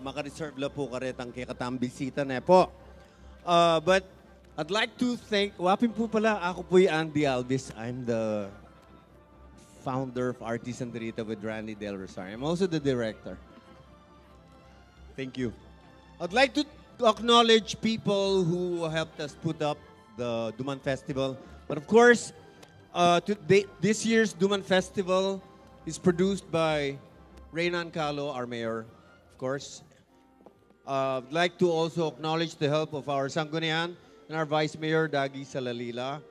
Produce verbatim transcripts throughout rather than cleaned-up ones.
Maka-reserve la pu karetang kekatang bisita ne pu. Uh, but I'd like to thank, wa pin pu pala, aku pu i Andy Alvis. I'm the founder of Artisan Rita with Randy Del Rosario. I'm also the director. Thank you. I'd like to acknowledge people who helped us put up the Duman Festival. But of course, uh, today, this year's Duman Festival is produced by Reynan Calo, our mayor, of course. Uh, I'd like to also acknowledge the help of our Sanggunian and our Vice Mayor, Dagi Salalila.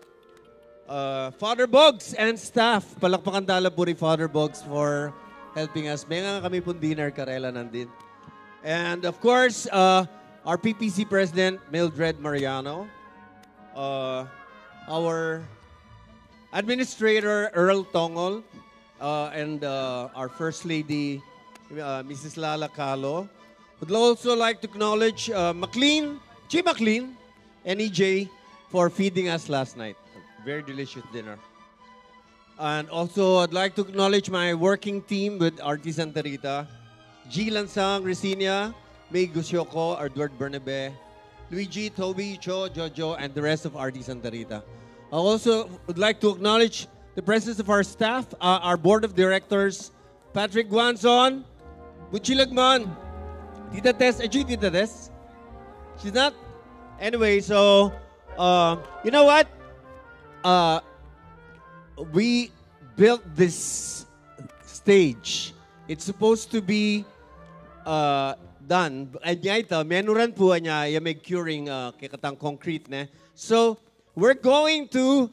Uh, Father Boggs and staff, palakpakan tala pu ri Father Boggs for helping us. Menga kami pung dinner karela nandin. And of course, uh, our P P C President, Mildred Mariano. Uh, our Administrator, Earl Tongol, uh, and uh, our First Lady, uh, Missus Lala Calo. Would also like to acknowledge uh, McLean, Chi McLean, and E J for feeding us last night. Very delicious dinner. And also, I'd like to acknowledge my working team with Artisan Rita, G Lansang, Resinia, May Gusioko, Edward Bernabe, Luigi, Toby, Cho, Jojo, and the rest of Artisan Rita. I also would like to acknowledge the presence of our staff, uh, our board of directors, Patrick Guanzon, Butchie Lagman, Tita Tess, are you Tita Tess? She's not? Anyway, so, uh, you know what? Uh, we built this stage. It's supposed to be uh, done. Anya ita, menuran pu anya, ya may curing uh, kekatang concrete ne. So, we're going to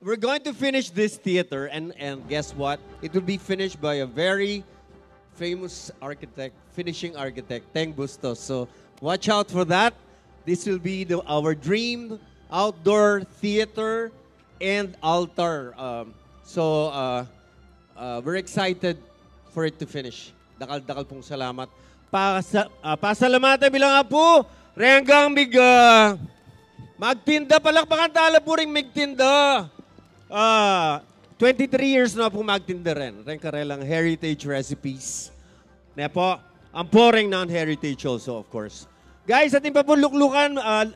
we're going to finish this theater, and and guess what? It will be finished by a very famous architect, finishing architect, Teng Bustos. So watch out for that. This will be the, our dream outdoor theater and altar. Um, so uh, uh, we're excited for it to finish. Dakal-dakal pung salamat. Pasa, ah, pasalamatan mi la pu reng ampong mig, ah, magtinda, palakpakan tala pu ring migtinda. Ah, twenty-three years na pu magtinda ren. Reng karelang Heritage Recipes. Ne pu, ampo reng non-heritage also, of course. Guys, atin pa pu luklukan, ah,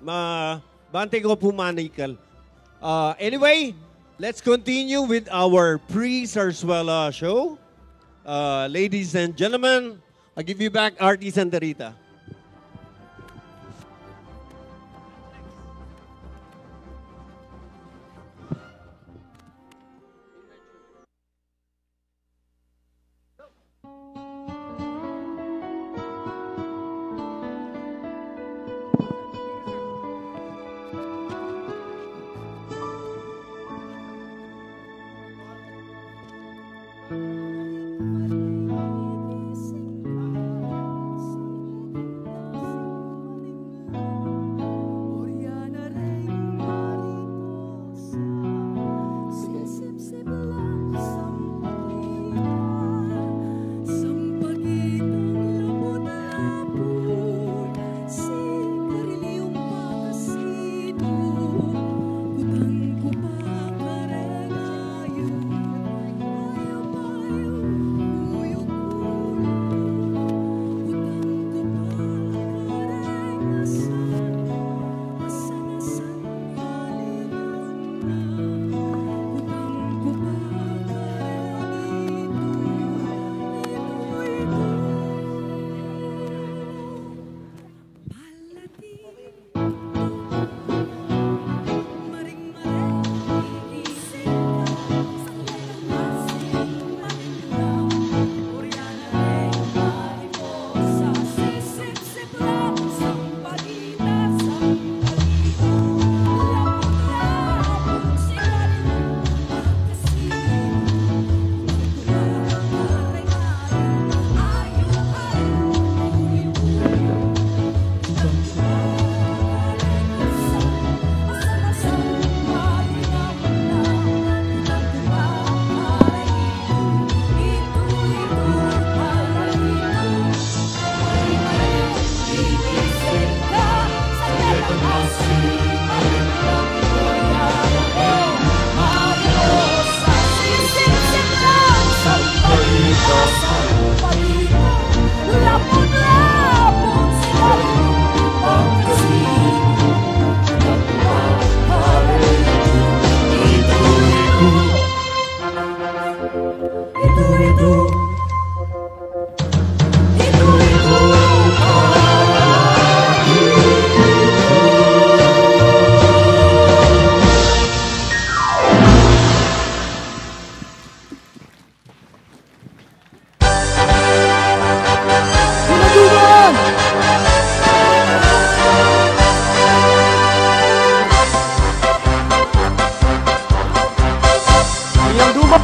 ma, bante ko pu manikal. Uh, anyway, let's continue with our pre-Zarzuela show. Uh, ladies and gentlemen, I give you back Artisan Rita.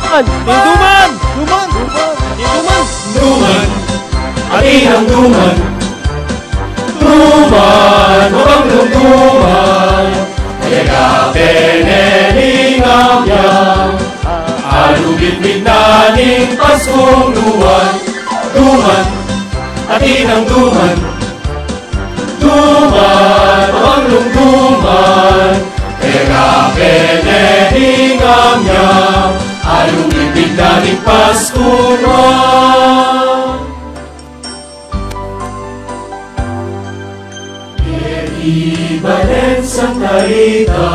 Duman! Duman! Duman! Duman! Atin nang duman. Duman, mabanglung duman. Kaya ka pene ning amyang. Alubidbid na ning Paskung Nuan. Duman, atin nang duman. Duman, mabanglung duman, kaya ka pene ning amyang, alubidbid na ning Paskung Nuan. Keti balen Santa Rita,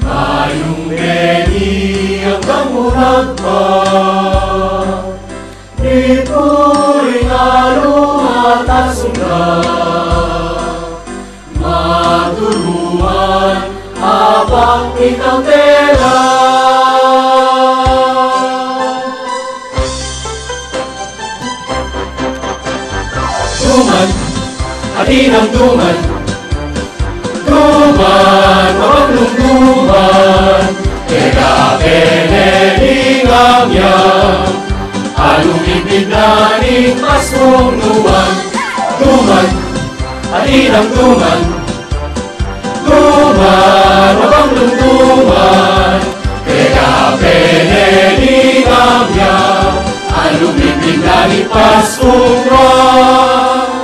mayung beni anggang munagpa. Ipuri na lumat a sunda, maturuan abang itang tela. Duman, atin nang duman. Duman, mabanglung duman, kaya ka pene ning amyang, alubidbid na ning Paskung Nuan. Duman, atin nang duman. Duman, mabanglung duman, kaya ka pene ning amyang, alubidbid na ning Paskung Nuan.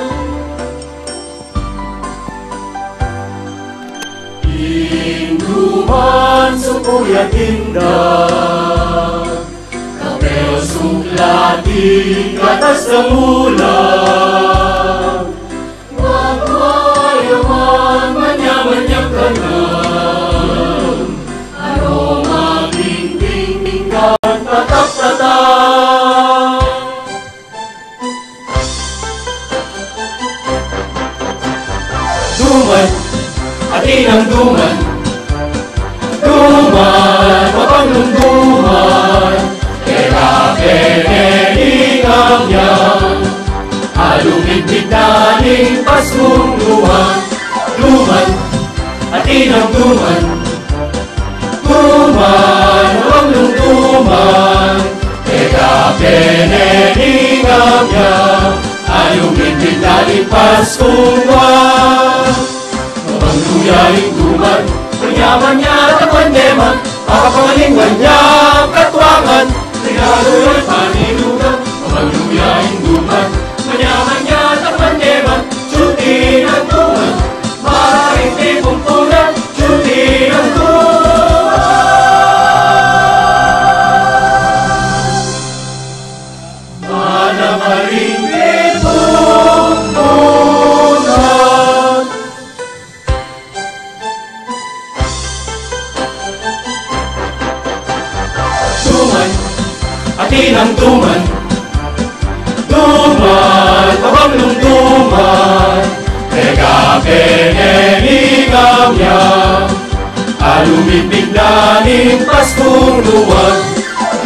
Ing duman suku ya tinda, kapel suklat ing gatas damula. Magmayaman, manyaman yang kanam, aroma tingting kan tatak-tatak. Duman, atin nang duman. Duman, mabanglung duman, kaya ka pene ning amyang, alubidbid na ning Paskung Nuan. Duman, atin nang duman. Duman, mabanglung duman, kaya ka pene ning amyang, alubidbid na ning Paskung Nuan. Mabanglu ya ing duman, manyaman ya, takwan ne man, papakalingwan ya katuangan. Regalo ya paninunan, mabanglu ya ing duman, manyaman ya, takwan ne man, tsuti nang duman. Maring tipung punan, tsuti nang duman. Mana maring tipung punan. Duman, atin nang duman. Duman, mabanglung duman, kaya ka pene ning amyang, alubidbid na ning Paskung Nuan.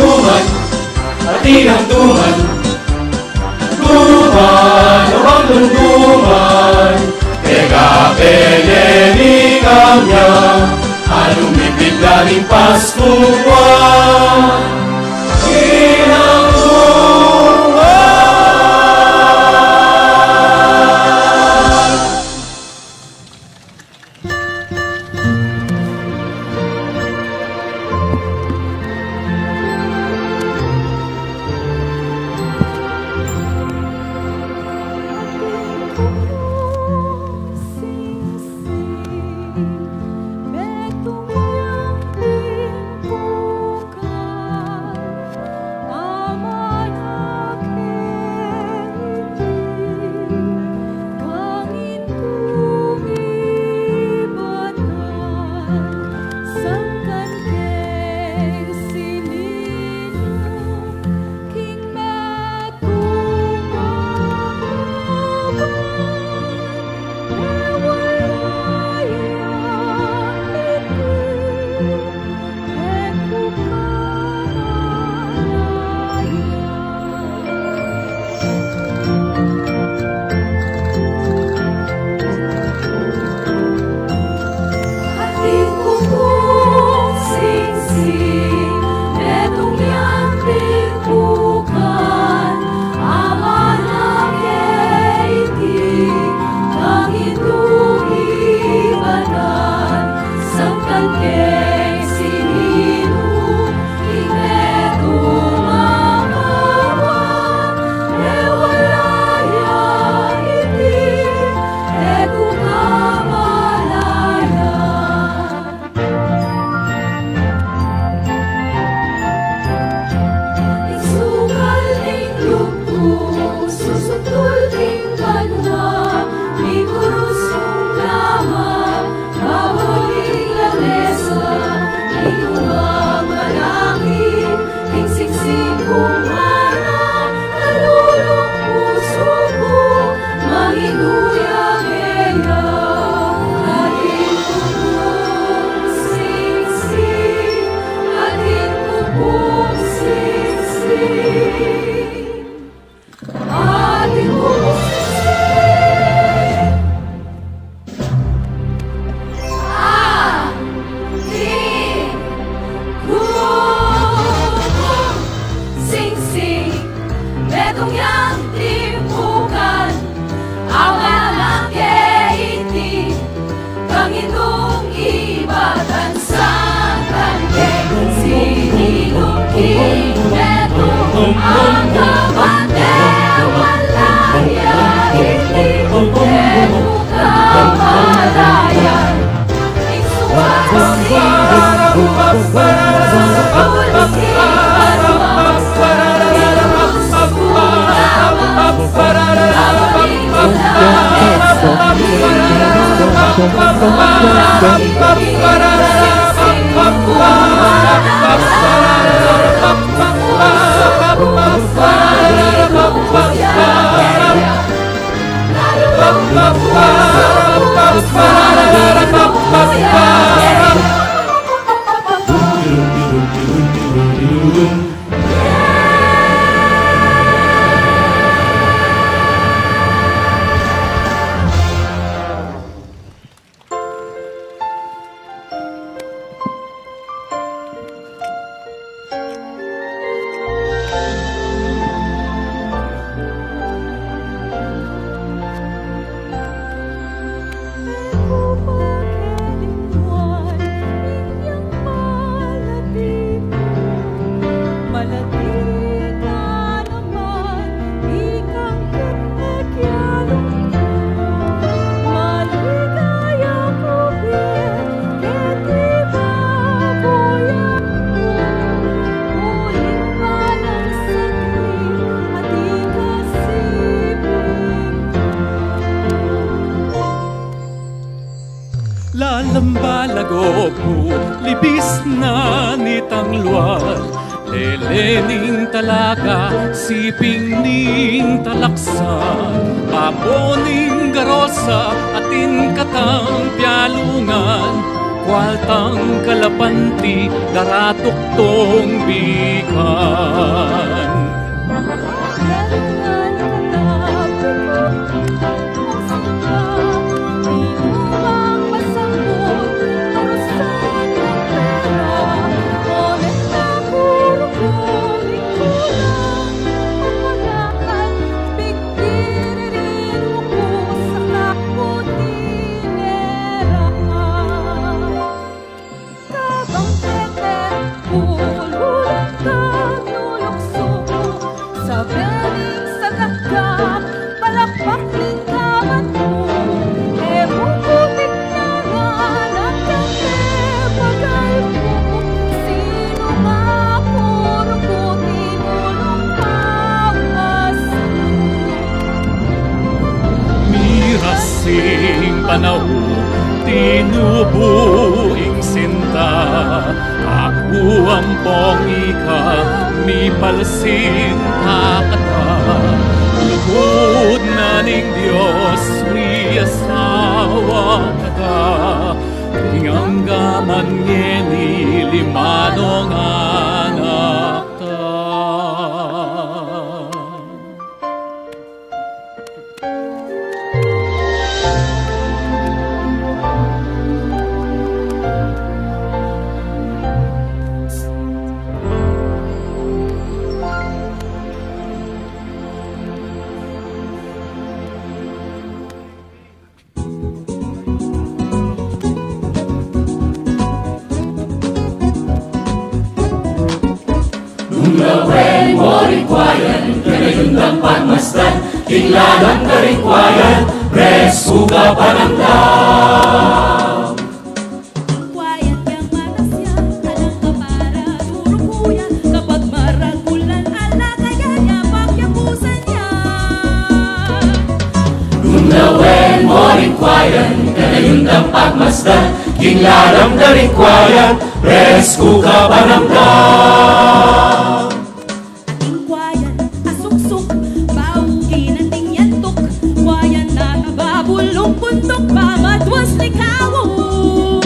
Duman, atin nang duman. Duman, mabanglung duman, kaya ka pene ning amyang, alubidbid na ning Paskung Nuan. Inang duman. Lalam balago ku, libis na nitang lual, lele ning talaga, siping ning talaksan, babo ning garosa, atin katang pialungan, kualtang kalapanti, daratuk tong bikan. Kabang tete, bulbulan ka, nulukso ku, sabel ning sagak ka, palakpak ning kaban ku, e mu ku tignan, anak, tete, bagal ku, sinu nga puru ku tinulung pa mas ku. Miras ing panaun, tinubu ing sinta, aku ampong ika, mipalsinta kata, lugud na ning Dios, miasawa kata, ing angga man ngeni lima nong anak ta. Nung lawen mo ring kwayan, kayun dang pagmasdan, king lalam da ring kwayan, presku ka panamdam. Ing kwayan yang matas ya, alang ka para duru kuya, kapag maragulan ala kaya ya, pagyapusan ya. Nung lawen mo ring kwayan, kayun dang pagmasdan, king lalam da ring kwayan, presku ka panamdam. Ating kwayan asuksuk, bau ginanting yantuk, kwayan na tababulung buntuk, pamaduas likawuk.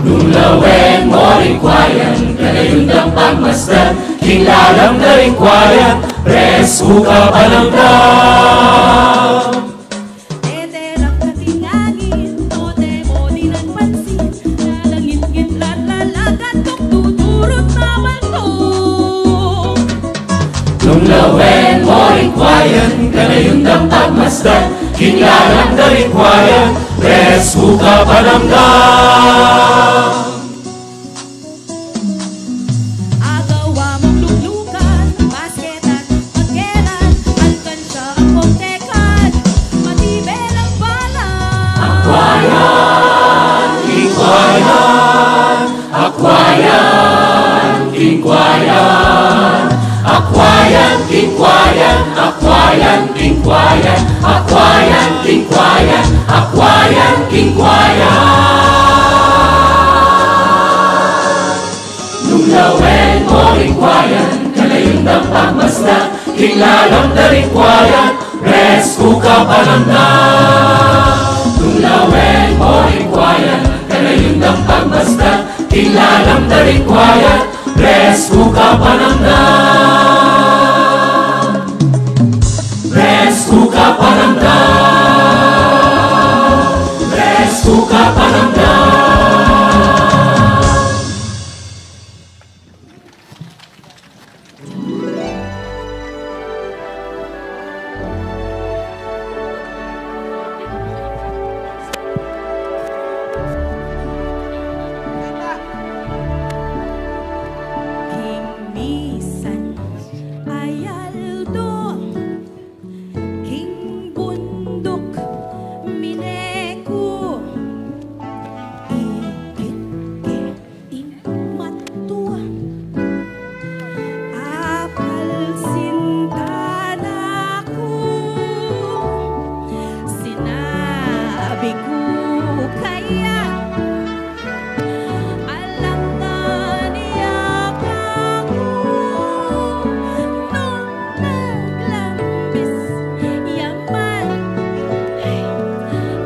Nung lawen mo ring kwayan, kayun dang pagmasdan, king lalam da ring kwayan, presku ka panamdam. Teterak kating angin, o te mo dinan pansin, lalangit-ngit, lalalagat, tuktuturut na balto. Nung lawen mo ring kwayan, kayun dang pagmasdan, king lalam da ring kwayan, presku ka panamdam. Agawa mung luklukan, Akwayan, king kwayan, akwayan, king kwayan, akwayan, king kwayan. Nung lawen mo ring kwayan, kalayun dang pagmasdan, king lalam da ring kwayan, res ku kapanamdam. Nung lawen mo ring kwayan, kalayun dang pagmasdan, king lalam da ring kwayan, res ku kapanamdam. Res ku kapanamdam. Res ku kapanamdam. King misan a aldo, king bunduk mine ku, ikit ke ing matua. Apalsintan na ku, sinabi ku kaya, alangan ya kaku nung naglambis ya man.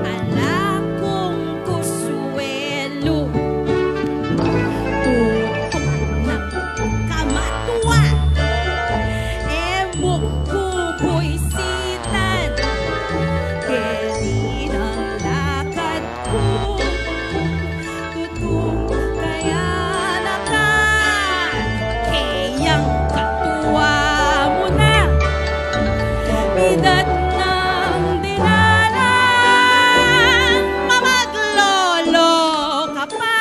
Ala kung kusuelu. Tutung nang kamatua, e mu ku buisitan. Keni nang lakad ku, tutung kayanakan. Keyang katua mu na, idad nang dinalan, mamaglolo ka pa.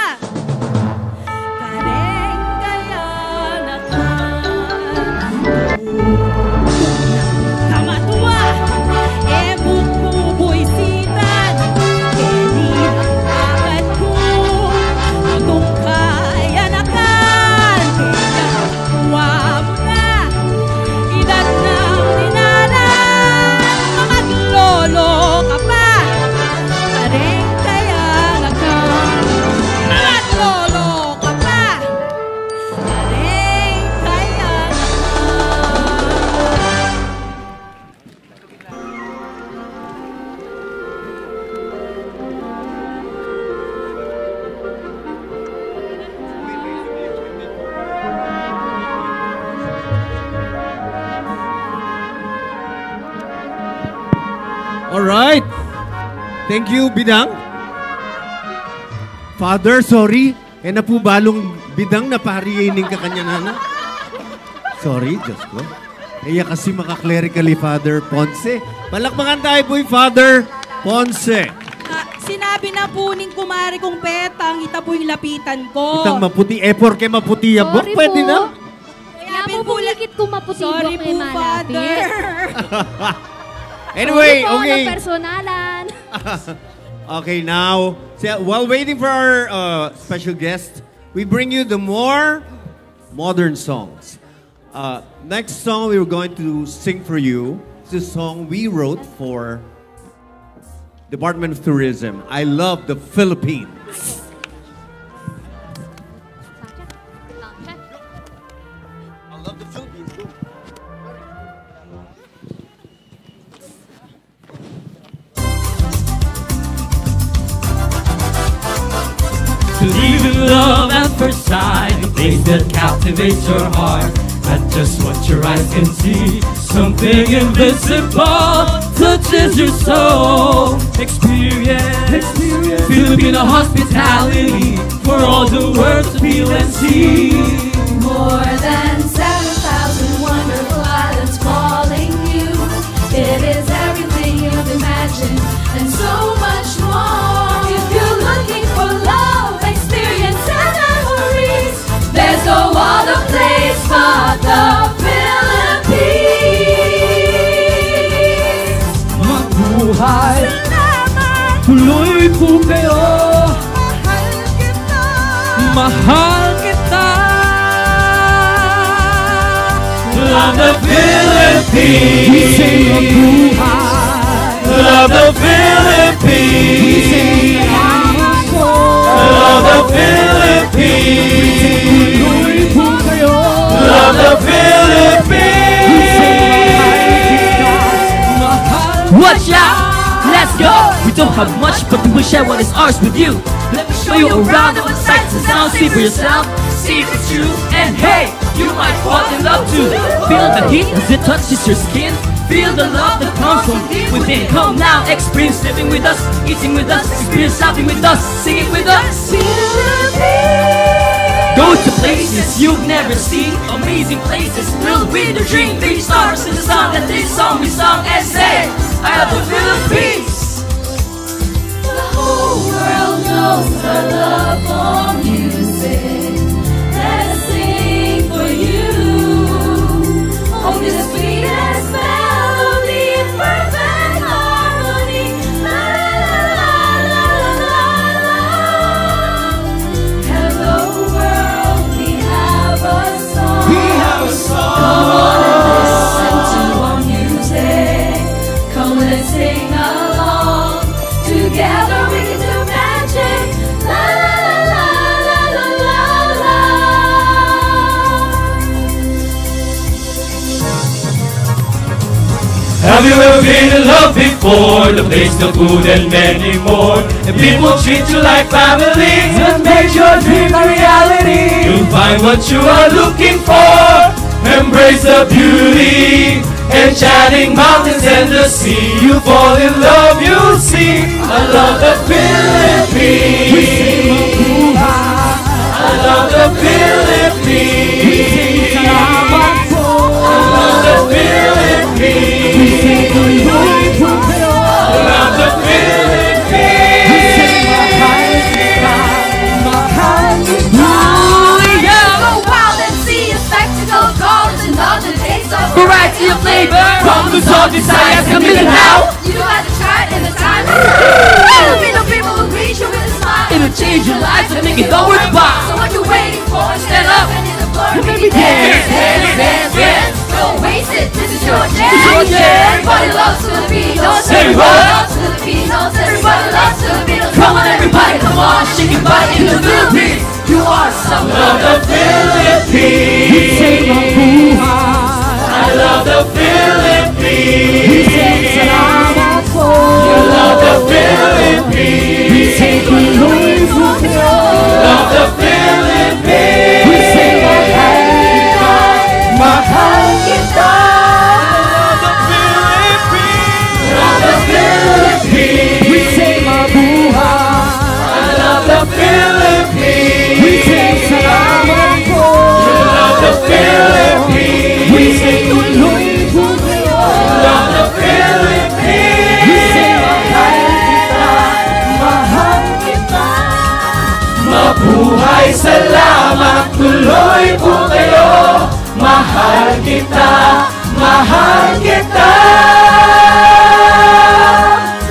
Kareng kayanakan, tutung nang kamatua, e mu ku buisitan. Keni nang lakad ku, tutung kayanakan. Keyang katua mu na, idad nang dinalan, mamaglolo ka pa. Kareng kayanakan, mamaglolo ka pa. Kareng kayanakan. All right. Thank you, Bidang. Father, sorry. E na pu balung Bidang na pari ya ining kakanyanan na. Sorry, Diyos ko. E ya kasi maka-clerical i Father Ponce. Palakpakan tayo pu i Father Ponce. Ah, sinabi na pu ning kumare kung petang, ita pu ing lapitan ku. Itang maputi, e porke maputi ya buak, pwede na. Sorry pu. Kaya pu, pu, ikit ku maputi buak, e malapit. Sorry pu, Father. Anyway, sorry pu, okay. Walang personalan. Okay, now, so, while waiting for our, uh, special guest, we bring you the more modern songs. Uh, next song we were going to sing for you is a song we wrote for Department of Tourism. I love the Philippines. I love the Philippines. Believe in love at first sight, a place that captivates your heart. Not just what your eyes can see, something invisible touches your soul. Experience, experience Filipino hospitality for all the world to feel and see. More than seven thousand wonderful islands calling you. It is everything you've imagined and so much more. If you're looking for love, experience, and memories, there's no other place but the Philippines. Mabuhay. Salamat. Tuloy po kayo. Mahal kita. Mahal kita. Love the Philippines. Philippines. We say mabuhay. Love the Philippines. We say mabuhay. Love the Philippines. We say mabuhay. Love the Philippines. We say mabuhay. Watch out! Let's go! We don't have much, but we will share what is ours with you. Let me show you around our sights and sounds. See for yourself. See if it's true. And hey, you might fall in love too. Feel the heat as it touches your skin. Feel the love that comes from deep within. Come now, experience living with us, eating with us, experience shopping with us, singing with us. Go to places you've never seen, amazing places filled with a dream. Three stars in the sun, that this song we sung and say, "I love the Philippines." The whole world knows our love for music. Let us sing for you. Only the sweetest melody in perfect harmony. La, la, la. Hello world, we have a song. We have a song. Come on and listen to our music. Come, let's sing along. Together we can do magic. La, la, la. Have you ever been in love before? The place, the food, and many more. And people treat you like family and make your dream a reality. You'll find what you are looking for. Embrace the beauty, enchanting mountains and the sea. You fall in love, you see. I love the Philippines. We say mabuhay. I love the Philippines. We say salamat po. I love the Philippines. We say tuloy po kayo. I love the Philippines. We say mahal kita, mahal kita. Ooh, yeah. Go wild and see a spectacle of colors and all the taste of variety of flavor. From Luzon, Visayas, and Mindanao. You know how to try it in the time. Filipino people will greet you with a smile. It'll change your life and make it all worthwhile. So what you waiting for? Stand up and hit the floor. Come, baby, dance, dance, dance, dance. Don't waste it. This is your chance. This is your chance. Everybody loves Filipinos. Say what? Everybody loves Filipinos. Everybody loves Filipinos. Come on, everybody, come on, shake your body in the Philippines. You are something. Love the Philippines. We say mabuhay. I love the Philippines. We say salamat po. You love the Philippines. We say tuloy po kayo. Love the Philippines. We say mahal kita. Mahal kita. Love the Philippines. Love the Philippines. We say mabuhay. I love the Philippines. We say salamat po. You love the Philippines. We say tuloy po kayo. Love the Philippines. We say mahal kita, mahal kita. Mabuhay, salamat, tuloy po kayo. Mahal kita, mahal kita.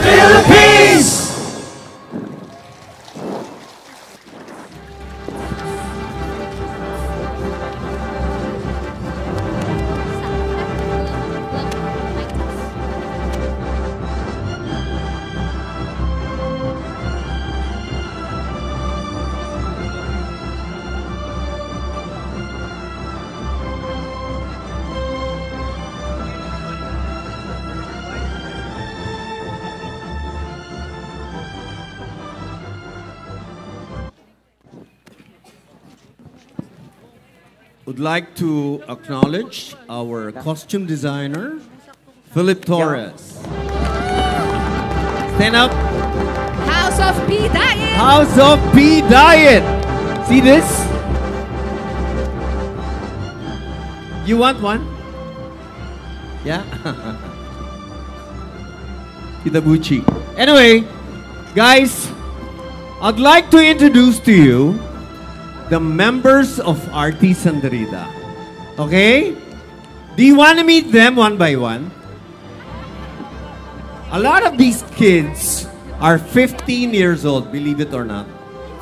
Philippines! Would like to acknowledge our costume designer, Philip Torres. Stand up. House of P Diet. House of P Diet. See this? You want one? Yeah? Kita buchi. Anyway, guys, I'd like to introduce to you the members of Artisan Derrida. Okay? Do you want to meet them one by one? A lot of these kids are fifteen years old, believe it or not.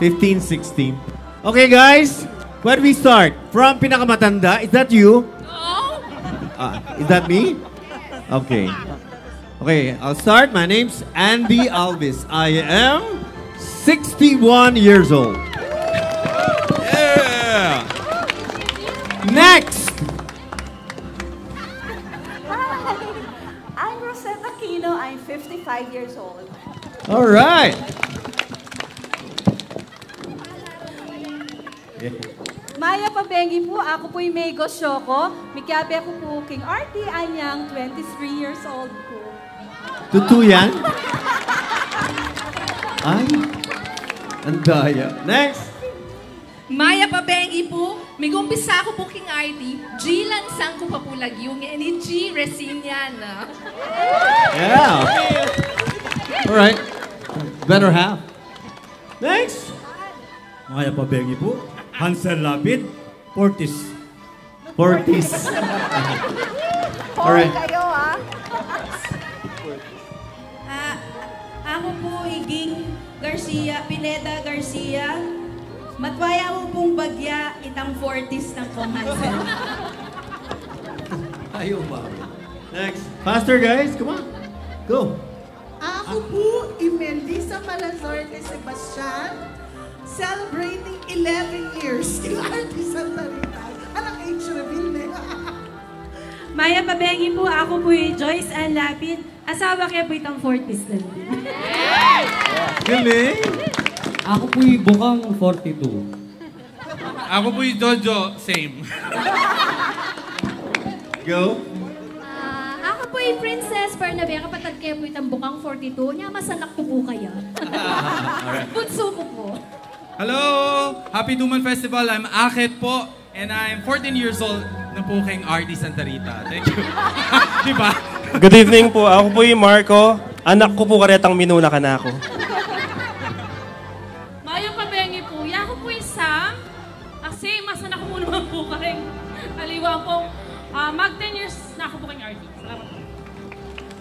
Fifteen, sixteen. Okay, guys, where we start? From pinakamatanda, is that you? No. Ah, is that me? Okay. Okay, I'll start. My name's Andy Alvis. I am sixty-one years old. Yeah. Next. Hi, I'm Rosette Aquino. I'm fifty-five years old. All right. Mayap a bengi pu, aku pu i May Gosyoco, mikiabe ku pu king arti anyang twenty-three years old ku. Tutu yan? Ay, ang daya. Next. Mayap a bengi pu, migumpisa ku pu king arti, G lansang ku pa pu lagyu, ngeni G resin yan, ah. Yeah. All right. Better half. Next. Mayap a bengi pu, Hansel Lapid, forties. Forties. All right. Kayo, ah. Ah, aku pu i Ging Garcia, Pineda Garcia. Matwaya mu pung bagya itang forties nang Kong Hansel. Ayaw ba? Next. Faster, guys. Come on. Go. Aku pu i Melissa Malazorte Sebastian, celebrating eleven years king arti Santa Rita. Anak age reveal ne. Mayap a bengi pu, aku pu i Joyce Ann Lapid, asawa ke pu itang forties na. Galing. Aku pu i Bukang forty-two. Aku pu i Jojo, same. Go. Ah, aku pu i Princess Bernabe, kapatad ke pu itang Bukang forty-two, nya mas anak ku pu kaya. Bunsu ku pu. Hello! Happy Duman Festival. I'm Akit po. And I'm fourteen years old na pu keng arti Santa Rita. Thank you. Di ba? Good evening po. Aku po i Marco. Anak ku po karetang minuna kanaku. Mayap a bengi pu. Yaku pu i Sam. Kasi mas anak ku naman pu kareng aliwa pu. Ah, mag ten years na aku pu keng arti. Salamat pu.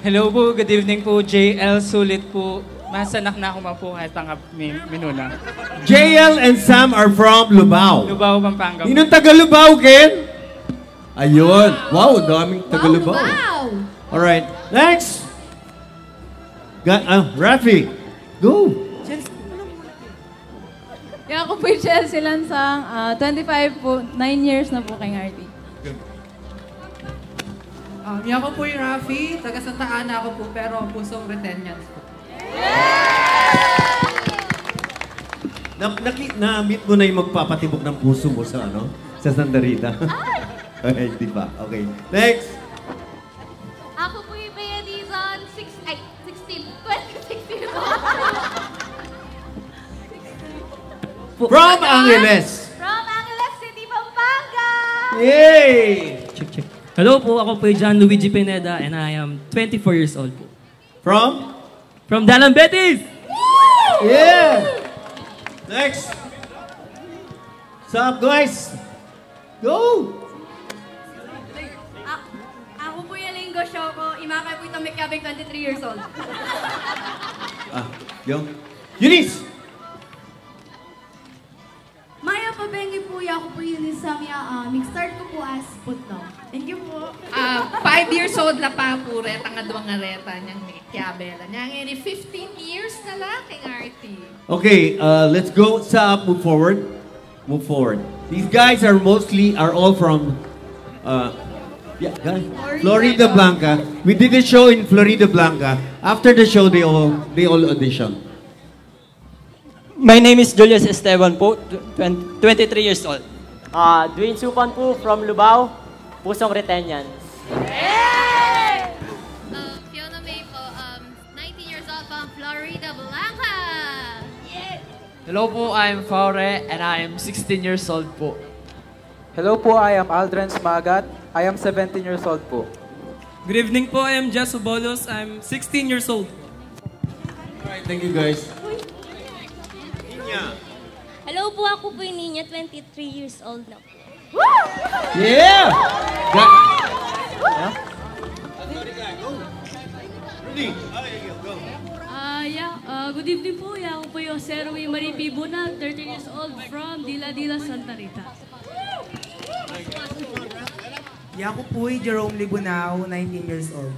Hello po, good evening po. J L Sulit po. Mas anak na aku man pu kahit ang mi-, minuna. J L and Sam are from Lubao. Lubao, Pampanga. Ninong taga Lubao, Ken? Ayun. Wow, daming taga Lubao. Alright, next. Ga ah, Rafi, go. Yaku pu i Chelsea Lansang, ah, twenty-five pu, nine years na pu keng arti. Um, yaku pu i Rafi, taga Santa Ana aku pu, pero pusong Reteñans pu. Na, naki, na-meet mo na yung magpapatibok ng puso mo sa, ano, sa Santa Rita? Ay, di ba? Okay. Next. Aku pu i Bea Dizon, six, ay, sixteen, twenty-six years From Angeles. From Angeles City, Pampanga. Yay! Check, check. Hello po, ako po ay John Luigi Pineda and I am twenty-four years old po. From? From Dalan Betis! Yeah! Next. Sup, guys? Go! Aku pu i Aling Gosyoco, imakay pu itang mekiabeng twenty-three years old. Ah, yung? Eunice! Mayap a bengi pu, yaku pu i Eunice Samia, ah, mig-start ku pu as putnam. Thank you pu. Ah, five years old la pa pu, retang adwang areta nyang mekiabe la. Nyang ngeni fifteen years na la keng arti. Okay, uh, let's go. Sup, move forward. Move forward. These guys are mostly, are all from, uh, yeah, guys. Floridablanca. We did a show in Floridablanca. After the show, they all, they all auditioned. My name is Julius Esteban po, twen-, twenty-three years old. Ah, Dwayne Supan po from Lubao, pusong Reteñan. Um, Fiona May po, um, nineteen years old from Floridablanca. Hello po, I am Faure and I am sixteen years old po. Hello po, I am Aldrens Magat. I am seventeen years old po. Good evening po, I am Jess Obolos. I'm sixteen years old. Alright, thank you guys. Hello po, aku po i Ninya, twenty-three years old na po. Yeah! Ah, yeah. Ah, good evening po. Yaku po i Jose Rui Marie P. Bunag, thirteen years old, from Dila Dila, Santa Rita. Yaku pu'y Jerome Libunao, nineteen years old.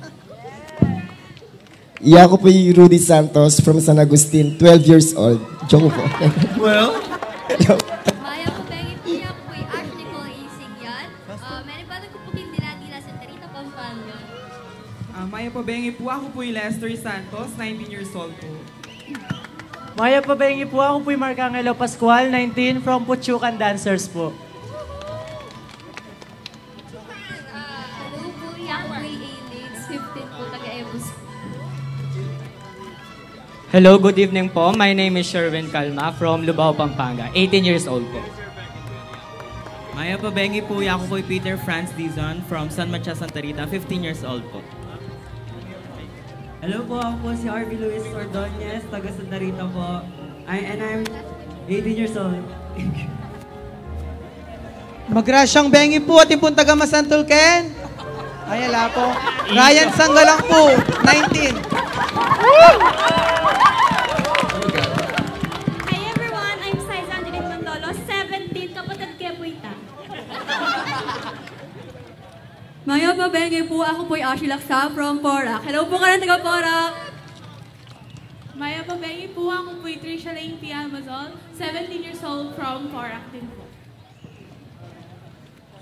Yaku pu'y Rudy Santos from San Agustin, twelve years old. Joke po. Well, Mayap a bengi pu, yaku pu'y Ashley Nicole Isingyan. Ah, menibatan ku pu king Dinadila, Santa Rita, Pampanga. Ah, mayap a bengi pu, aku pu'y Lester Santos, nineteen years old pu. Mayap a bengi pu, aku pu'y Mark Angelo Pascual, nineteen, from Puchukan Dancers pu. Ah, hello pu, yaku pu'y Elix, fifteen pu, taga Ebus. Hello, good evening po. My name is Sherwin Calma from Lubao, Pampanga. Eighteen years old po. Mayap a bengi pu, yaku pu'y Peter Franz Dizon from San Matias, Santa Rita, fifteen years old po. Hello po, ako po si Harvey Luis Ordonez, taga Santa Rita po. I, and I'm eighteen years old. Magrasyang bengi pu, atin pung taga Masantul Ken. Ay, ala pu. Ryan Sanggalang pu, nineteen. Hi everyone, I'm Size Angeline Mandolo, seventeen, kapatid ke pu ita. Mayap a bengi pu, aku pu'y Ashi Laksa from Porac. Hello pu karing taga Porac. Mayap a bengi pu, aku pu'y Trisha Lane P. Almazol, seventeen years old, from Porac din po.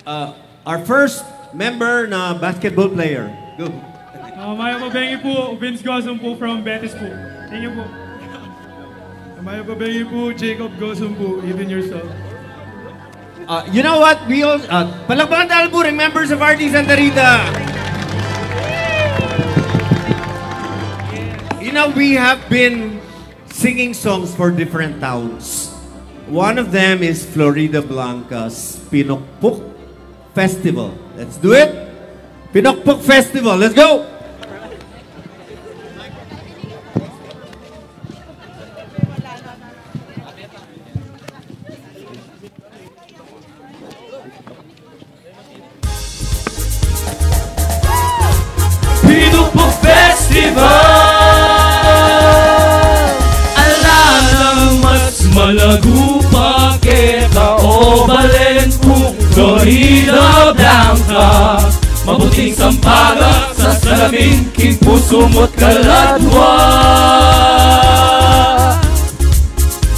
Uh, our first member na basketball player. Go. Ah, mayap a bengi pu, Vince Gozum pu from Betis pu. Thank you pu. Mayap a bengi pu, Jacob Gozum pu, eighteen years old. Uh, you know what? We all, uh, palakpakan tamu pu ring members of R D Santa Rita. You know, we have been singing songs for different towns. One of them is Floridablanca's Pinukpuk Festival. Let's do it. Pinukpuk Festival. Let's go. Pinukpuk Festival. Ala nang mas malago pa keka, o balen ku, Florida Blanca. Mabuting sampaga sa salamin king pusu mu't kaladwa.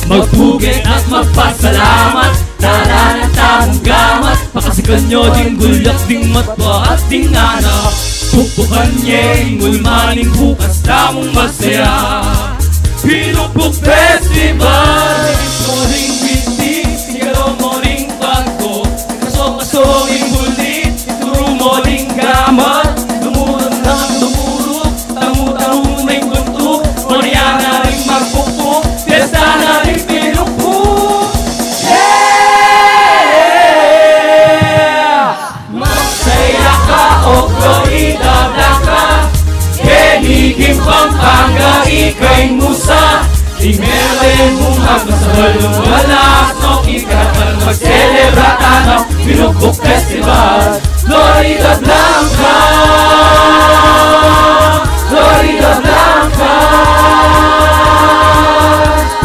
Magpuget at magpasalamat, dala na tamung gamat, pakasikan yu ding gulyak, ding matwa at ding anak. Pukpukan ye ing ulman ning bukas tamung masaya. Pinukpuk Festival. Ito ring binti, sigalo mo ring bangko, kaso-kaso ring bulit, ituru mo ring gamat, dumurut nang dumurut, tamu-tamu ring buntuk, Mariana ring magpukpuk, fiesta na ring pinukpuk. Yeah! Magsaya ka, o Florida Blanca, keni king Pampanga, ika ing musa. Ing mele mung agpasabal nung walas no, ika naman magselebra tana, Pinukpuk Festival. Florida Blanca, Florida Blanca.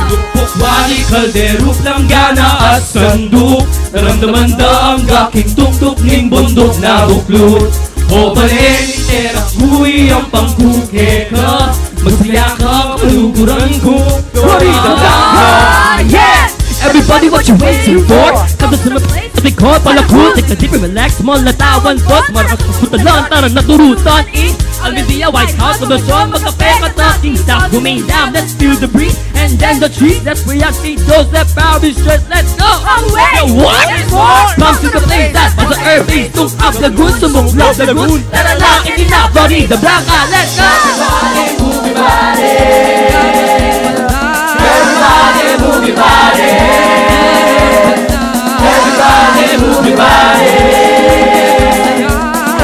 Pinukpuk, wari, kaldero, planggana at sanduk. Naramdaman da angga king tuktuk ning bunduk na bukluk. O balen, ing tera ku, iyang pangku keka. Magsaya ka, kaluguran ku, Florida Blanca. Yes! Everybody, what you waiting for? Come to the place to be called Palaku. Take a deep and relax, small na tawan, pot, maras, kutalan, tara na turutan, eh. Almedia, White House, Poblacion, magkape ka, talking South, Guminda, let's feel the breeze. And then the trees that we have seen, those that Paris just let go. Away! The what? Come to the place that was the earth is to up the good, to move love the good. Tara na, ikina, Florida Blanca, let's go! Everybody move your body. Everybody move your body. Everybody move your body.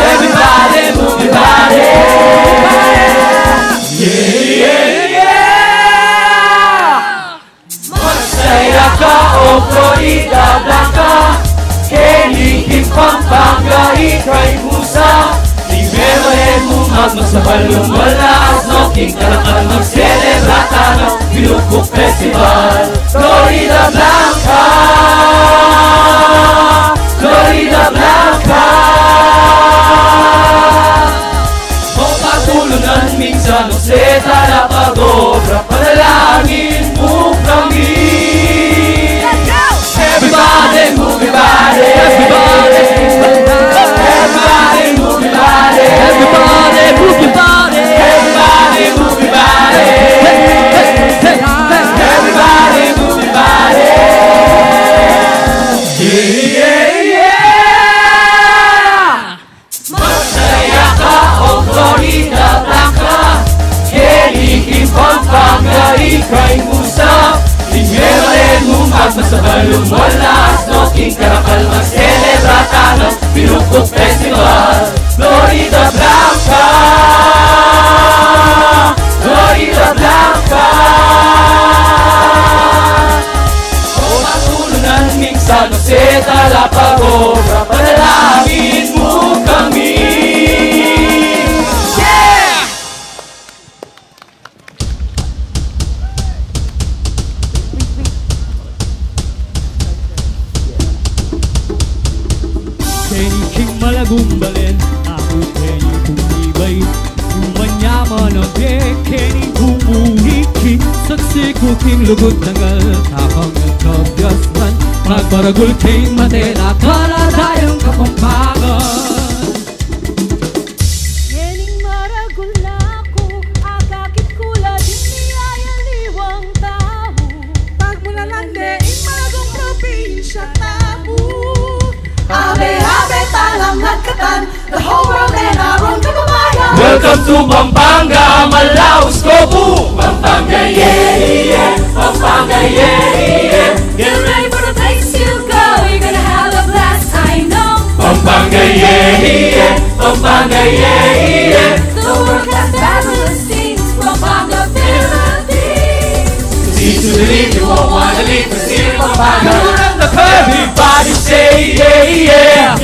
Everybody move your body. Yeah, yeah, yeah. Magsaya ka, o Florida Blanca, keni king Pampanga, ika'y musa. Ing mebalen mu magmasabal, lumalakas no, king Calapan magselebra tana, Pinukpuk Festival. Florida Blanca, Florida Blanca. Nung minsan o se talapag-obra, panalangin mu kami. Let's go! Everybody move your body. Everybody move your body. Everybody move your body. Everybody move your body. Hey, hey, hey, hey. Everybody move your body. Yeah, yeah, yeah. Masaya ka o Floridablanca, keni king Pampanga ika'y musa. King merayan mu magmasabalumon, las dos king karakal magselebra tana Pinuku Festival. Floridablanca, Floridablanca. O patulunan ming San Jose, talapag-obra, panalangin mu kami. Yeah! Keni king malagung balen, aku keni kung ibay. Manyaman a bie keni kung uri king saksi ku king lugud dangal, tapang at kabiasnan, magmaragul king mate na kaladayang Kapampangan. Ngening maragul na ku, akakit ku la ding miyayaliwang tau. Pagmulanan de ing malagung probinsya tamu. Abe, abe, talam nagkatan, the whole world and our own kababayan. Welcome to Pampanga, Manlaus, Cobo. Pampanga, yeah, yeah, Pampanga, yeah, yeah. Get ready for the place you go, you're gonna have a blast, I know. Pampanga, yeah, yeah, Pampanga, yeah, yeah. The world-class fabulous scenes, Pampanga, Philippines. Everybody say yeah, yeah.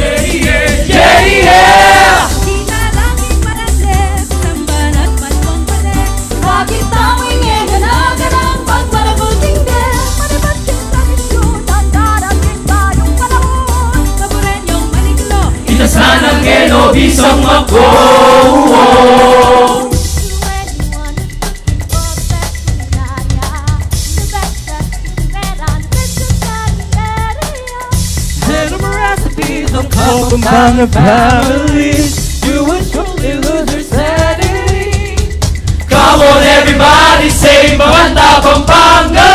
Yeah, yeah. Kita langit maranle, samban at manwang bale. Bakit tamu ingin na ganang pagmaragul king de? Manibat king tradisyun, tanda na king bayung panahun. Kaburen yung maniklo. Kita sana ngeno bisang mako. Generation recipes of Kapampangan families, you would surely lose your sanity. Come on, everybody, say, Mamanta Pampanga!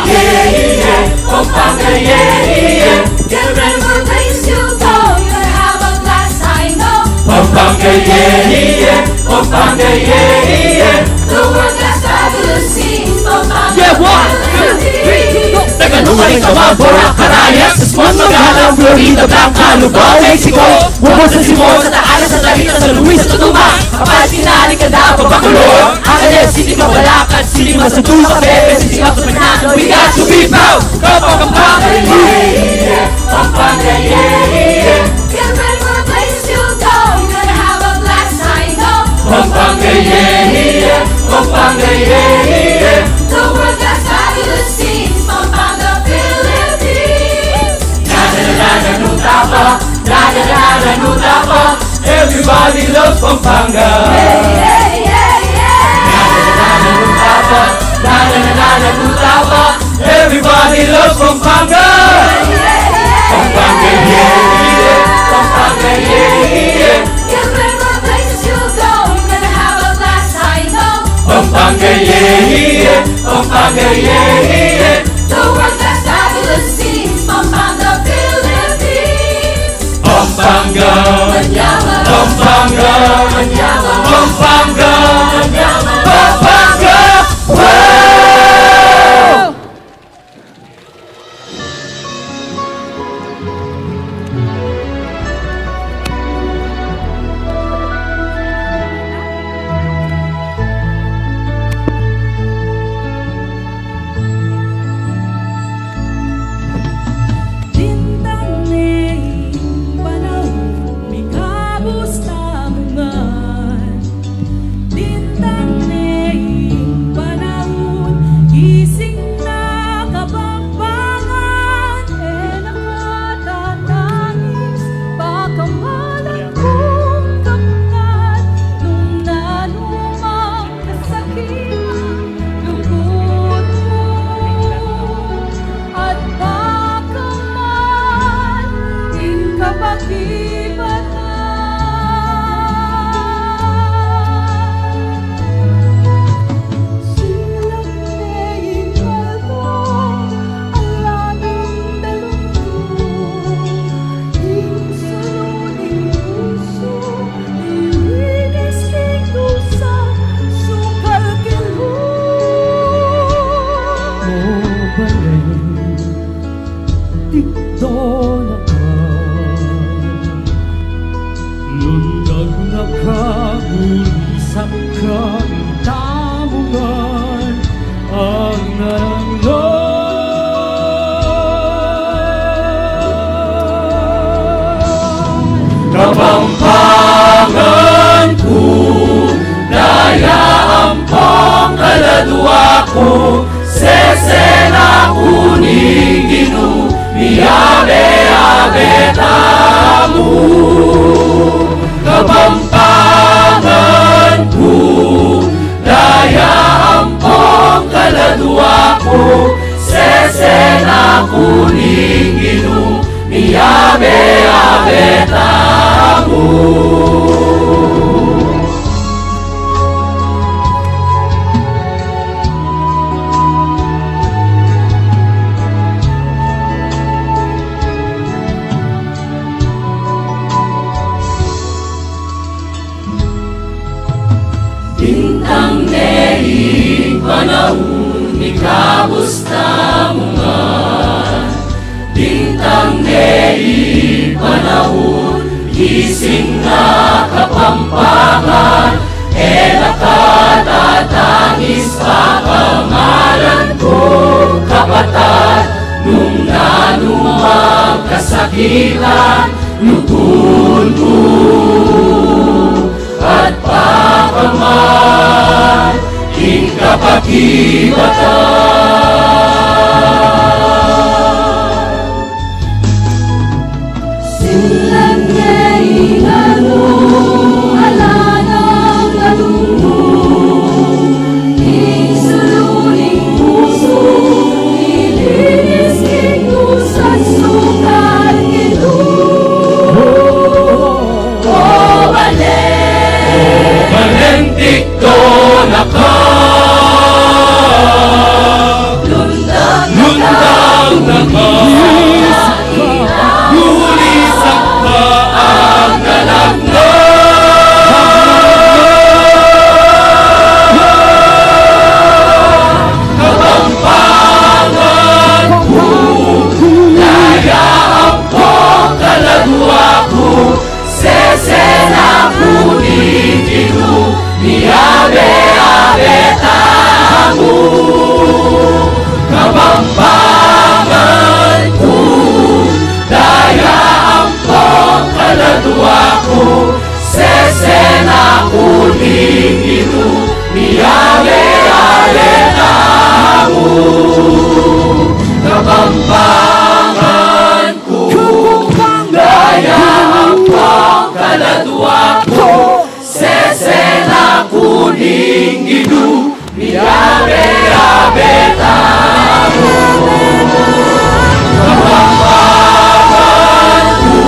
Yeah, yeah, Pampanga, yeah, yeah. Get ready for the place you go, you're gonna have a blast, I know. Pampanga, yeah, yeah, Pampanga, yeah, yeah. The world-class fabulous scenes, Pampanga. Yeah, one, two, three, go. Teka, nung maling ka, Bora, Carayas, Sismon, Magalang, Floridablanca, Lubao, Mexico, Gubo, sa Sismon, sa Taala, sa Tarita, sa Luis, sa Tuma, Kapal, Tinali, Candaba, Bacolod, Angeles City, Mabalacat City, Masantol, Cabepe City, Kapampangan, we got to be proud. Kapampangan, yeah, yeah, Pampanga, yeah, yeah. Get ready for the place you go. You're gonna have a blast, I know. Pampanga, yeah, yeah, Pampanga, yeah, yeah. The world-class fabulous scenes, Pampanga, Philippines. Na, na, na, na, na, nu, tapa. Na, na, na, na, na, nu, tapa. Everybody loves Pampanga. Yeah, yeah, yeah, yeah. Na, na, na, na, na, nu, tapa. Na, na, na, na, na, nu, tapa. Everybody loves Pampanga. Pampanga, yeah, yeah. Pampanga, yeah, yeah. Get ready for the places you go. You're gonna have a blast, I know. Pampanga, yeah, yeah. Pampanga, yeah, yeah. The world-class fabulous scenes. Pampanga, Philippines. Pampanga. Manyaman. Pampanga. Manyaman. Pampanga. Manyaman. Pampanga. Wow! Sese na ku ning Ginu, miyabe-abe tamu. Kapampangan ku, daya ampong kaladua ku, sese na ku ning Ginu, miyabe-abe tamu. Bintang ne ing panaun, ikabus tamu ngan. Bintang ne ing panaun, gising na Kapampangan. E na ka tatangis pakamalan kung kapatad, nung nanu mang kasakitan, lugud mu at pakamal ing kapakibatan. Sinag ne ing anu, ala nang lalung mu, ing sulu ning pusu, ilinis king dusa, sukal king dugo. O balen, o balen, tikdo na ka. Lundang na ka. Lundang na ka. Lulisak ka, ang galak na. Kapampangan ku, daya ampong kaladua ku, sese na ku ning Ginu, miyabe-abe tamu. Kapampangan ku, daya ampong kaladua ku, sese na ku ning Ginu, miyabe-abe tamu. Kapampangan ku, daya ampong kaladua ku, sese na ku ning Ginu, miyabe-abe tamu. Kapampangan ku,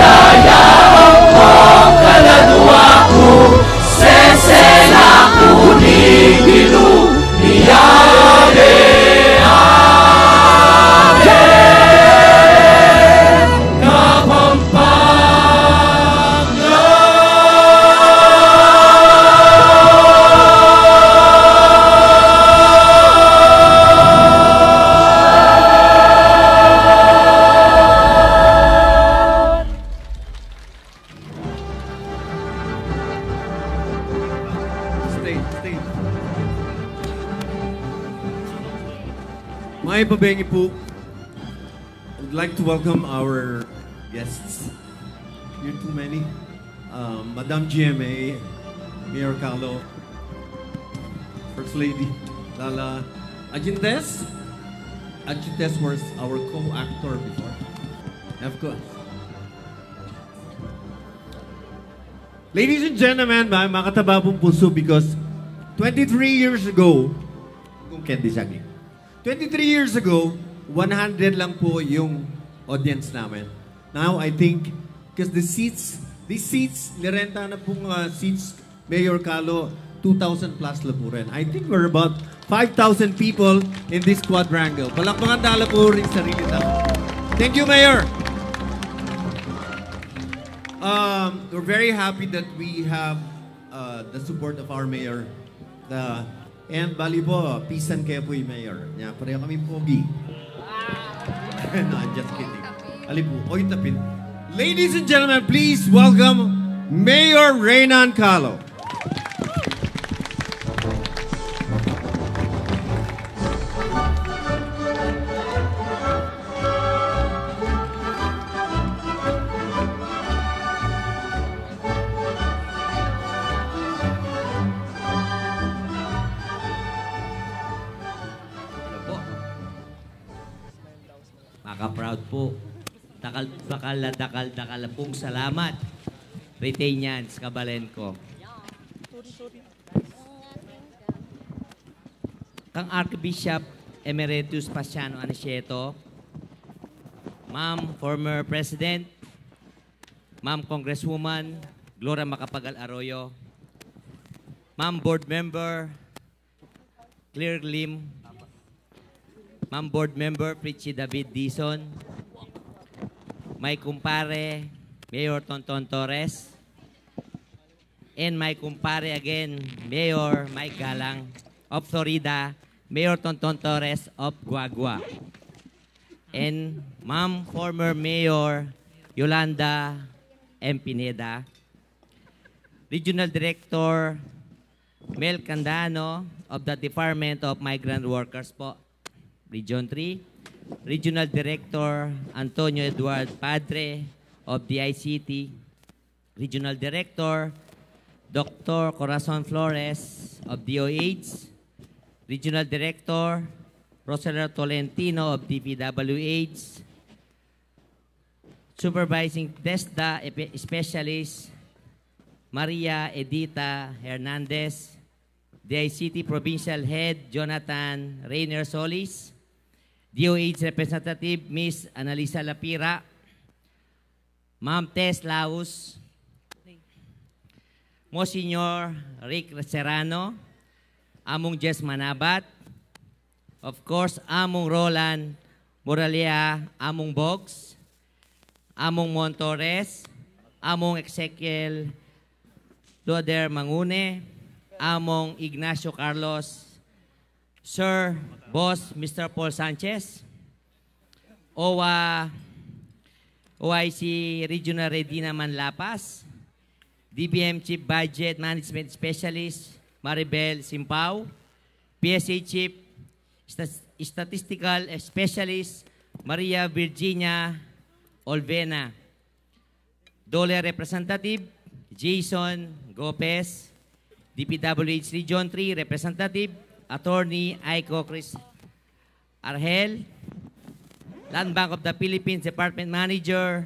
daya ampong kaladua ku, sese na ku ning Ginu, miyabe-abe. Stay, stay. Mayap a bengi pu. I would like to welcome our guests. Here too many. Um, Madam G M A, Mayor Calo, First Lady Lala Agintes. Agintes was our co-actor before. Of course. Ladies and gentlemen, ma-, makataba pung pusu because twenty-three years ago, kung candy saging. Twenty-three years ago, one hundred lang po yung audience namin. Now, I think, because the seats, these seats, nirenta na pong, uh, seats, Mayor Calo, two thousand plus la po rin. I think we're about five thousand people in this quadrangle. Palakpakan tala po rin sarili tamu. Thank you, Mayor. Um, we're very happy that we have, uh, the support of our mayor. The, and bali po, pisan ke pu i mayor. Nya, pareho kami pogi. No, I'm just kidding. Ali pu, o, itapin. Ladies and gentlemen, please welcome Mayor Reynan Calo. Ka-proud pu. Dakal, dakal, dakal, dakal pung salamat. Retainers, kabalen ku. Kang Archbishop Emeritus Paciano Aniceto, Ma'am former President, Ma'am Congresswoman Gloria Macapagal Arroyo, Ma'am Board Member Claire Lim, Ma'am Board Member Fritchie David Dizon, my kumpare Mayor Tonton Torres, and my kumpare again, Mayor Mike Galang of Florida, Mayor Tonton Torres of Guagua, and Ma'am former Mayor Yolanda M. Pineda, Regional Director Mel Candano of the Department of Migrant Workers po, Region three, Regional Director Antonio Eduard Padre of D I C T, Regional Director Doctor Corazon Flores of D O H, Regional Director Rosela Tolentino of D P W H, Supervising TESDA Epe-, Specialist Maria Edita Hernandez, D I C T Provincial Head Jonathan Rayner Solis, D O H Representative Miss Annalisa Lapira, Ma'am Tess Laus, Monsignor Rick Serrano, Among Jess Manabat, of course, Among Roland Moralia, Among Boggs, Among Mon Torres, Among Ezekiel Loder Mangune, Among Ignacio Carlos, Sir, Boss, Mister Paul Sanchez, O W A, O I C Regional Redina Manlapas, D B M Chief Budget Management Specialist Maribel Simpao, P S A Chief Stas-, Statistical Specialist Maria Virginia Olvena, DOLE Representative Jason Gopez, D P W H Region three Representative Attorney Aiko Chris Argel, Land Bank of the Philippines Department Manager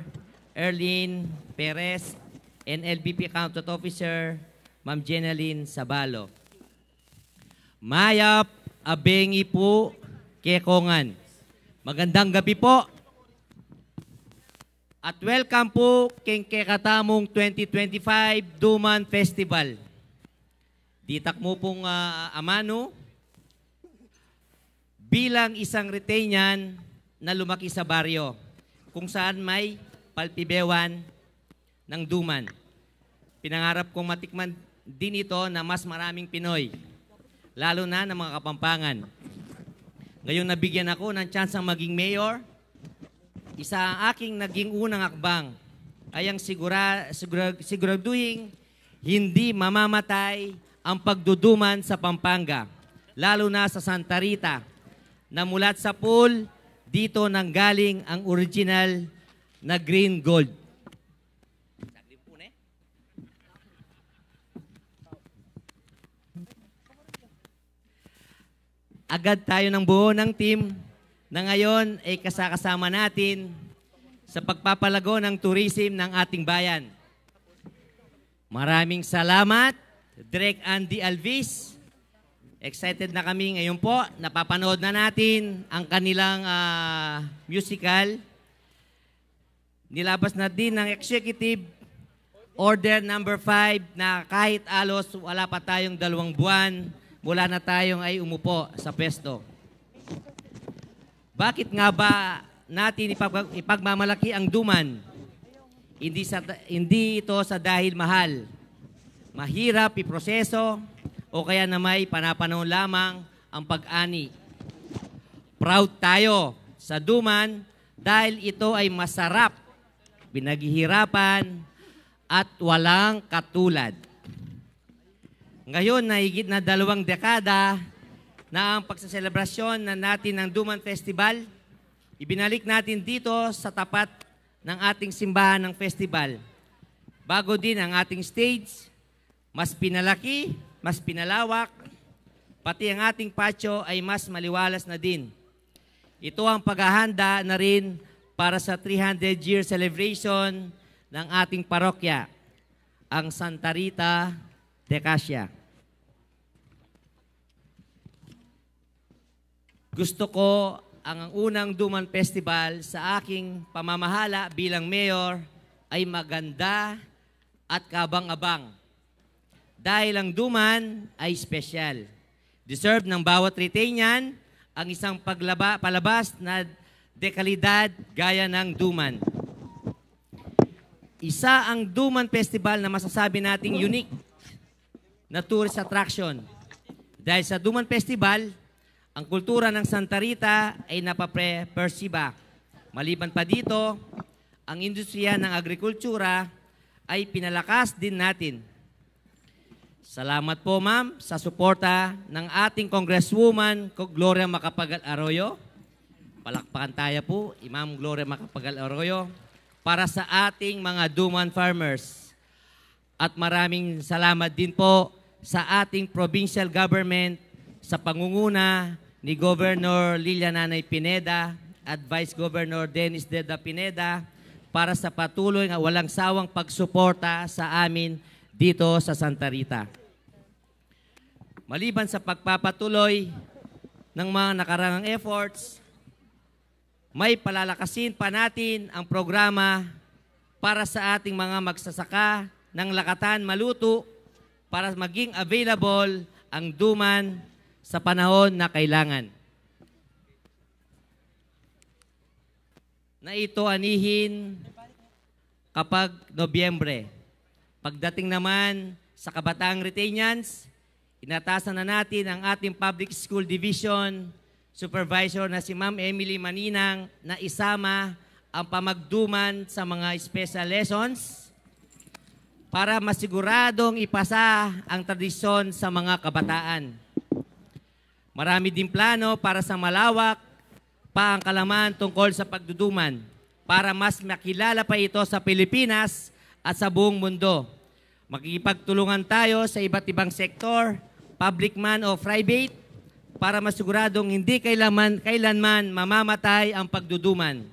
Erlene Perez, and L B P Accountant Officer Ma'am Jeneline Sabalo. Mayap a bengi pu kekongan. Magandang gabi po. At welcome pu keng kekatamung twenty twenty-five Duman Festival. Ditak mu pung, ah, amanu, bilang isang Retainerian na lumaki sa baryo kung saan may palpibewan ng Duman. Pinangarap kong matikman din ito na mas maraming Pinoy, lalo na ng mga Kapampangan. Ngayong nabigyan ako ng tsansang maging mayor, isa ang aking naging unang akbang ay ang sigura-, sigura-, siguraduhing hindi mamamatay ang pagduduman sa Pampanga, lalo na sa Santa Rita, na mula't sa pool, dito nanggaling ang original na green gold. Agad tayo ng buo ng team na ngayon ay kasakasama natin sa pagpapalago ng tourism ng ating bayan. Maraming salamat, Direk Andy Alvis. Excited na kami ngayon po. Napapanood na natin ang kanilang, ah, musical. Nilabas na din ng Executive Order number five na kahit alos wala pa tayong dalawang buwan, mula na tayong ay umupo sa pwesto. Bakit nga ba natin ipag-, ipagmamalaki ang Duman? Hindi sa, hindi ito sa dahil mahal, mahirap iproseso, o kaya na may panapanahon lamang ang pag-ani. Proud tayo sa Duman dahil ito ay masarap, pinaghihirapan, at walang katulad. Ngayon na higit na dalawang dekada na ang pagsaselebrasyon na natin ng Duman Festival, ibinalik natin dito sa tapat ng ating simbahan ng festival. Bago din ang ating stage, mas pinalaki, mas pinalawak, pati ang ating patio ay mas maliwalas na din. Ito ang paghahanda na rin para sa three hundred year celebration ng ating parokya, ang Santa Rita de Casia. Gusto ko ang, ang unang Duman Festival sa aking pamamahala bilang mayor ay maganda at kabang-abang. Dahil ang Duman ay special. Deserve ng bawat Riteñan ang isang paglaba-, palabas na dekalidad gaya ng Duman. Isa ang Duman Festival na masasabi nating unique na tourist attraction. Dahil sa Duman Festival, ang kultura ng Santa Rita ay napapreserba. Maliban pa dito, ang industriya ng agrikultura ay pinalakas din natin. Salamat po, ma'am, sa suporta ng ating Congresswoman, Ko-, Gloria Macapagal Arroyo. Palakpakan tayo po, i Ma'am Gloria Macapagal Arroyo, para sa ating mga Duman farmers. At maraming salamat din po sa ating provincial government sa pangunguna ni Governor Lilia Nanay Pineda at Vice Governor Dennis Deda Pineda para sa patuloy nga walang sawang pagsuporta sa amin dito sa Santa Rita. Maliban sa pagpapatuloy ng mga nakarangang efforts, may palalakasin pa natin ang programa para sa ating mga magsasaka ng lakatan maluto para maging available ang Duman sa panahon na kailangan. Na ito anihin kapag Nobyembre. Pagdating naman sa Kabataan Riteñans, inatasan na natin ang ating Public School Division Supervisor na si Ma'am Emily Maninang na isama ang pamagduman sa mga special lessons para masiguradong ipasa ang tradisyon sa mga kabataan. Marami ding plano para sa malawak pa ang kalaman tungkol sa pagduduman para mas makilala pa ito sa Pilipinas at sa buong mundo. Makikipagtulungan tayo sa iba't ibang sektor, public man o private, para masiguradong hindi kailanman, kailanman mamamatay ang pagduduman.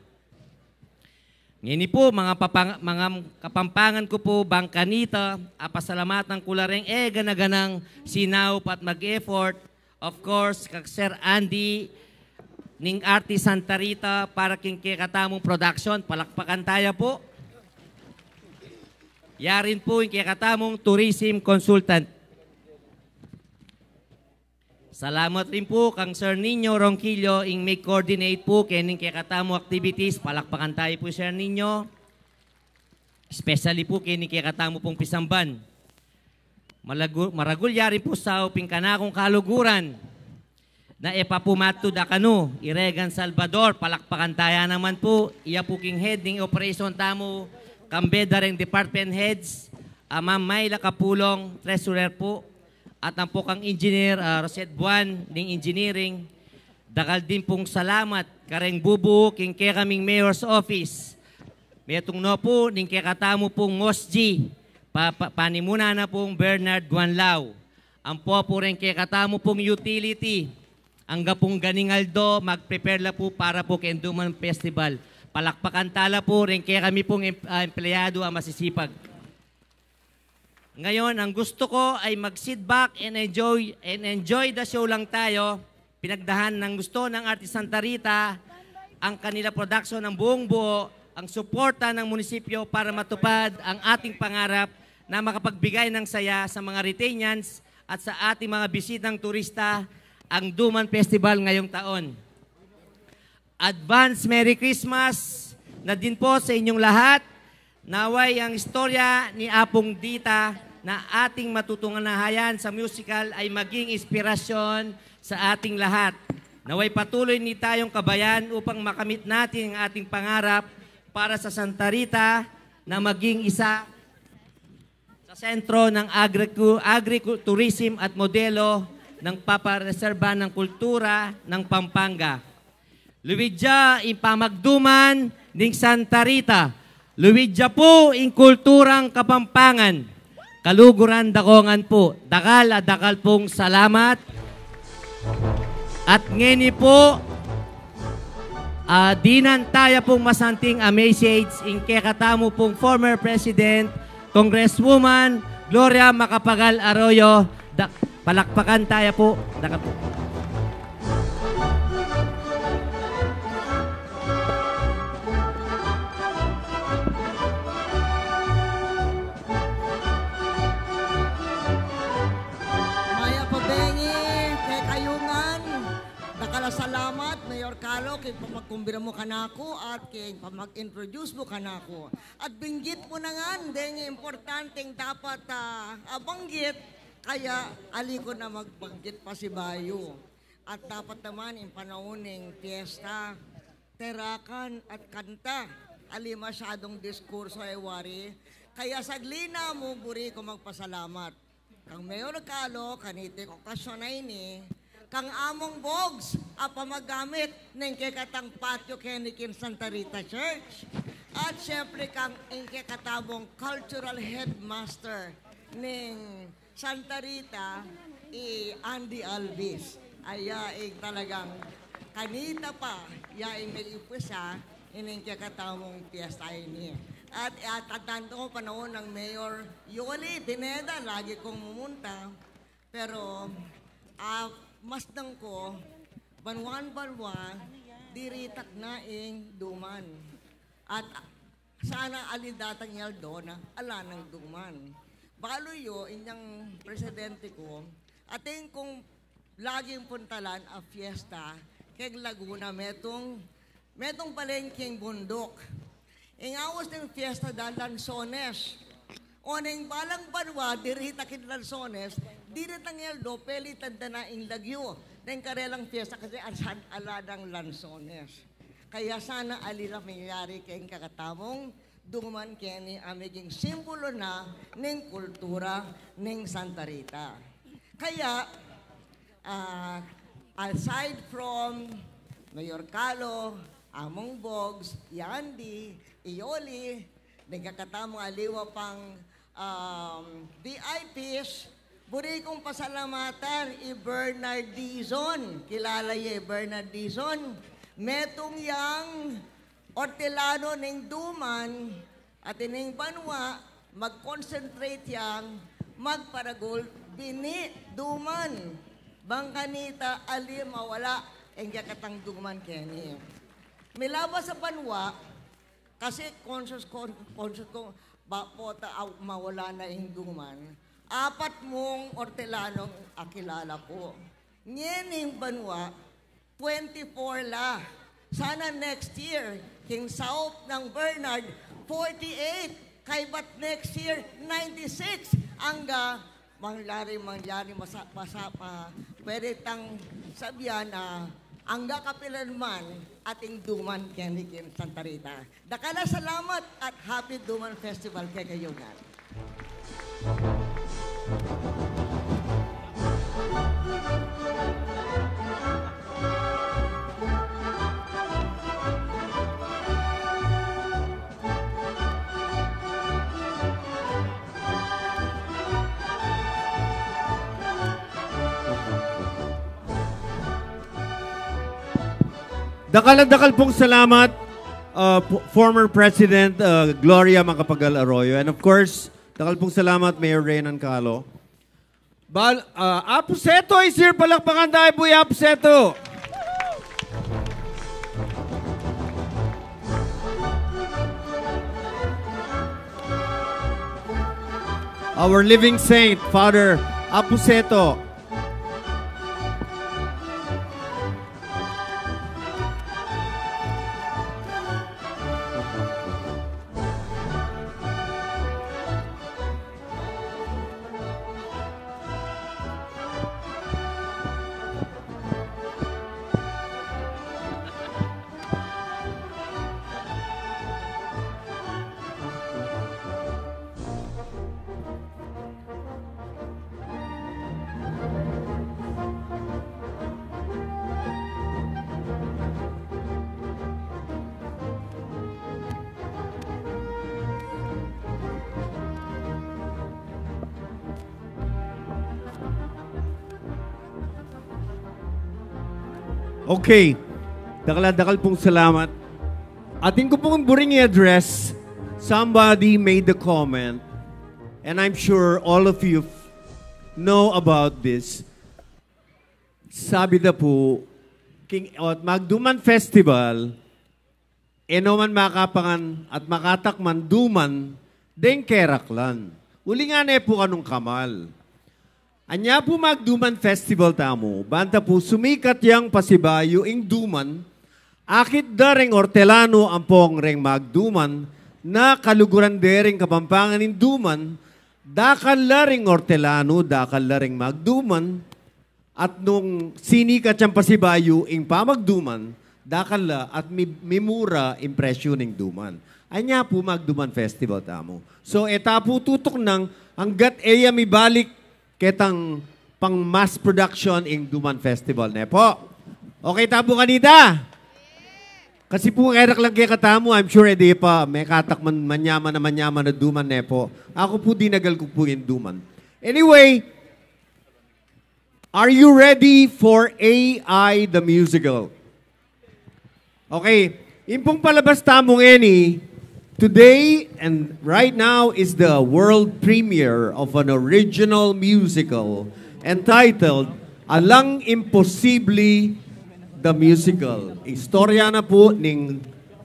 Ngeni po, mga papang-, mga Kapampangan ku po, bang kanita, apasalamatan ku la reng e gana-ganang sinaup at mag-effort, of course, kang Sir Andy ning Arte Santa Rita para king kekatamung production. Palakpakan taya po. Ya rin po ing kekatamung tourism consultant. Salamat rin po kang Sir Nino Ronquillo, ing mag-coordinate po kening kekatamung activities. Palakpakan tayo po, Sir Nino. Especially po kening kekatamu pong pisamban. Malagu-, maragul ya rin po saup ing kanakung kaluguran na e pa po matud a kanu, i Regan Salvador, palakpakan taya naman po. Iya po king head ning operation tamu, kambe da reng department heads, a Ma'am Myla Capulong, treasurer po, at ampo kang engineer, ah, Rosette Buan, ning engineering. Dakal din pong salamat kareng bubu king kekaming mayor's office. Metung no po ning kekatamu pong MOSG, pa-, pa-, panimuna na pong Bernard Guanlao. Ampo po reng kekatamu pong utility, angga pong ganing aldo, mag-prepare la po para po keng Duman Festival. Palakpakan tala po reng kekami pong em-, ah, empleyado a masisipag. Ngayon, ang gusto ko ay mag-sit back and enjoy, and enjoy the show lang tayo. Pinagdahan ng gusto ng Arte Santa Rita ang kanila production ng buong buo, ang suporta ng munisipyo para matupad ang ating pangarap na makapagbigay ng saya sa mga Riteñans at sa ating mga bisitang turista ang Duman Festival ngayong taon. Advance Merry Christmas na din po sa inyong lahat. Naway ang istorya ni Apong Dita na ating matutunghayan sa musical ay maging inspirasyon sa ating lahat. Naway patuloy ni tayong kabayan upang makamit natin ang ating pangarap para sa Santa Rita na maging isa sa sentro ng agriku-, agritourism at modelo ng papareserba ng kultura ng Pampanga. Luwid ya ing pamagduman ning Santa Rita. Luwid ya po ing kulturang Kapampangan. Kaluguran da ko ngan po. Dakal a dakal pong salamat. At ngeni po, Ah, dinan taya pung masanting a message ing kekatamu pung former President, Congresswoman Gloria Macapagal Arroyo. Da-, palakpakan taya pu. Daka-, Mayap a bengi kekayu ngan. Dakal a salamat, Mayor Calo, king pamagkumbida mu kanaku at king pamag-introduce mu kanaku. At binggit mu na ngan deng importanteng dapat, ah, abanggit, kaya ali ku na magbanggit pasibayu. At dapat naman ing panaun ning piyesta, terakan at kanta, ali masyadung diskurso e wari. Kaya sagli na mu buri ku magpasalamat kang Mayor Calo, kaniti king okasyon a ini, kang Among Bogs, a pamagamit ning kekatang patio keni king Santa Rita Church, at syempre kang ing kekatamung cultural headmaster ning Santa Rita, i Andy Alvis. Aya ing talagang kanita pa, ya ing meumpisa ining kekatamung piyesta ini. At, at, at tanto panaun nang Mayor Yoli Pineda, lagi kung mumunta. Pero, ah, masdan ku, banwang-banwa, diritak na ing duman. At, ah, sana ali datang ing aldo na ala nang duman. Balu yu, inyang presidente ku, atin kung laging puntalan a fiesta keng Laguna, metung, metung palengking bunduk. Ing aus ning fiesta da Lanzones. O neng balang banwa, diritak ing Lanzones, diritang aldo, pelitan da na ing lagyu neng karelang fiesta kasi asan ala nang Lanzones. Kaya sana ali la mangyari keng kekatamung duman keni a meging simbulu na ning kultura ning Santa Rita. Kaya, ah, aside from Mayor Calo, Among Bogs, i Andy, i Yoli, deng kekatamung aliwa pang, um, V I Ps, buri kung pasalamatan i Bernard Dizon. Kilala ye i Bernard Dizon? Metung yang ortelano ning duman, at ining banwa, mag-concentrate yang magparagul bini duman. Bang kanita ali mawala ing kekatang duman keni. Milabas a banwa, kasi conscious, con-, conscious ku, ba pota, ah, mawala na ing duman. Apat mung ortelanong akilala ku. Ngening banwa, twenty-four la. Sana next year, king saup nang Bernard, forty-eight. Kaybat next year, ninety-six. Angga, mangyari, mangyari, masa-, masa-, pa, pwede tang sabian na angga kapilan man atin duman keni king Santa Rita. Dakal a salamat at Happy Duman Festival kekayu ngan. Dakal a dakal pung salamat, uh, p-, former President, uh, Gloria Macapagal Arroyo. And of course, dakal pung salamat, Mayor Renan Calo. Bal-, uh, Apu Seto is here. Palakpakan tayo pu i Apu Seto. Our living saint, Father Apu Seto. Okay. Dakal a dakal pung salamat. Atin ku pung buring i-address, somebody made a comment, and I'm sure all of you know about this. Sabi da pu, king, o, Magduman Festival, e no man makapangan at makatakman duman deng keraklan. Uling e pu kanung kamal. Anya pu Magduman Festival tamu, banta pu sumikat yang pasibayu ing duman, akit da reng ortelanu ampong reng magduman, na kaluguran de reng Kapampangan ing duman, dakal la reng ortelanu, dakal la reng magduman, at nung sinikat yang pasibayu ing pamagduman, dakal la at mi-, mimura ing presyu ning duman. Anya pu Magduman Festival tamu. So, e ta pu tutuknang anggat e ya mibalik ketang pang mass production ing Duman Festival, ne pu? Okay ta pu kanita? Kasi pu, keraklan kekatamu, I'm sure e de pa mekatakman, manyaman a manyaman a duman, ne pu? Aku pu, dinagal ku pu ing duman. Anyway, are you ready for A I the Musical? Okay, ing pung palabas tamu ngeni, today and right now, is the world premiere of an original musical entitled Alang Imposible the Musical. Istorya na pu ning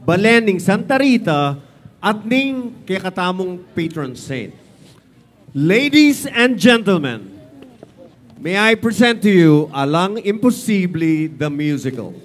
balen ning Santa Rita at ning kekatamung patron saint. Ladies and gentlemen, may I present to you Alang Imposible the Musical.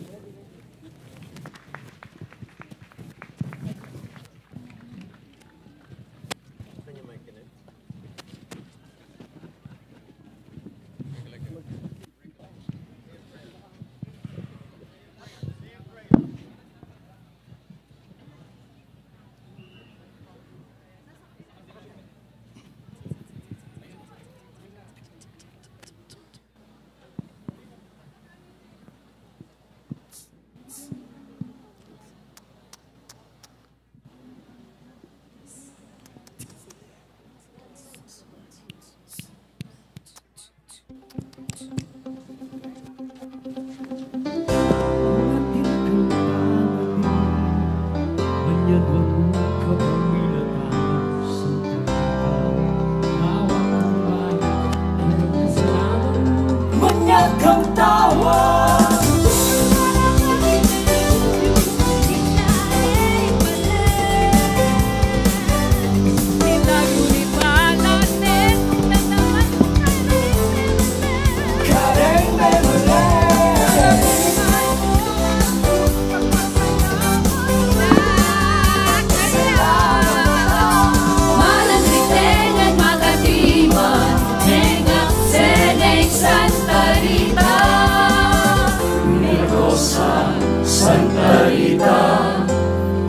Milagrosa Santa Rita,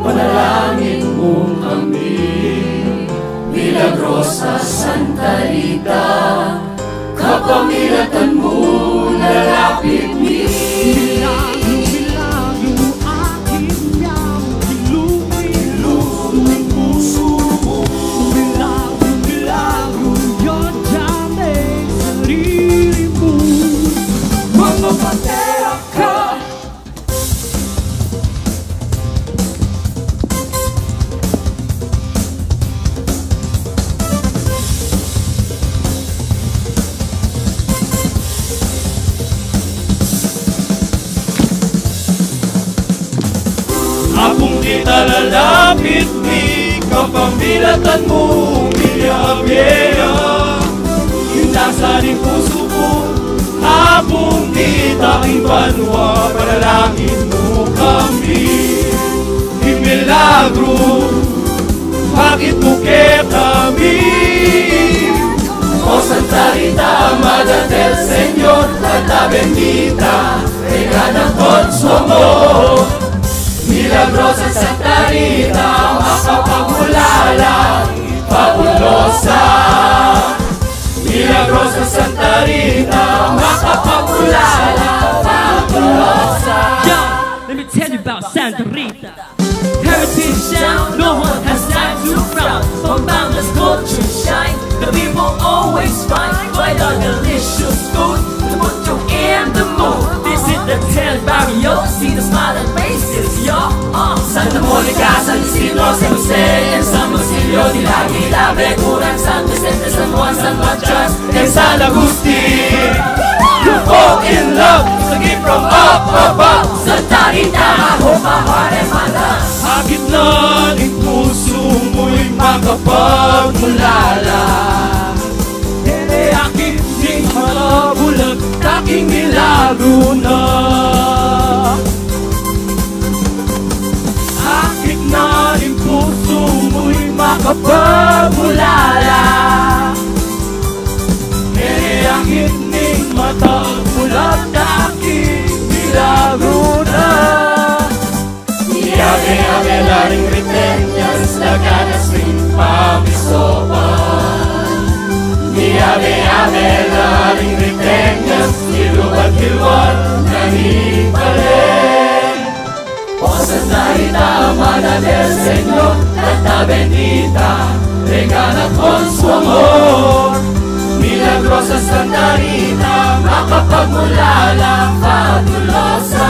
panalangin mu kami. Milagrosa Santa Rita, kapamilatan mu lalapit mi. Milagro, milagro, aking yamu, ilumina ing pusu mu. Milagro, milagro, yun dyan ing sarili mu. Mga patera ka. Apung Rita, lalapit mi, kapamilatan mu milya a bie ya. Ing lasa ning pusu ku, Apung Rita, king banua, panalangin mu kami. Ing milagru, akit mu kekami. O Santa Rita, Madre del Señor, Rita bendita, regada con su amor. Milagrosa Santa Rita, makapagulala, fabulosa. Milagrosa Santa Rita, makapagulala, fabulosa. Yo, let me tell you about Santa Rita. Heritage sound, no one has time to frown. Pampanga's culture shine, the people always find quite a delicious food to put you in the mood. Visit the ten barrios, see the smile and Reguran, San Vicente, San Juan, San Matias, and San Agustin. You fall in love, it's a gift from up above. Santa Rita, I hope my heart and my love. Akit na ning pusu mu'y makapagmulala. Ere akit ning mata bulag, taking milagro na. Akit na ning pusu mu'y makapagmulala. Ere akit ning mata bulag, taking milagro na. Miyabe-yabe la ring Riteñas, laganas ning pamisopan. Miyabe-yabe la ring Riteñas, hilwat-hilwat na ning balen. O Santa Rita, Madre del Señor, Tata bendita, regala con su amor. Milagrosa Santa Rita, makapagmulala, fabulosa.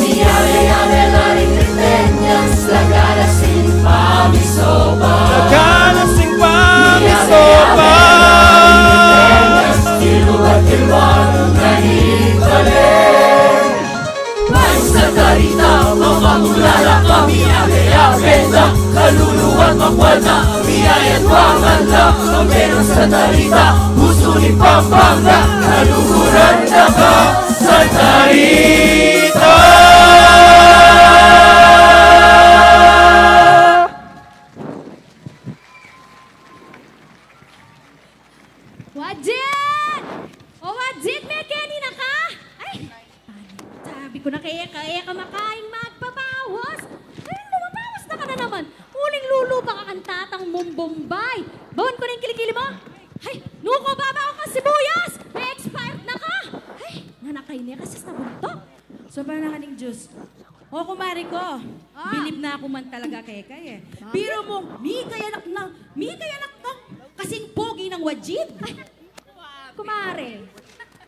Miyabe-yabe la ring Riteñas, laganas ning pamisopan. Laganas ning pamisopan. Miyabe-yabe la ring Riteñas, hilwat-hilwat na ning balen. Ay, Santa Rita, makapagmulala ka, miyabe-yabe la, kaluluwa't mapualta, miyayatwa man la, ang perang Santa Rita, pusu ning Pampanga, kaluguran na ka, Santa Rita. Wajid! O Wajid, mekeni na ka? Ay, sabi ku na keka, e ka makaing magpabawas. Ay, lumabawas na ka na naman. Uling lulupa ka kang tatang mung Bombay. Bawan ku na ing kilikili mu. Ay, nuko, babawan kang sibuyas. Me-expired na ka. Ay, nanakay ne kasi sa buntok. Sumpa na ka ning juice. O, kumare ku. Ah. Bilib na ku man talaga keka e. Bakit? Biru mu, mikayanak na, mikayanak na kasing pogi nang Wajid. Ay, kumare,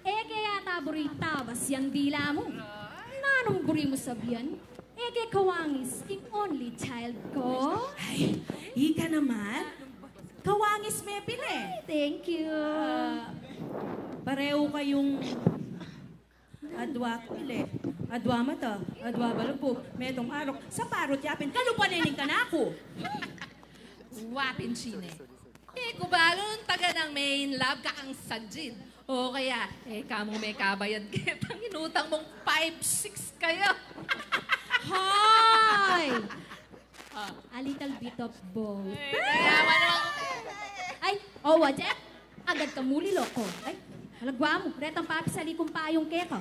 e ke yata buri itabas yang dila mu. Nanung buri mu sabian, e ke kawangis ing only child ku? Ay, ika naman. Kawangis me pin e. Ay, thank you. Ah, pareho kayung adwa pili, adwa mata, adwa balbug, metung arok, saparut yapin, kalupa ne ning kanaku. Wa pin, Chine. E ku balu nung taganang me-in love ka kang Sajid. O kaya, e ka mung mekabayad ketang inutang mung five six kaya. Hoy! Ah. A little bit of both. Ay, kaya naman. Ay, o, Wajid, agad ka muli, loko. Ay, alagwa mu, retang papisali kung payung keka.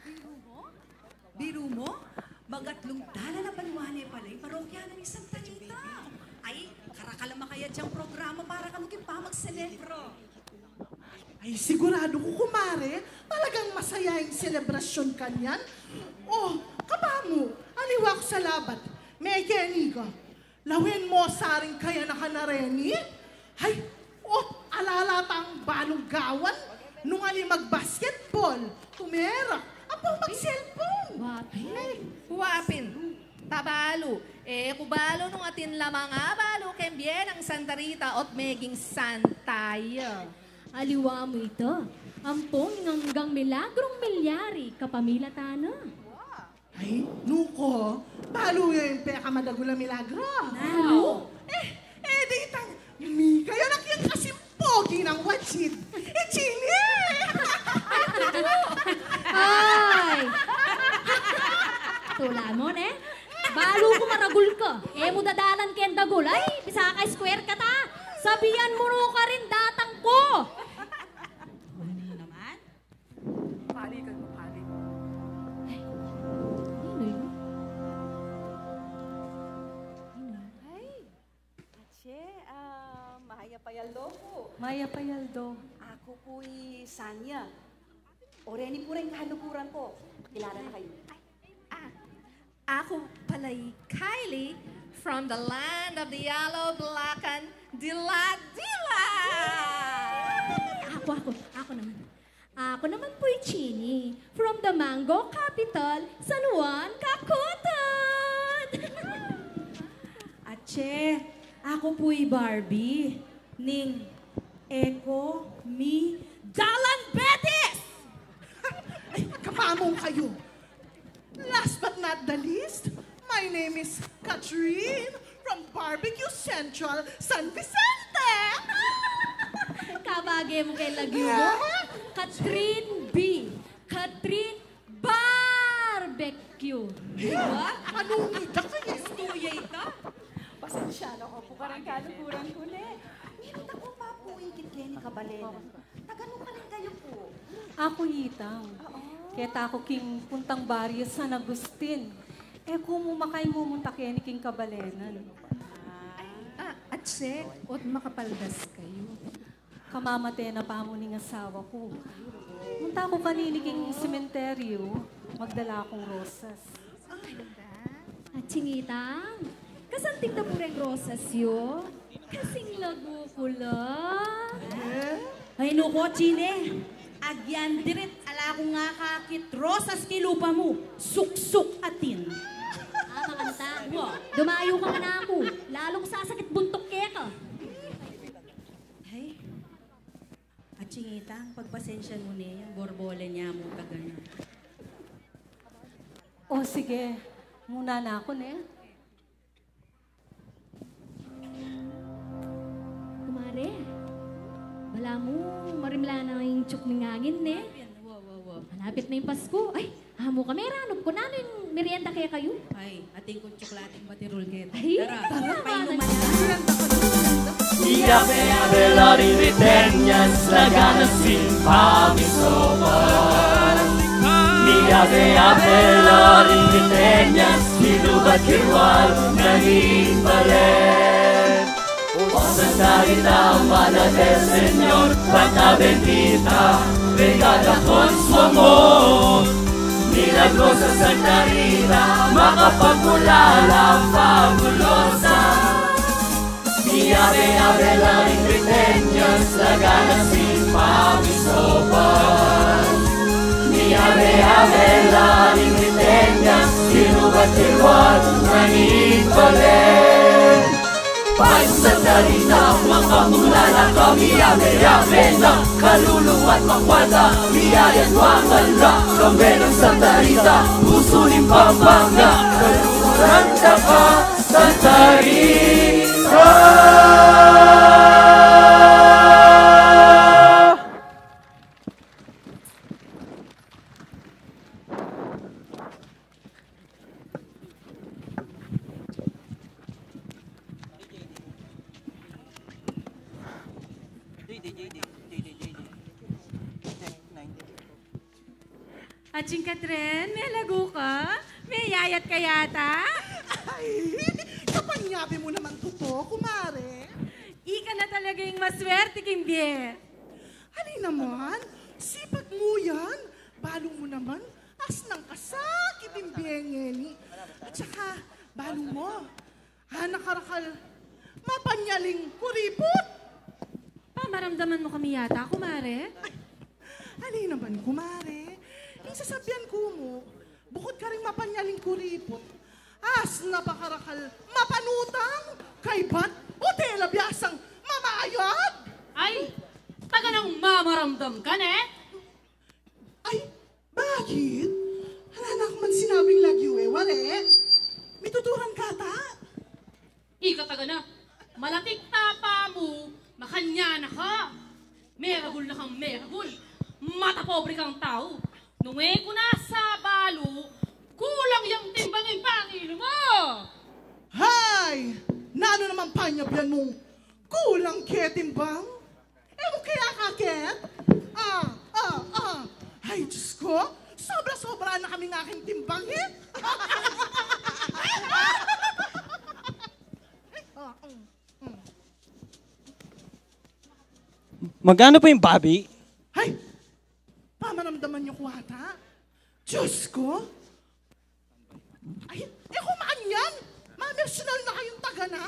Biru mu? Biru mu? Magatlung dalan a banwa ne pala ing parokya na ning Santa Rita. Ay, karakal a makayad yang programa para kanu king pamagselebra. Ay, siguradu ku, kumare, talagang masaya ing selebrasyun kanyan. O, kaba mu, aliwa ku sa labat, mekeni ka. Lawen mu sa ring kayanakan a reni. Ay, ot ala la tang balung gawan, nung ali mag-basketball, tumerak, ampong mag-cellphone. Wa pin. Ay. Wa pin. Tabalu, e ku balu nung atin la mang abalu keng bie nang Santa Rita ot meging santa ya. Aliwa mu ita, ampong ing anggang milagrung milyari kapamilatan na. Ay, nuko, balu yu ing pekamadagul a milagro. Nanu? E, e, di itang mikayanak yang kasing pogi nang Wajid. E, Chine! Ay! Tula mu ne? Balu ku maragul ka. E mu dadalan keng dagul. Ay, bisa ka square ka ta. Sabian mu no karin datang ku. Ano naman? Palikan mo, pali. Ay, nino yun? Nino? Ay, atse, ah, mayap a aldo ku. Mayap a aldo. Aku pu i Sanya. O reni pu reng kaluguran ku. Kilala na kayu. Ah, aku pala i Kylie from the land of the yellow, black, and dila-dila. Aku, aku, aku naman. Aku naman pu i Chini from the mango capital, San Juan, Cacutud. Atse, Aku pu i Barbie ning Eco Mi Dalan Betis! Ay, kapamu kayu. Last but not the least, my name is Catherine from Barbecue Central, San Vicente! Kabage mu keng lagyu mu. Yeah. Catherine B. Catherine Barbecue. Diba? Anu ita kaya? Istuya ita. Pasensya na ku pu karing kaluguran ku, ne. Ngunit aku pa pu ikit keni kabalen. Taga nu karin kayu pu? Aku itang. Oo. Keta ku king puntang baryu San Agustin. E ku mu makaimumunta keni king kabalenan. Ah, atse, ot makapaldas kayu. Kamamate na pamu ning asawa ku. Munta ku kanini king sementeryu, magdala kung rosas. Atsing itang, kasanting da pu reng rosas yu? Kasing lagu ku la. Ay, nu ku, Chine. Agyan dirit, ala kung akakit rosas king lupa mu. Suksuk atin. Ah, makanta. Wa. Dumayu ka kanaku. Lalung sasakit buntuk keka. Ay. Atsing itang, pagpasensya mu ne yan, borbolen ya mu taga na. O, sige. Muna na ku, ne? Kumare, balamu marimla na ing tiuk ning angin, ne? Wa, wa, wa. Malapit na ing Pasku. Ay, amu ka, meranup ku nanu ing merienda kekayu. Ay, atin kung tsuklating batirul keta. Ay, tara, tara, painuman na. Miyabe-yabe la ring ritenyas, lagana sin pamisopan. Miyabe-yabe la ring ritenyas, kilubat kirwal na ning bale. O Santa Rita, Madre del Señor, Santa Bendita, Vengada con su amor. Milagrosa Santa Rita, makapagmulala, fabulosa. Miyabe-yabe la ring ritenyas, lagana sin pamisopan. Miyabe-yabe la ring ritenyas, kilubat kirwal na ning bale. Paiku Santa Rita, makapagmulala ka, miyabe-yabe na, kalulu at makwalta, miyayatwa ka la, kambe nang Santa Rita, pusu ning Pampanga, kaluguran da ka, Santa Rita. Atsing Catherine, melagu ka? Meyayat ka yata? Ay, kapanyabi mu naman tutu, kumare. Ika na talaga ing maswerte king bie. Ali naman, sipag mu yan. Balu mu naman, asnang kasakit ing bie ngeni. At saka, balu mu, anak karakal, mapanyaling kuriput. Pamaramdaman mu kami yata, kumare? Ay, ali naman, kumare. Ing sasabian ku mu, bukud karing mapanyaling kuriput, asna pa karakal mapanutang, kaybat, o tela biasang mamayad. Ay, taganang mamaramdam ka ne? Ay, bakit? Ala na ku man sinabing lagyu e, ware? Mituturan ka ata? Ika taga na, malatik tapa mu, makanyan na ka. Meragul na kang meragul, matapobre kang tau. Nung e ku na sabalu, kulang yang timbang ing pangilu mu. Hay! Nanu naman panyabian mung kulang ke timbang? E mu kaya kaket? Ah, ah, ah. Ay, Diyos ko, sobra-sobra na kaming aking timbang, eh. Ah, mm, mm. Magkano po yung babi? Ay, pamaramdaman niyo ku ata. Diyos ko, ay, e ku makanyan! Mamersyonal na kayung taga na!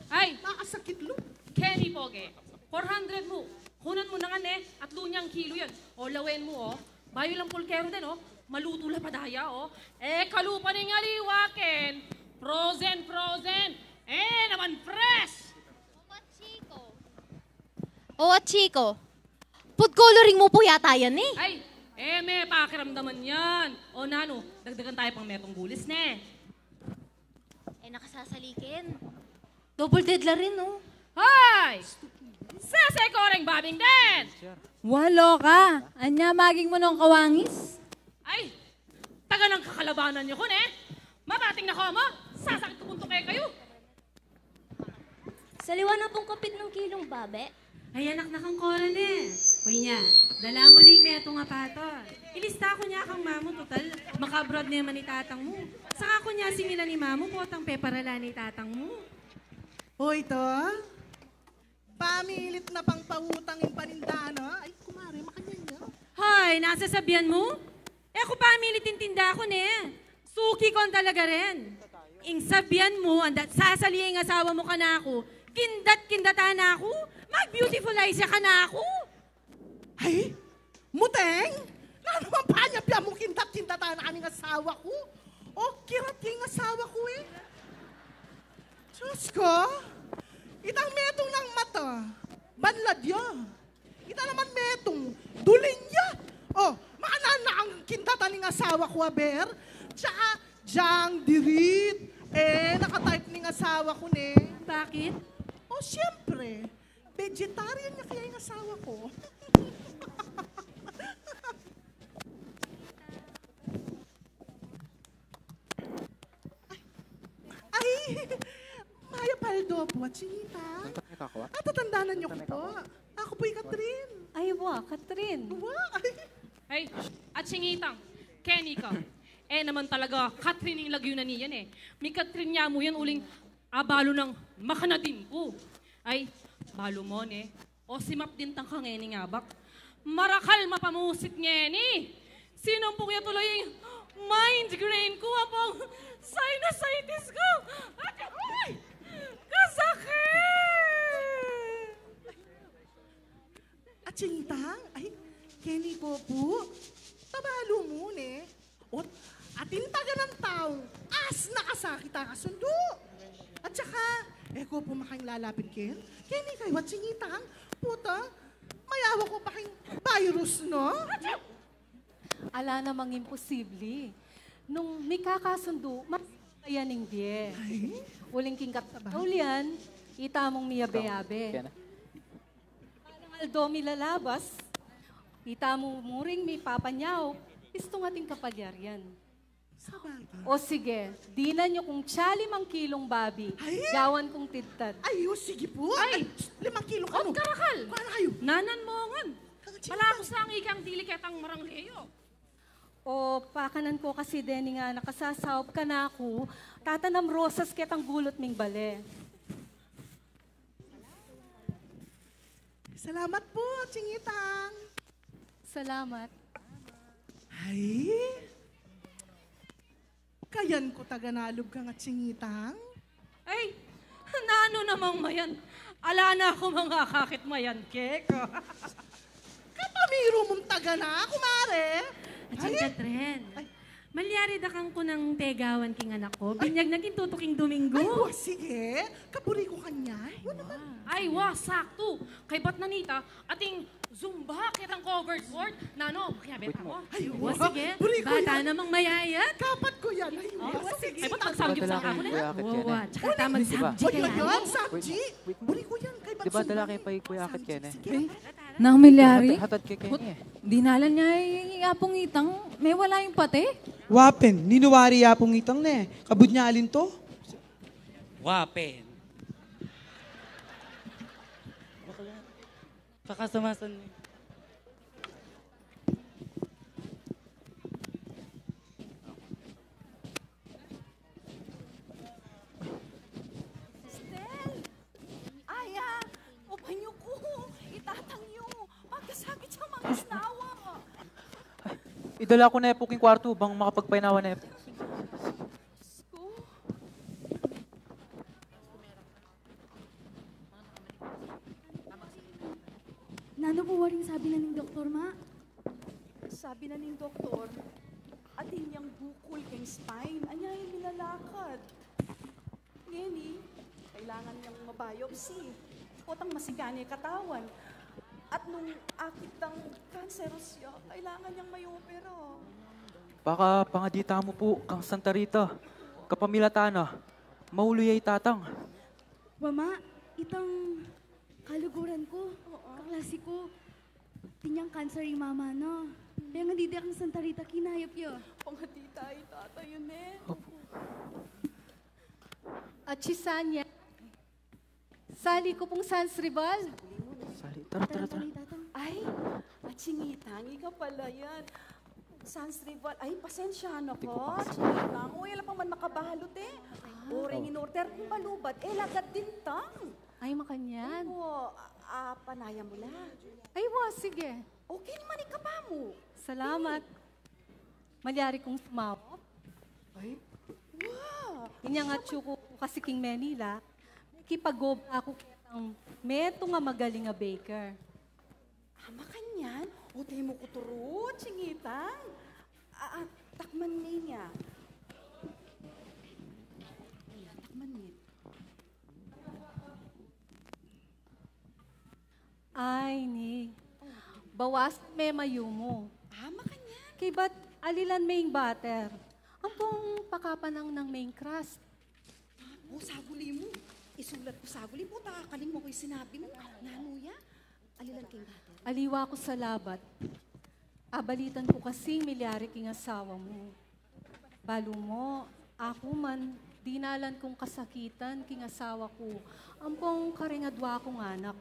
Ay! Makasakit lu. Keni, poge. Four hundred mu. Kunan mu na ngan e, atlu nyang kilu yan. O, lawen mu, o. Bayu lang pulkero den, o. Malutu la pa daya, o. E, kalupa ning aliwa ken. Frozen, frozen. E, naman fresh! O, Atsiko, food coloring mu pu yata yan, e. Ay, e me pakiramdaman yan. O, nanu, dagdagan taya pang metung gulis, ne? E, nakasasali ken. Double dead la rin, o. Hoy! Sese ko reng babing dead! Wa, loka. Anya maging mu nung kawangis? Ay, taga nang kakalabanan yu ku, ne? Mapating na ko mu, sasakit ku pung tuke kayu. Saliwa na pung kapit nang kilung babe. Ay, anak na kang Coron, e. Uy, nya, dala mu ning metung apatos. Ilista ku nya kang mamu, tutal maka-abroad ne man i tatang mu. Saka ku nya singilan i mamu, potang peparalan ne i tatang mu. Hoy, ita, pamilit na pang pautang ing paninda na. Ay, kumare, makanyan ya. Hoy, nasasabian mu? E ku pamilit ing tinda ku, ne. Suki ku talaga rin. Ing sabian mu, andat sasali ing asawa mu kanaku, kindat-kindatan na ku, mag-beautifulize ya kanaku. Ay, muteng? Nanu man panyapya mu kindat-kindatan na ning asawa ku? O, kirat ya ing asawa ku, e. Diyos ku, itang metung nang mata, banlad ya. Ita naman metung, dulin ya. O, makananu nang kindatan ning asawa ku, aber? Tsaka, dyang dirit. E, naka-type ning asawa ku, ne. Bakit? O, siyempre. Vegetarian ya kaya ing asawa ku. Ay, mayap aldo pu, Atsing Itang. Nanu pu ing kakawa? Atatandanan yu ku pu. Aku pu i Katrin. Ay, wa, Katrin. Wa, ay. Ay, Atsing Itang, keni ka. E naman talaga Katrin ing lagyu na niyan, e. Mi-Katrin ya mu yan uling abalu nang makanadin ku. Ay, balu mu, ne. O, simap din tang kangening abak. Marakal mapamusit ngeni. Sinumpung ya tuloy ing migraine ku, ampong sinusitis ku. Ay, kasakit! Atsing Itang, ay, keni ko pu. Tabalu mu, ne. Ot, atin taga nang taung asna kasakit a kasundu. At saka, e ko pu makaing lalapin ken, keni kayu, Atsing Itang, puta, mayawa ko pa king virus, no? Ala namang imposible. Nung mikakasundu, mas kaya ning bie. Ay. Uling king kat-, ulian, ita mung miyabe-yabe. Kaya na. Balang aldo milalabas, ita mu muring mipapanyaup, istung ating kapalyarian. Sabagay. O sige, dinan yu kung tsa limang kilung babi, ay, gawan kung tidtad. Ay, o sige pu. Ay, limang kilung, anu? Ot karakal. Kuan na kayu. Nanan mu ngan. Palaku sa ikang dili ketang marangleyo. O, pakanan ko kasi deni nga nakasasaup kanaku, tatanam rosas ketang gulut ming bale. Salamat pu, Atsing Itang. Salamat. Ay, kayan ku taga nalub kang Atsing Itang. Ay, nanu namang mayan? Ala na ku mangakakit mayan keka. Kapamiru mung taga na, kumare. Atsing Katrin. Ay. Malyari da kang kunang pegawan king anak ku. Ay. Binyag na king tutuking Domingo. Ay, wa, sige. Kaburi ku kanyan. Wa naman. Ay, wa, saktu. Kaybat na nita, ating Zumba ketang covered court. Nanu, makiabe tamu? Ay, wa, sige. Buri ku yan. Bata namang mayayat. Kapat ku yan. Ay, wa, sige. Ay, ba't magsamgyup sa kamu na? Wa, wa. Tsaka tamang samgyup yan. Buri ku yan. Kaybat Zumba. Di ba dala kayu pa ikuya akit kene? Sige. Nang milyari. Hatad ke kene. Dinalan ne i Apung Itang, mewala ing pate. Wa pin, ninu wari i Apung Itang ne. Kabud ne alin to? Wa pin. Kakasamasan ne. Stel! Aya, upan yu ku, i tatang yu, magkasakit ya mangisnawa. Idala ku ne pu king kuartu, bang makapagpainawa ne pu. Diyos ku. Nanu pu waring sabi na ning doktor, ma? Sabi na ning doktor, atin yang bukol keng spine, anya yang milalakad. Ngeni, kailangan yang ma-biopsy. Potang masikan ne katawan. At nung akit tang kanseros ya, kailangan yang may opera. Baka pangadi tamu pu kang Santa Rita, kapamilatan na, maulu ya i tatang. Wa ma, itang kaluguran ku, kaklasi ku, atin yang kanser i mama na. Kaya nga didi kang Santa Rita kinayap ya. Pangadi ta i tatang yun e. Opo. At si Sanya, sali ku pung Sans Rival. Sali. Tara, tara, tara. Ay, at singitang, ika pala yan. Sans Rival. Ay, pasensya na ka. Singitang. O, yala pa man makabalut e. O, reng in-order kung balubat. E, lagad din tang. Ay, makanyan. O, a, panaya mu la. Ay, wa, sige. Okay naman, ika pa mu. Salamat. Malyari kung sumawap? Ay, wa! Inyang atsu ku kasi king Manila, kipag-obra ku ketang metung a magaling a baker. A, makanyan? O, temu ku turu, singitang. A, a, takman ne niya. Ayan, takman ne. Ay, ni. Bawasan me mayumu. A, makanyan? Kaybat alilan me ing butter. Ampong pakapanang nang me ing crust. O, saguli mu. Isulat ku saguli mu, ta akaling mu ku ing sinabi mu. Nanu ya? Alilan king butter. Aliwa ku sa labat. Abalitan ku kasing milyari king asawa mu. Balu mu, aku man, dinalan kung kasakitan king asawa ku, ampong kareng adwa kung anak.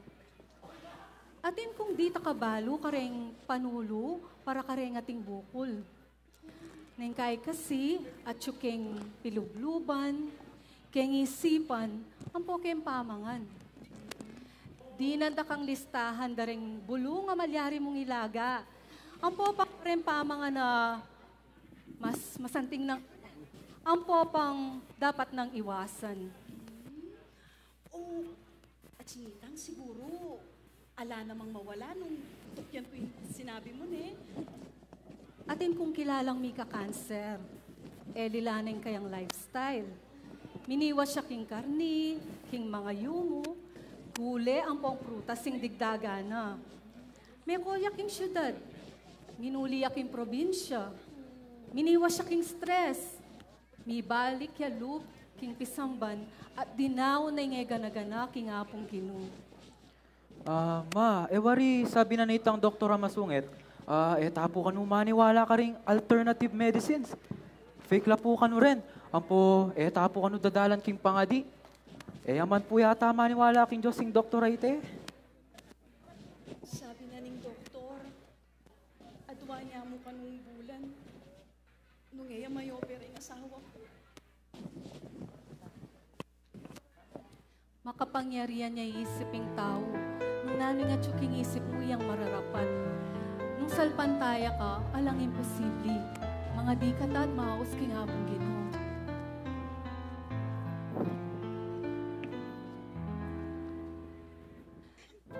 Atin kung ditak a balu kareng panulu para kareng ating bukul. Neng kai kasi, atsu keng pilubluban, keng isipan, ampo keng pamangan. Dinan da kang listahan da ring bulung a malyari mung ilaga. Ampo pa ring pamangan a mas masanting nang, ampo pang dapat nang iwasan. O, at sinitang siguru, ala namang mawala nung tukyan ku ing sinabi mu, ne? Atin kung kilalang mika-cancer, e lila neng kayang lifestyle. Miniwas ya king karni, king mangayumu, gule ampong prutas ing digdagan na. Meko ya king syudad, minuli ya king probinsya, miniwas ya king stress, mibalik ya lub king pisamban at dinaun na ing e gana-gana king Apung Ginu. A, ma, e wari sabi na nitang doktor a masungit, a, e ta pu kanu maniwala karing alternative medicines. Fake la pu kanu ren, ampo e ta pu kanu dadalan king pangadi. E ya man pu yata maniwala king Dios ing doktor a iti. Sabi na ning doktor, adwa ne mu kanung bulan nung e ya mayopera ing asawa ku. Makapangyarian ya ing isip ing tau. Nung nanu ing atsu king isip mu, iyang mararapat. Nung salpantaya ka, alang imposible. Mangadi ka ta at maus king Apung Ginu.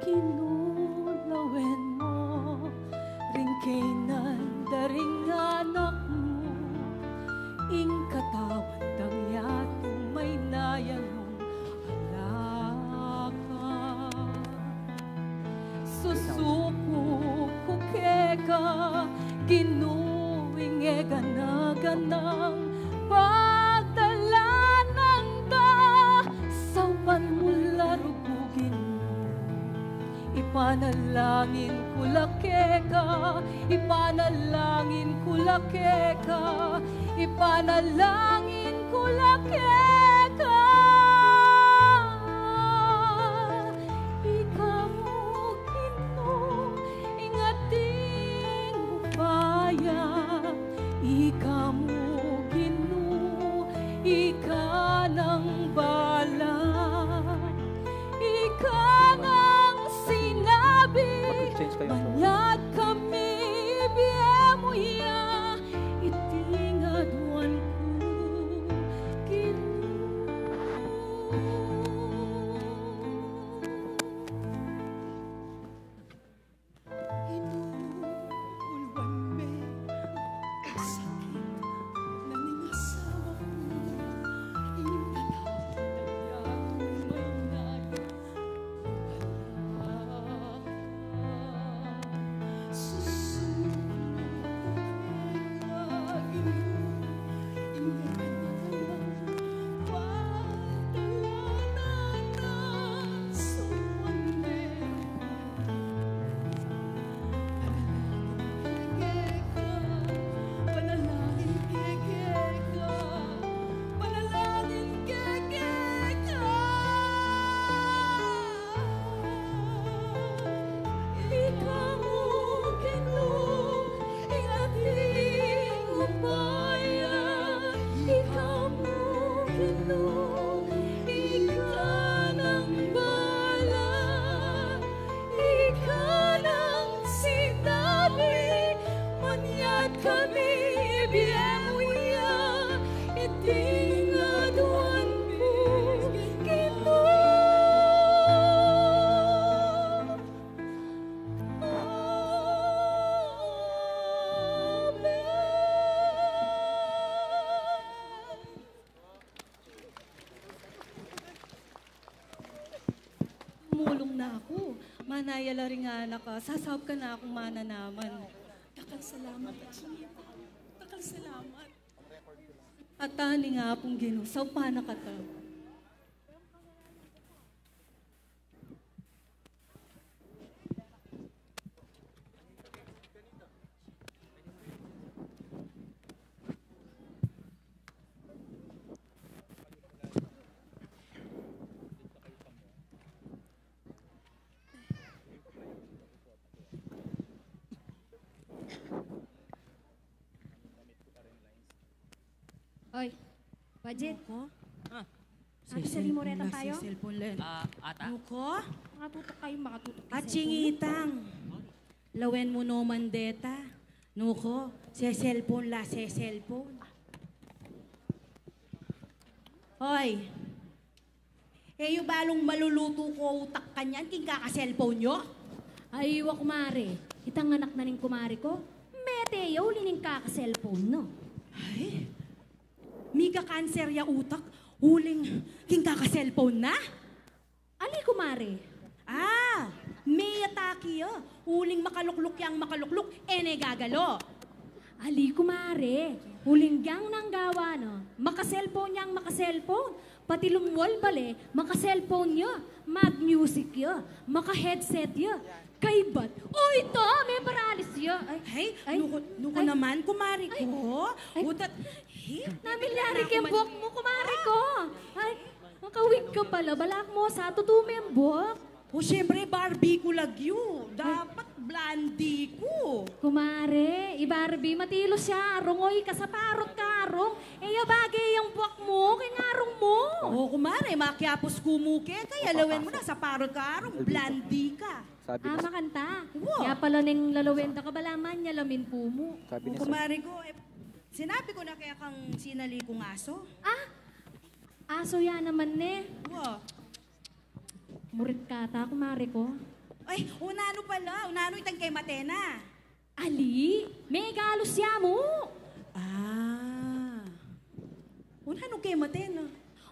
Kinulawen mo ring kaynan da ring anak mu, ing katawan dang yatu maynaya nung alaka. Susuku ku keka, Ginu, ing e gana-ganang pagdalanan da, saupan mu la rugu, Ginu. Ipanalangin ku la keka, ipanalangin ku la keka, ipanalangin ku la keka. Ika mu, Ginu, ing ating upaya, ika mu, Ginu, ika nang bahala. Ika nang sinabi, manyad kami, ibie mu ya iting aduan ku, Ginu. Inulwan me ing sakit na ning asawa ku, ing katawan dang yatu maynaya nung alaka. Iti ing aduan ku keka. Amen. Mulung na ku. Manaya la ring anak, a, sasaup ka na kung mananaman. Dakal salamat, Atching Itang. Dakal salamat. At tani nga pung Ginu, saupan na kata. Oy, Budget. Nuko? Ah. Ate, sali mo retang payo? Cellphone len. Ah, ata. Nuko? Makatutok kayu, makatutok. Atching Itang. Lawen mu no man deta. Nuko, se-cellphone la, se-cellphone. Oy. E yu balung malulutu ku utak kanyan king kaka-cellphone yu? Ay, wa, kumare. Itang anak na ning kumare ku, mete ya uli ning kaka-cellphone na. Ay, mika-cancer ya utak uling king kaka-cellphone na? Ali, kumare. Ah, meyatake ya uling makalukluk yang makalukluk, e ne gagalo. Ali, kumare, uling yang nang gawa na, maka-cellphone yang maka-cellphone, pati lumwal bale, maka-cellphone ya, mag-music ya, maka-headset ya. Kaybat, oy, ta, meparalis ya. Ay, ay, nuko, nuko naman, kumare ku. Ay. Utat, namilyari keng buak mu, kumare ku. Ay, makawig ka pala, balak mu sa tutu meng buak. O, siyempre, Barbie ku lagyu. Dapat blondie ku. Kumare, i Barbie, matilu siyang arung, o ika saparot ka arung. E ya bage yang buak mu keng arung mu. O, kumare, makiapus ku mu keka, lawen mu na, saparot ka arung, blondie ka. Sabi na. Makanta. Wa. Ya pala neng lalawen da ka, balaman ya lamin pu mu. Sabi na. O, kumare ku, e, sinabi ku na kaya kang sinali kung aso. Ah? Aso ya naman ne. Wa. Murit ka ata, kumare ku. Ay, o nanu pala, o nanu itang kemate na? Ali, megalus ya mu. Ah. O nanu kemate na?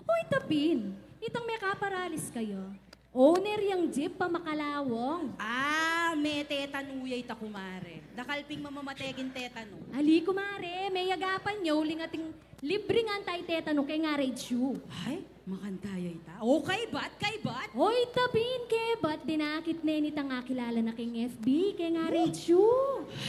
Oy, tapin, itang mekaparalis kaya. Owner yang jeep pa makalawang. Ah, metetanu ya ita, kumare. Dakal ping mamamate king tetanu. Ali, kumare, meyagapan ya uling ating libreng anti-tetanu keng R H U. Ay, makanta ya ita. O, kaybat, kaybat. Oy, tapin, kaybat, dinakit ne nitang akilala na keng F B, keng R H U.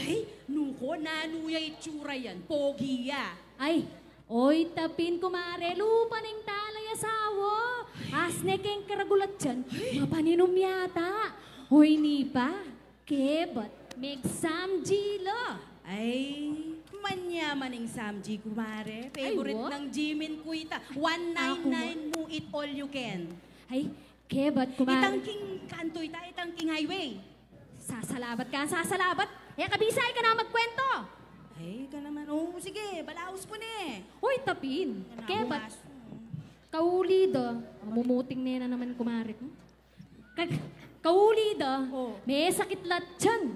Ay, nuko, nanu ya itsura yan? Pogi ya. Ay, oy, tapin, kumare, lupa neng tala ya sawa. Asne keng karagulat yan, mapaninum yata. Oy, ni pa. Kaybat, meg-Sam G la. Ay, manyaman ing Sam G, kumare. Ay, favorite wa. Nang Jimin ku ita. One nine nine mu it all you can. Ay, kaybat, kumare. Itang king kantu ita, itang king highway. Sasalabat ka, sasalabat. E ka bisa, e ka na magkwento. Ay, ka naman. O, sige, balaus ku ne. Uy, tapin. Kaybat. Kauli da. Mamumuting ne na naman, kumare. Ka-, kauli da, o, mesakit la tiyan.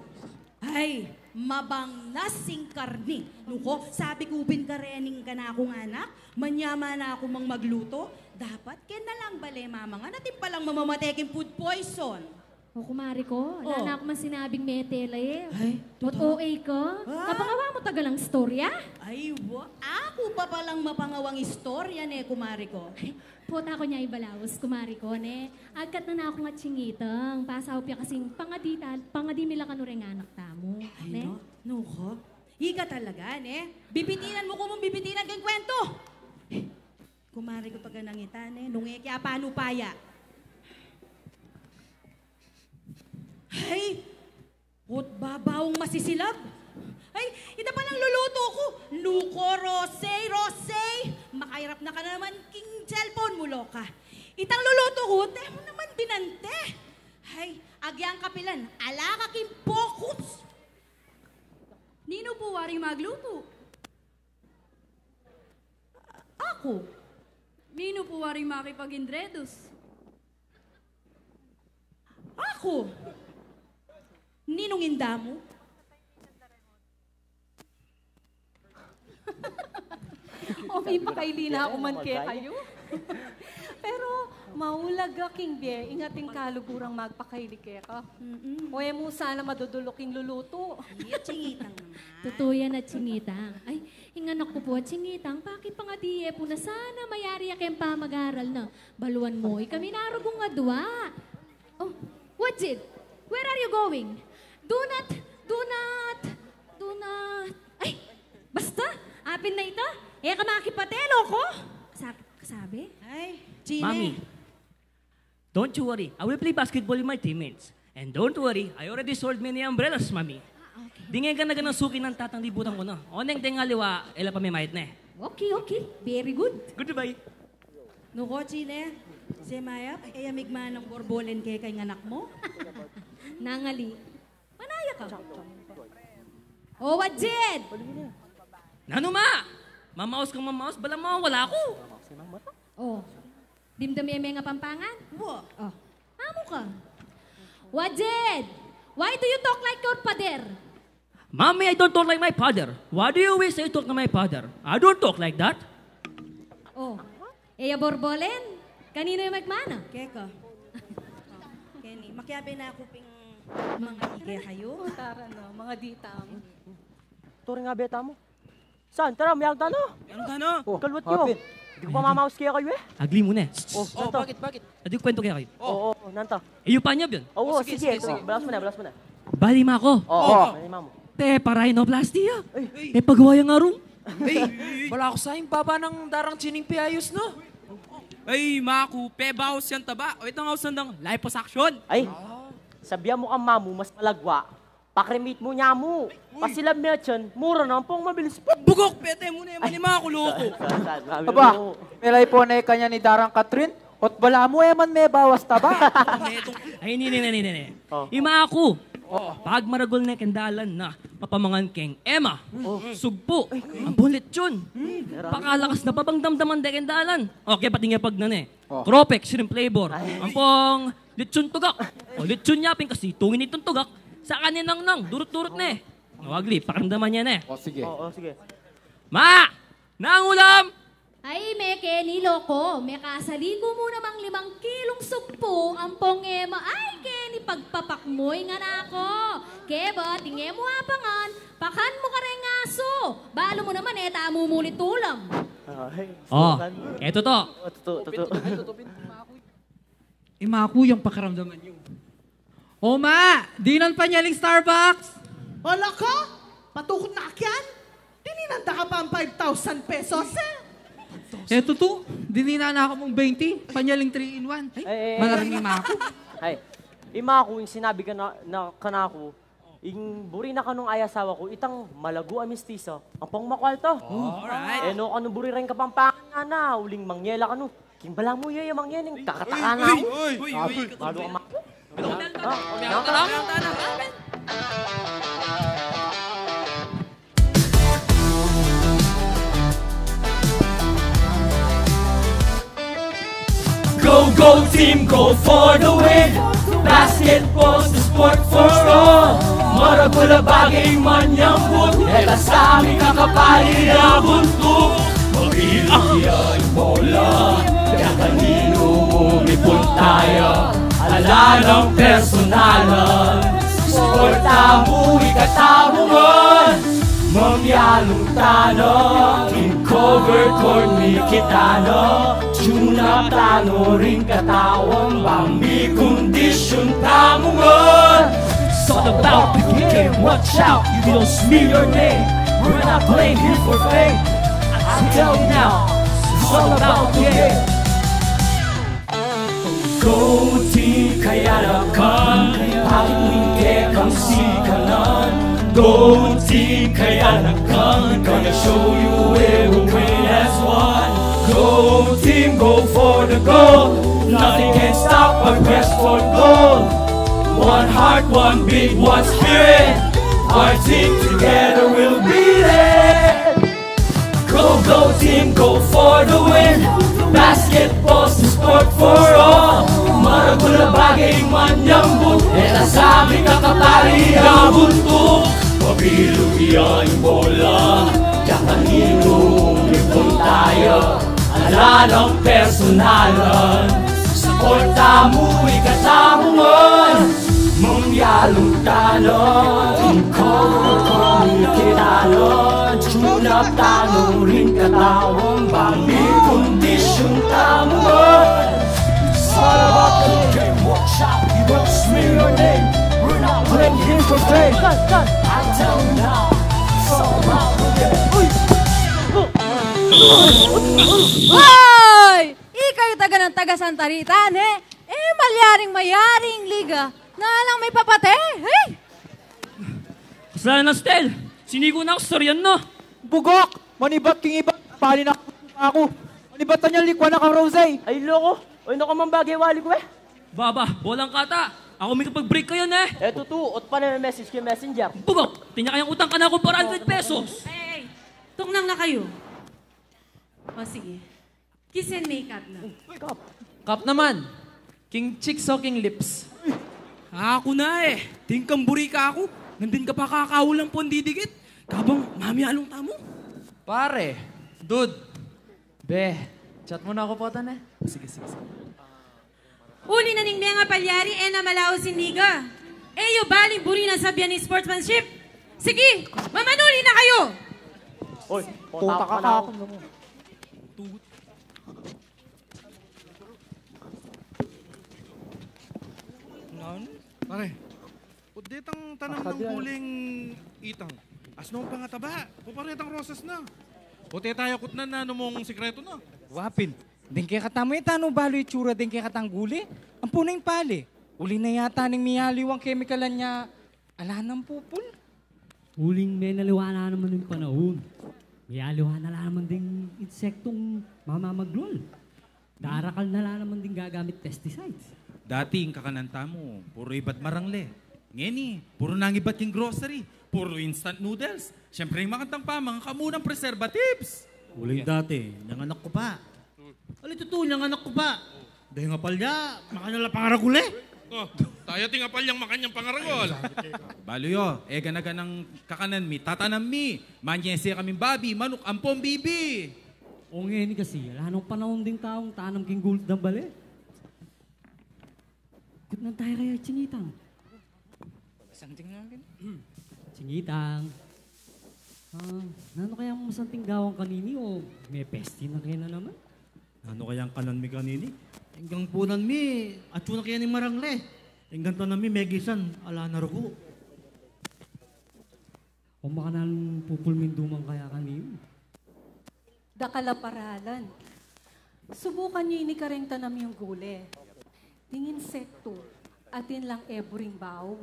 Ay, mabangnas ing karni. Nuko, sabi ku pin karening kanakung anak, manyaman na ku mang magluto, dapat kena lang bale mamangan, atin palang mamamate king food poison. O, kumare ku, ala na ku mang sinabing mete la e. Ay, totoo? O A ka? Ah? Kapangawa mu tagalang istorya? Ay, wa. Aku pa palang mapangawang istorya ne, kumare ku. Pota ku nya ibalaus, kumare ku, ne? Agkat na na kung atsing itang, pasaup ya kasing pangadi ta-, pangadi mi la kanu reng anak tamu, ne? Ay, no? Nuko? Ika talaga, ne? Bibitinan mu ku mung bibitinan keng kwento! Kumare ku, pagkanang ita, ne? Nung e kya panu pa ya? Ay! Ot babaung masisilab. Ay, ita palang lulutu ku. Nuko, Rosey, Rosey. Makairap na ka na naman king cellphone mu, loka. Itang lulutu ku, te mu naman binante. Ay, agyang kapilan, ala ka king focus. Ninu pu wari maglutu? Ku. Ninu pu wari makipag-indredus? Aku? Ninung inda mu? O, mipakaili na ku man kekayu. Pero maulaga king bie ing ating kaluguran magpakaili keka. Mm-mm. O, e mu sana maduduluk ing lulutu. Iya, Chingitang naman. Tutu yan, Chingitang. Ay, ing anak ku pu, Chingitang, pakipangadi ye pu na sana mayari ya keng pamag-aral na. Baluan mu, ikami narugung adua. Oh, Wajid, where are you going? Do not, do not, do not. Ay, basta, apin na ita. E ka makipate, loko. Sa-, sabi? Ay, Gina. Mommy, don't you worry. I will play basketball with my teammates. And don't worry, I already sold many umbrellas, Mommy. Ah, okay. Ding e gana-ganang suki nang tatang libutan ku na. Oneng deng aliwa, e la pa memayad ne. Okay, okay. Very good. Goodbye. Nuko, Chile, semayap, e ya migmanang borbolen keka ing anak mu? Nangali. Manaya ka. O, Wajid! Nanu, Ma? Mamaus kang mamaus, balamu wala ku. O. Dimdam ye meng Kapampangan? Wa. O. Mamu ka. Wajid! Why do you talk like your father? Mommy, I don't talk like my father. What do you wish I talk like my father? I don't talk like that. O. E ya borbolen? Kaninu ya migmana? Keka. Keni, makiabe na ku pin mangadi kekayu. O, tara na, mangadi tamu. Turing abe tamu. San, tara, meyang tana. Meyang tana. O, kalwat yu. Di ku pa mamaus kekayu e. Agli mu ne. O, bakit, bakit? Adi ku kwento kekayu. O, o, nanu ta? E yu panyab yan. O, sige, sige. Balas mu na, balas mu na. Bali, Ma ku. O, bali, Ma mu. Te, pa-rhinoplasty ya. Te, pagawa yang arum. Bala ku sa ing baba nang darang chining piayus na. Ay, Ma ku, pebaus yang taba. O, itang ausan dang liposuction. Ay, sabian mu kang Ma mu, mas malagwa. Pa-cremate mu ne mu. Pasilan me atyan, mura na ampong mabilis pa. Bugok, pete mu ne, mani Ma ku, loko. Aba, melay pu ne kanyan i Darang Catherine, ot balamu e man mebawas taba. Ay, nini, nini, nini. O. I Ma ku, pag maragul ne keng dalan na mapamangan keng ema, sugpu, ampong lechon. Pakalakas na pa bang damdaman de keng dalan. O, kaya pati nga pag na ne. Tropic, shrimp flavor. Ampong lechon tugak. O, lechon yapin kasi tungin itong tugak. Saka ninangnang, durut-durut ne. O, agli, pakiramdaman ne. O, sige. O, o, sige. Ma! Nanu ing ulam? Ay, me keni, loko. Mekasali ku mu namang limang kilung sugpu, ampong ema. Ay, keni pagpapak mu, ing anak ku. Keba, ding e mu apangan, pakan mu kareng asu. Balu mu naman e ta mumulit ulam. O, eto to. O, tutu, tutu. I Ma ku, yang pakiramdaman yu. O Ma, dinan panyel ing Starbucks. Ala ka? Patukut na ka yan? Dininan da ka pa ing five thousand pesos e. E tutu, dininan na ku mung twenty, panyel ing three in one. Ay, malaring i Ma ku. Ay, i Ma ku, ing sinabi kanaku, ing buri na kanung asawa ku, itang malagu a mistisa, ampong makwalta. Alright. E no kanu buri reng Kapampangan, nana, uling mangela kanu. King balamu ye, ye mangela, ing takataka na ku. Uy, uy, uy, uy. Malu ka, Ma ku. Go, go, team, go for the win. Basketball's the sport for all. Maragul a bage ing manyambut, e la sa mikakapali a buntuk. Mabibiya ing bola, kaya kaninu mu mipunta ya. Ala nang personalan, sport tamu, ikatamu ngan. Mamialung tana, king cover court mikit tana. Tunang tana ring katawan, bang mikondisyun tamu ngan. It's all about the game, watch out, you don't smear your name. We're not playing here for fame. I tell you now, it's all about the game. Go team, kayanakan, pagminte kang sikanan. Go team, kayanakan, gonna show you we will win as one. Go team, go for the goal. Nothing can stop our quest for gold. One heart, one beat, one spirit. Our team together will beat it. Go, go team, go for the win. Basketball, sport for all. Maragul a bagay man yang bun, e ta sa mi kakapari a buntu. Pabilu ya ing bola, ya kaninu mi punta ya. Ala nang personalan, suporta mu ing katamu ngan. Mangyalung tana, ing komunidad tana, tune up tana ring katawan, bang mikondisyon tamu. It's all about the game workshop. You won't smear your name. We're not playing here for fame. I tell you now, it's all about the game. Hoy! Ikayu taga nang taga Santa Rita, ne? E malyaring mayaring liga na alang mipapate, hey! Kasalanan na, Stel. Sinigo na ku, sarian na. Bugok! Manibat king ibat, pali na ku. Manibat na niya, likwan na kang Rose. Ay, loko. Oy, naku, mambagay wali ku, e. Baba, bolang kata. Aku mikapag-break kayu, ne. E, tutu, ot pala me-message ke Messenger. Bugok! Tinya kayang utang kanaku para hundred pesos. Ay, ay, ay. Tuknang na kayu. O, sige. Kiss and make up na. Kap. Kap naman. King cheeks o king lips? Aku na e. Ding kang buri kaku. Nandin ka pa kakaulang pon didikit. Kabang mamyalung tamu. Pare. Dude. Be. Chat mu na ku, potan e. Sige, sige, sige. Uli na ning menga palyari, e na malaus ing liga. E yu baling buri na sabyan ing sportsmanship. Sige, mamanuli na kayu. Oy, puta ka, ka. Pare, o detang tanam nang guling itang, asno pangataba, o pare, tang rosas na. O te taya kutnan, nanu mung sikretu na? Wa pin, deng kekatamu, e tanu balu itsura deng kekatang guli? Ampo na ing pali. Uli na yata ning miyaliwang kemikalan ya, ala nang pupul. Uling menaliwa na naman ing panaun. Miyaliwa na la naman ding insektong mamamaglul. Darakal na la naman ding gagamit pesticides. Dati ing kakanan tamu, puru ibat marangle. Ngeni, puru nangibat king grocery, puru instant noodles. Siyempre, ing makantang pamangkamu nang preservatives. Uling dati, nung anak ku pa, ali tutu, nung anak ku pa, deng apalya, makanyan la pangaragul e. O, taya ting apalyang makanyan pangaragul. Balu yu, e gana-ganang kakanan mi, tatanam mi. Manyese kaming babi, manuk, ampong bibi. O ngeni kasi, ala nang panaun ding taung tanam king gulut nang bale. Kutnan taya kaya Chingitang. Santing na rin. Chingitang. A, nanu kayang masanting gawan kanini o me-peste na kaya na naman? Nanu kayang kanan mi kanini? Enggang punan mi, atsu na kaya ning marangle. Enggang tanan mi, megisan, ala na rugu. O makanyan pupul ming dumang kaya kanini? Dakal a paralan. Subukan yu ini kareng tanam yung guli. Ding insektu, atin lang e buring bau.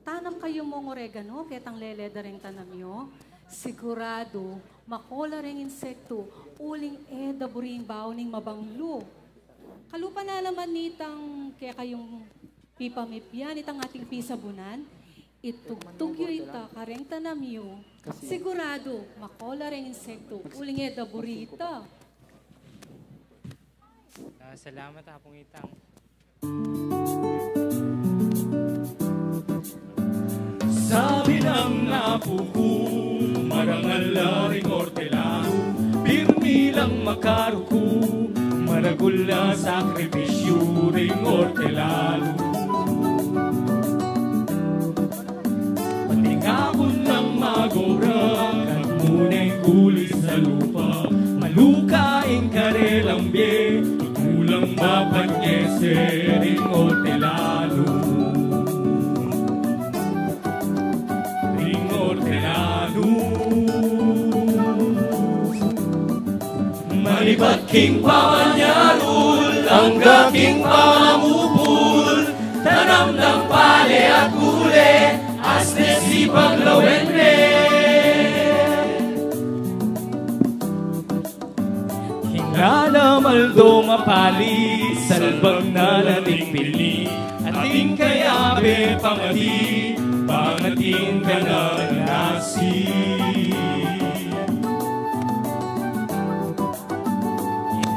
Tanam kayu mung oregano ketang lele da reng tanam yu. Siguradu, makola reng insektu, uling e da buring bau ning mabanglu. Kalupa na naman nitang kekayung pipamipyan, itang ating pisabunan, itugtug yu ita kareng tanam yu. Siguradu, makola reng insektu, uling e da buri ita. A, salamat, Apung Itang. Sabi nang apu ku, marangal la ring ortelanu, pirmi lang makaruku, maragul a sakripisyu ring ortelanu. Pati ngapun nang mag-obra, kanmu neng guli sa lupa, maluka ing karelang bie, tutu lang mapanyese ring ortelanu. Ring ortelanu. Malibat king pamanyalul, angga king pamamupul, tanam nang pale at gule, asne sipag lawen ne. King alam aldo mapali, salbang na la ding pili, atin kayabe pamati, pangatin ka na nasi.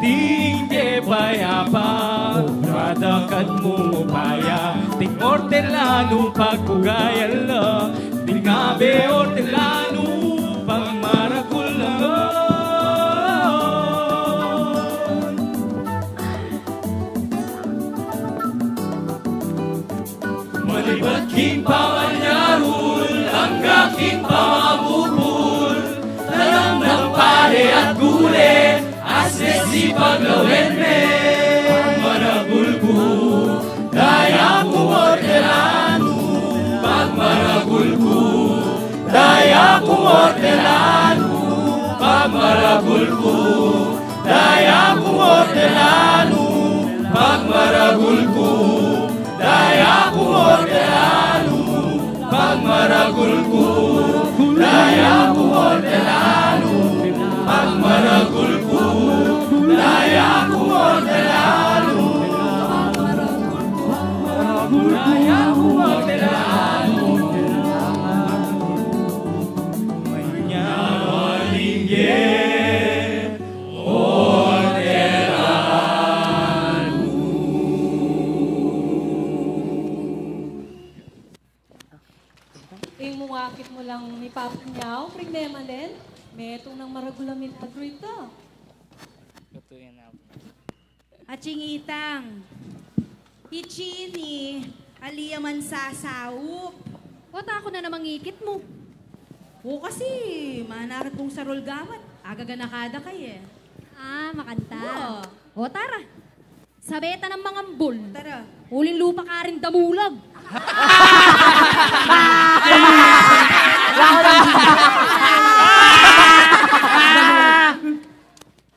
Iti ing Kepayapa, obra da kanu mung upaya, ding ortelanu pagbugayan la, ding abe ortelanu pagmaragul la. Malibat king pamanyarul, angga king pamamupul, talam ng pare at gule, asnes di paglawen me. Pagmaragul ku, daya kung ortelanu, pagmaragul ku, daya kung ortelanu, pagmaragul ku, daya kung ortelanu, pagmaragul ku, daya kung ortelanu, pagmaragul ku, daya kung ortelanu, pagmaragul ku, daya kung ortelanu, daya kung ortelanu. Manyawa ning ortelanu. Ing mungakit mu lang mipapanyaw, pring memalen, metung nang maragul a milagru ita. Lutuin na. Atsing itang, i Chini, ali ya man sasaup. Wata ku na namang ikit mu. O, kasi manarat kung sarul gamat, agaganaka da kaya e. Ah, makanta. O. O, tara. Sabe ta nang mangambul. Tara. Uling lupa karin damulag.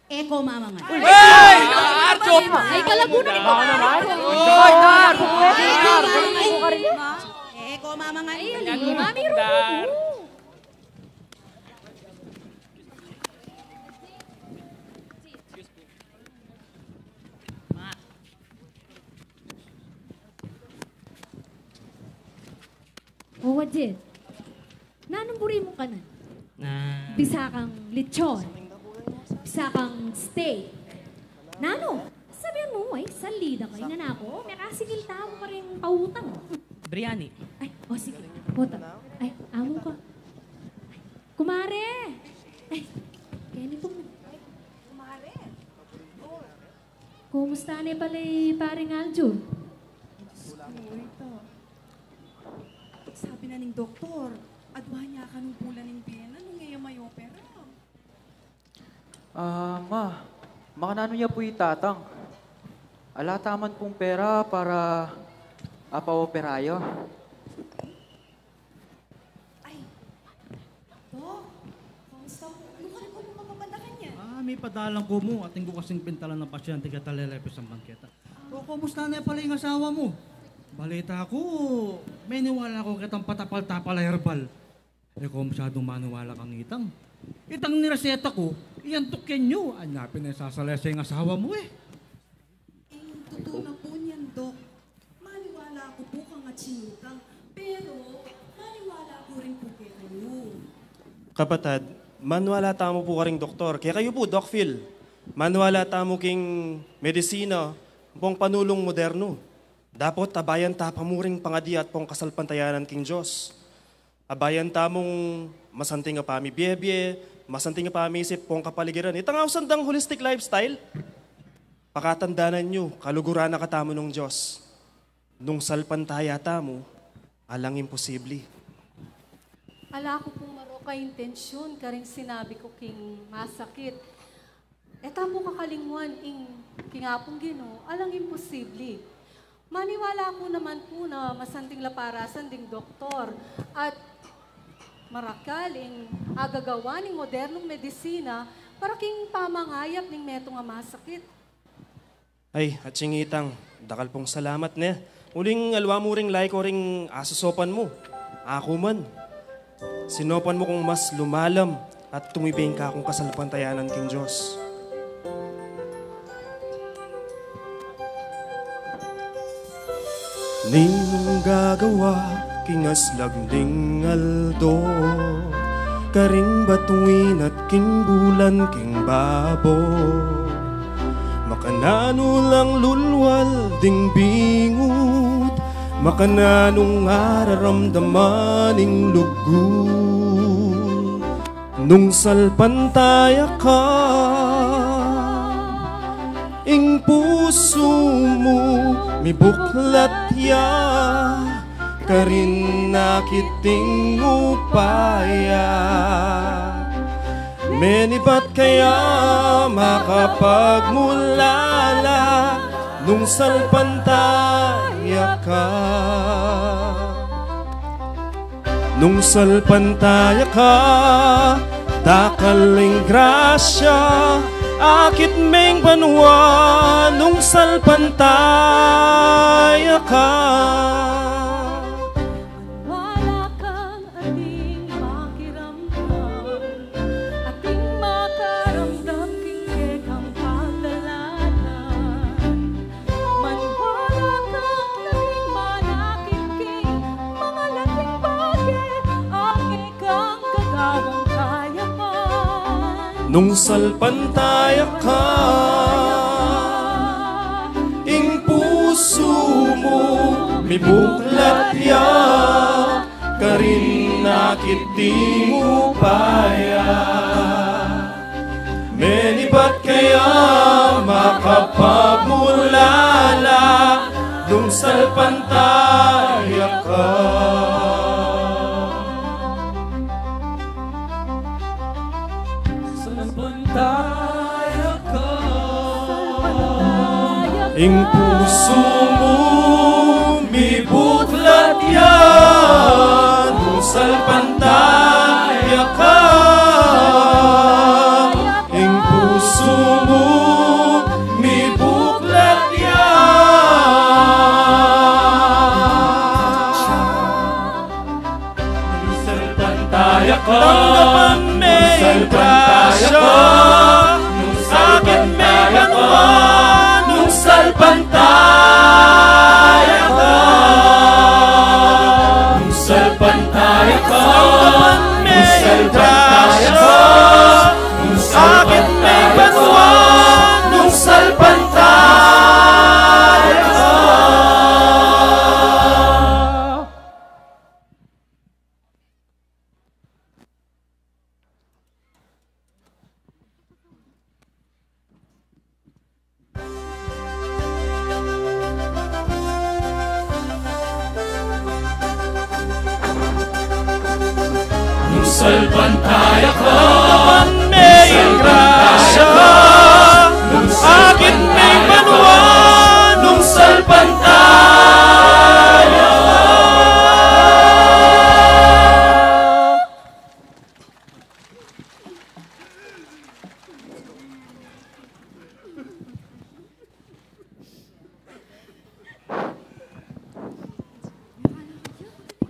E ko mamangan. Ay, kalagunan ito. Ay, Dar! Dar! E ko mamangan. Ay, mami, rugo. O, Jet. Nanung buri mung kanan? Na. Bisa kang lechon. Bisa kang steak. Nanu? Sabian mu, ay, salida kayu. Nanu ku, mekasingil tamu karing pautang. Biryani. Ay, o, sige. Puta. Ay, amu ka. Kumare! Ay, keni pu. Kumare! Kumusta ne pala i Paring Aljo? Diyos ko, ita. Sabi na ning doktor, adwa ne kanung bula ning bie na nung e ya mayopera. Ah, ma, makananu ya pu i tatang? Ala taman pung pera para apaopera ya. Ay, Dok, kumusta mu? Anu karin ku mung mapapandakan ya? Ah, mipadalan ku mu, atin ku kasing pintalan a pasyente keta lele pu sambangketa. O, kumusta ne pala ing asawa mu? Balita ku, meniwala ku ketang patapal-tapal a herbal. E ku masyadung maniwala kang itang. Itang nireseta ku, iyantuk ya nyu, anya pin e sasalese ing asawa mu e. Ing tutu na pu niyan, Dok, maniwala ku pu kang atsing itang, pero maniwala ku rin pu kekayu. Kapatad, maniwala tamu pu karing doktor, kekayu pu, Doc Phil. Maniwala tamu king medisina ampong panulung modernu. Dapot abayan ta pa mu ring pangadi at pong kasalpantayanan king Dios. Abayan tamung masanting a pamibiebie, masanting a pamisip pong kapaligiran. Itang ausan dang holistic lifestyle. Pakatandanan yu, kaluguran na katamu nung Dios. Nung salpantaya tamu, alang imposible. Ala ku pung marok a intensyun karing sinabi ku king masakit. E ta pu kakalingwan ing king Apung Ginu, alang imposible. Maniwala ku naman pu na masanting laparasan ding doktor at marakal ing agagawa ning modernung medisina para king pamangayap ning metung a masakit. Ay, atsing itang, dakal pung salamat ne. Uling alwa mu ring laiko ring asosopan mu. Aku man. Sinopan mu kung mas lumalam at tumibing kakung kasalpantayanan king Dios. Ninung gagawa king aslag ning aldo, karing batuin at king bulan king babo. Makan Nanu lang lulwal ding bingut, makananu nung araramdaman ing lugud. Nung salpantaya ka, ing pusu mu mibuklat ya, karin akit ing upaya. Menibat kaya makapagmulala nung salpantaya ka. Nung salpantaya ka, dakal ing grasya, akit meng banua nung salpantaya ka. Maniwala kang ating makiramdam, ating makaramdam king kekang pagdalanan. Maniwala kang ating manakit king mangalating bage, ang kekang gagawang kayapan. Nung salpantaya ka, ing pusu mu mibuklat ya, karin akit ing upaya. Menibat kaya makapagmulala nung salpantaya ka. Salpantaya ka. Ing pusu mu mibuklat ya nung salpantaya ka. Ing pusu mu mibuklat ya. Nung salpantaya ka, tanggapan me ing grasya, nung salpantaya ka, nung salpantaya ka, nung salpantaya ka, tanggapan me ing grasya, nung salpantaya ka, nung salpantaya ka. Nung salpantaya ka, nung salpantaya ka, nung salpantaya ka, nung salpantaya ka.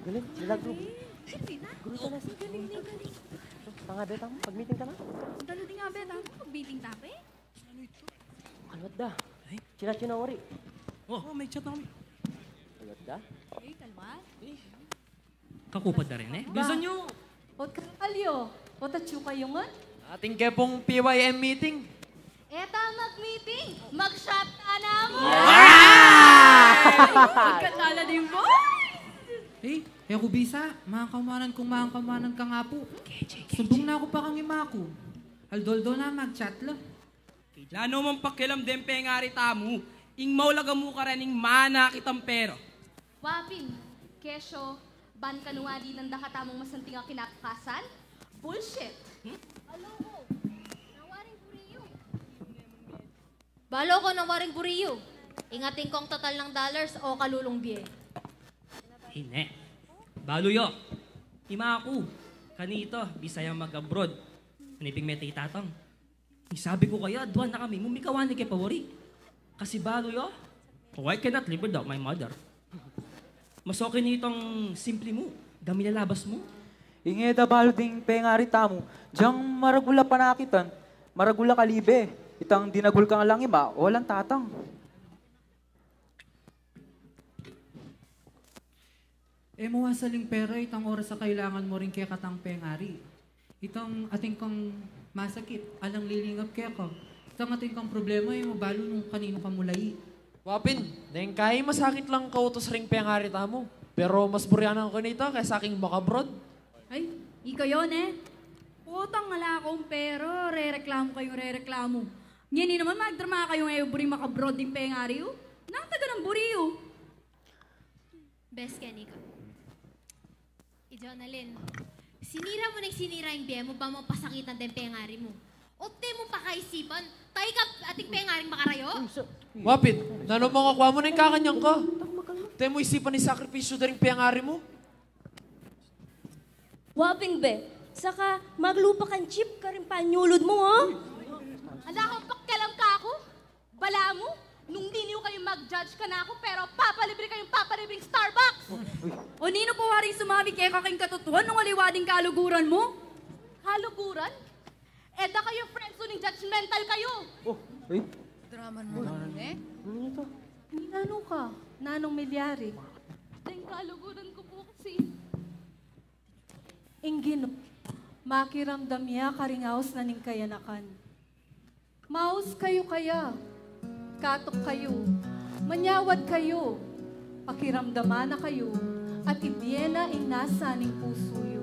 Galing, sila group. Group ka na. Tanga, Betang, pag-meeting ka na? Ang galing nga, Betang, pag-meeting tayo, eh. Kalwat da. Ay? China-china wari. Oh, may chat na kami. Kalwat da. Eh, kalwat? Kakupad da rin eh. Bisan nyo. Ot kakalyo, ot atsu kayu ngan? Atin ke pung P Y M meeting. E ta mag-meeting, mag-shot ta namu. Ay! Katala din, boy! Eh, e ku bisa, mangkamuanan kung mangkamuanan kang apu. Sumbung na ku pa kang ima ku. Aldo-aldo na mag-chat la. Ala no mang pakialam deng pengari tamu, ing maulaga mu karin ing manakit a pera. Wa pin, kesyo, ban kanua dinan da katamung masanting a kinabukasan? Bullshit! Hmm? Balu ku, nang waring buri yu. Balu ku, nang waring buri yu. Ing atin kung total nang dollars o kalulung bie. Ine. Balu yu. Ima ku. Kanita, bisaya mag-abroad. Maniping mete i tatang. Isabi ku kaya, aduan na kami, mumikawan na ke pawari. Kasi balu yu, oh, I cannot live without my mother. Mas okay na itang simple mu, dami lalabas mu. Inge da balu ding pengari tamu, diyang maragul a panakitan, maragul a kalibe, itang dinagul ka lang ima, walang tatang. E mu wasaling pera itang oras a kailangan mu ring kekatang pengari. Itang atin kang masakit, alang lilingap keka. Kang atin kang problema, e mu balu nung kaninu ka mulai. Wa pin, neng kai masakit lang kautus ring pengari tamu. Pero mas buri na ku nita kesa king makabrod. Ay, ikayu ne? Potang ala kung pera, rereklamu kayung rereklamu. Ngeni naman, magdrama kayung e yu buri makabrod ding pengari yu. Nanu talaga ing buri yu? Bes, keni ka. I Jonalyn, sinira mu neng sinira ing bie mu, ba mu pasakitan deng pengari mu? O't e mu pakaisipan, tayu ka ating pengaring makarayo? Wa pin, nanu mu, akwa mu neng kakanyan ka. O't e mu isipan ing sakripisyu da ring pengari mu. Wa pin, be, saka maglupa kang chip karing panyulud mu, ha? Ala kang pakialam kaku. Balamu, nung diniu kayu mag-judge kanaku, pero papalibre kayung papalibreng Starbucks! O ninu pa waring sumabi keka king katutuan nung aliwa ding kaluguran mu? Kaluguran? E da kayu friends ku ning judgmental kayu! Oh, e? Drama naman, e? Nanu ka? Nanung milyari? Deng kaluguran ku pu kasi. Ing Ginu, makiramdam ya karing aus na ning kayanakan. Maus kayu kaya, katuk kayu, manyawad kayu, pakiramdaman na kayu, at ibie na ing nasa ning pusu yu.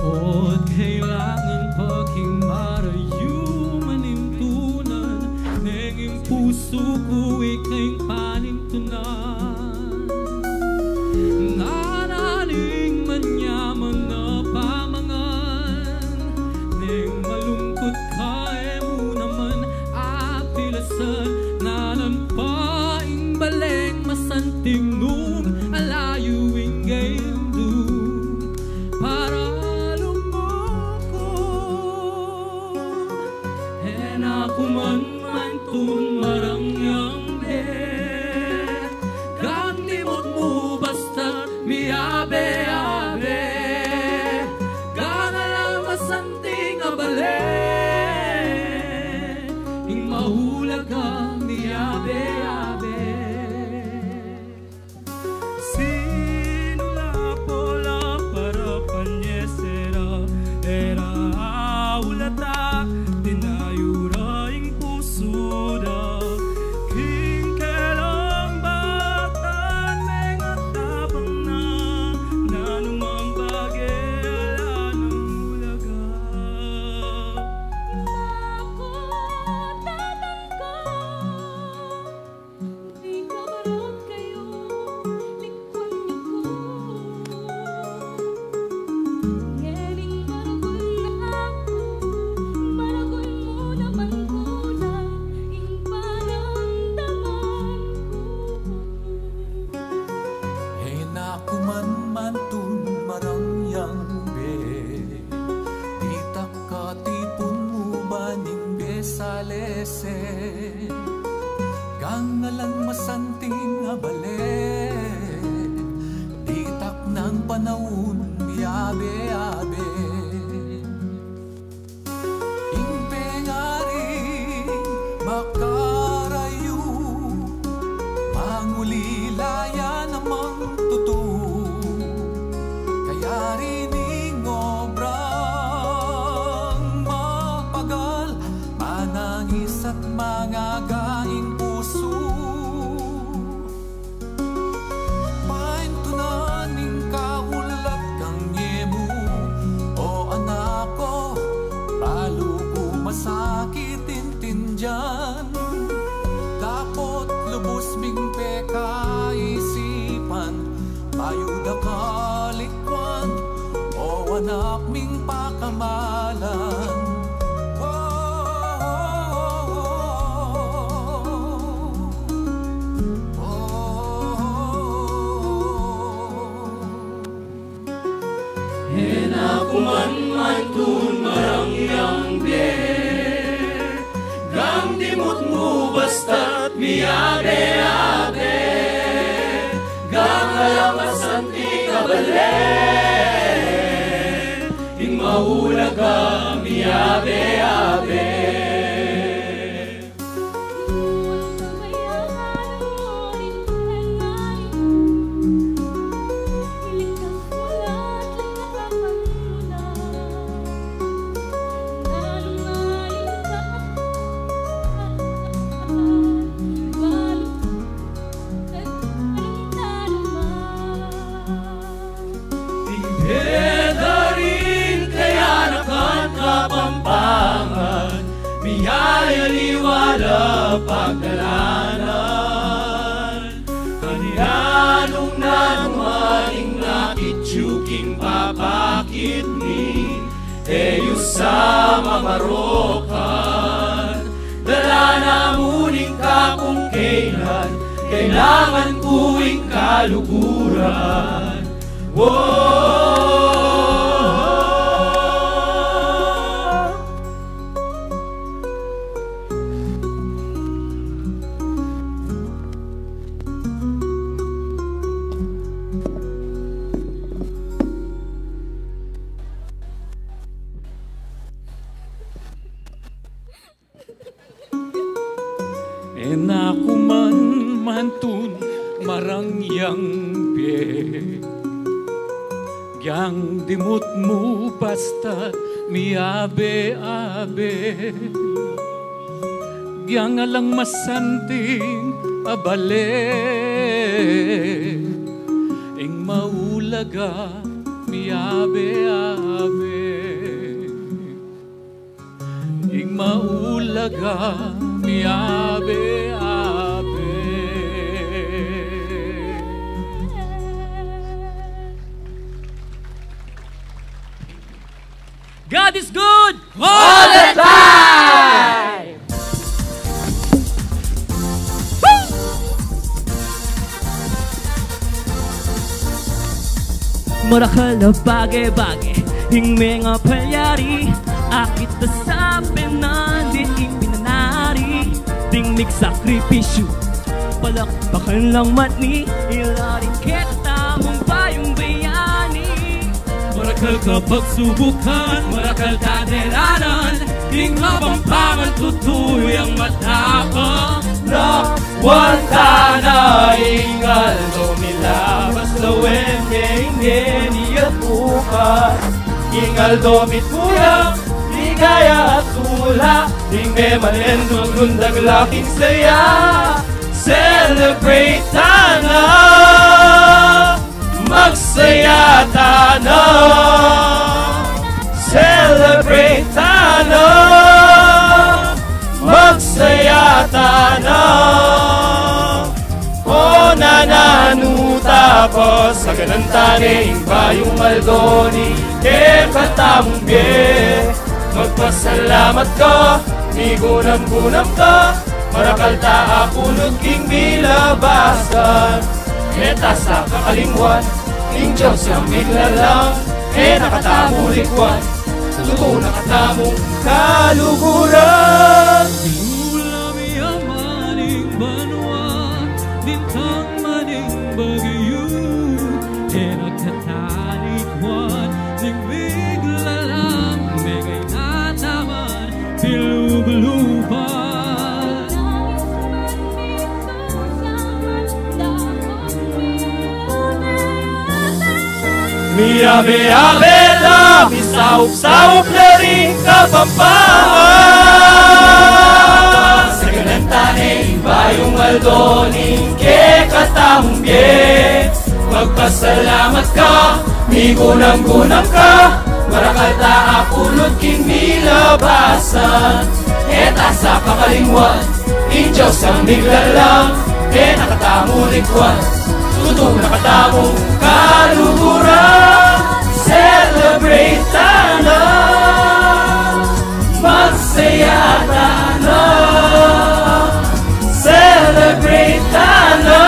O't kailangan pa king marayu manintunan, neng ing pusu ku ika ing panintunan. Ngana ning manyaman a pamangan, neng malungkut ka e mu naman apilasan, nanan pa ing baleng masanting nung alayu ing gendu para lumuku. E na ku man mantun marang yang be, gandimut mu basta miabe-abe. Gana lang masanting a bale, ing mahulaga miabe-abe. Sinula pola para panyesera, era aulata, tinayu ra ing pusu da. King kelang batan mengatabang na, nanumang bage ala nang ulaga. Naku, tatang ku, di ka marot kayu, likwan yu ku. Ngening maragul na aku, maragul mu naman ku na ing paramdaman ku. E na ku man mantun marang yang be, ditak katipun mu ba ning besalese. Gana lang masanting a bale, ditak nang panaun miabe-abe. Ing pengaring makarayu, mangulila ya namang tutu. Kayari ning obra Anak ming pakamalan. Oh, oh, oh, oh, oh. E na ku man mantun marang yang bie, gang dimut mu basta't miabe-abe, gang alang masanting a bale, ing maulaga miabe-abe. Ing peda ring kayanakan Kapampangan, miyayaliwa la pagdalanan. Kanita nung nanu man ing akit yu king papakit mi, e yu sa mamarokan. Dala na mu ning kapung kailan, kailangan ku ing kaluguran. Whoa. E na ku man mantun marang yang bie, gyang dimut mu basta't miabe-abe, gyang alang masanting a bale, ing maulaga miabe-abe. Ing maulaga miabe-abe. God is good all the time! Marakal a bage-bage ing mengapalyari, akit da sa penandi ing pinanari, ding migsakripisyu, palakpakan lang matni, ila ring kekatamung bayung bayani. Marakal ka pagsubukan, marakal ka diranan, ing Kapampangan tutu yang matapang. Lakwan ta na ing aldo milabas, lawen me ing ngeni at bukas. Ing aldo mitmuyang ligaya at tula, ing memalendul lundag laking saya. Celebrate ta na, magsaya ta na. Celebrate ta na, magsaya ta na. O nananu ta pa, saganan ta ne ing bayung aldo ning kekatamung bie. Magpasalamat ka, migunam-gunam ka, marakal ta apunud king milabasan. E ta sa kakalingwan ing Dios yang miglalang, e na katamu likwan, tutu na katamung kaluguran. Ulam yaman ing banua, lintang man ing bagyu, e na katamu likwan, ning miglalang, migay na taman, pilubluban. Miabe-abe la, misaup-saup la ring Kapampangan. Saganan ta ne ing bayung aldo ning kekatamung bie. Magpasalamat ka, migunam-gunam ka, marakal ta apunud king milabasan. E ta sa kakalingwan ing Dios yang miglalang, e na katamu likwan, tutu na katamung kaluguran. Celebrate Celebrate tana, magsaya tana, celebrate tana,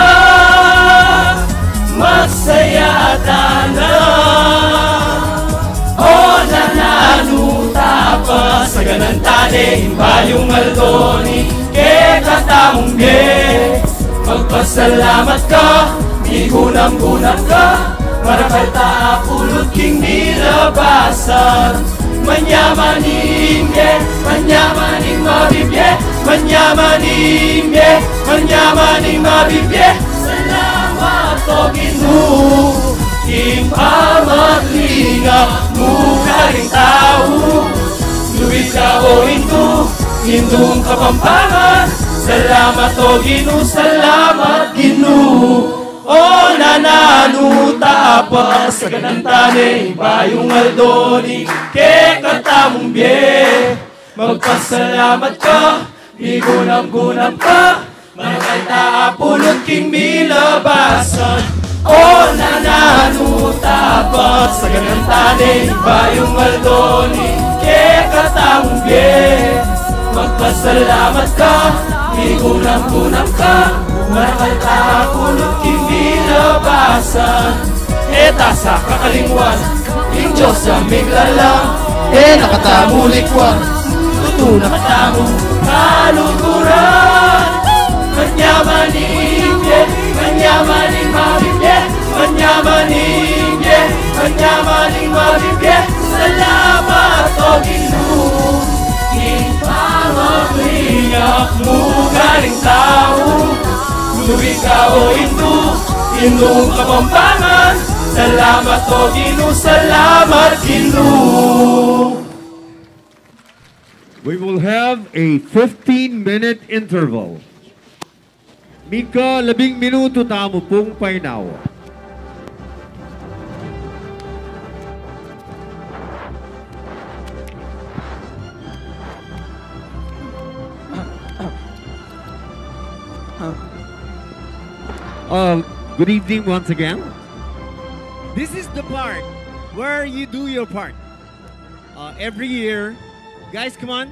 magsaya tana. O nananu ta pa, saganakan tane ing bayung aldo ning kekatamung bie. Magpasalamat ka, migunam-gunam ka, marakal ta a pulud king milabasan. Manyaman ing bie, manyaman ing mabibie, manyaman ing bie, manyaman ing mabibie. Salamat, O Ginu, king pamaglingap mu karing tau. Lubid ka, O Indu, Indung Kapampangan. Salamat, O Ginu, salamat, Ginu. O nananu ta pa, saganakan tane ing bayung aldo ning kekatamung bie. Magpasalamat ka, migunam-gunam ka, marakal ta a pulud king milabasan. O nananu ta pa, saganakan tane ing bayung aldo ning kekatamung bie. Magpasalamat ka, migunam-gunam ka, marakal ta a pulud king milabasan. E ta sa kakalingwan ing Dios a miglalang, e na katamu likwan, tutu na katamu kaluguran. Manyaman ing bie, manyaman ing mabibie, manyaman ing bie, manyaman ing mabibie. Salamat, O Ginu, king pamaglingap mu karing tau. Lubid ka, O Indu, Indung Kapampangan. Salamat, O Ginu, salamat, Ginu. We will have a fifteen-minute interval. Mika labing minutu tamu pung painawa. Uh, good evening once again. This is the part where you do your part. Uh, every year, guys, come on.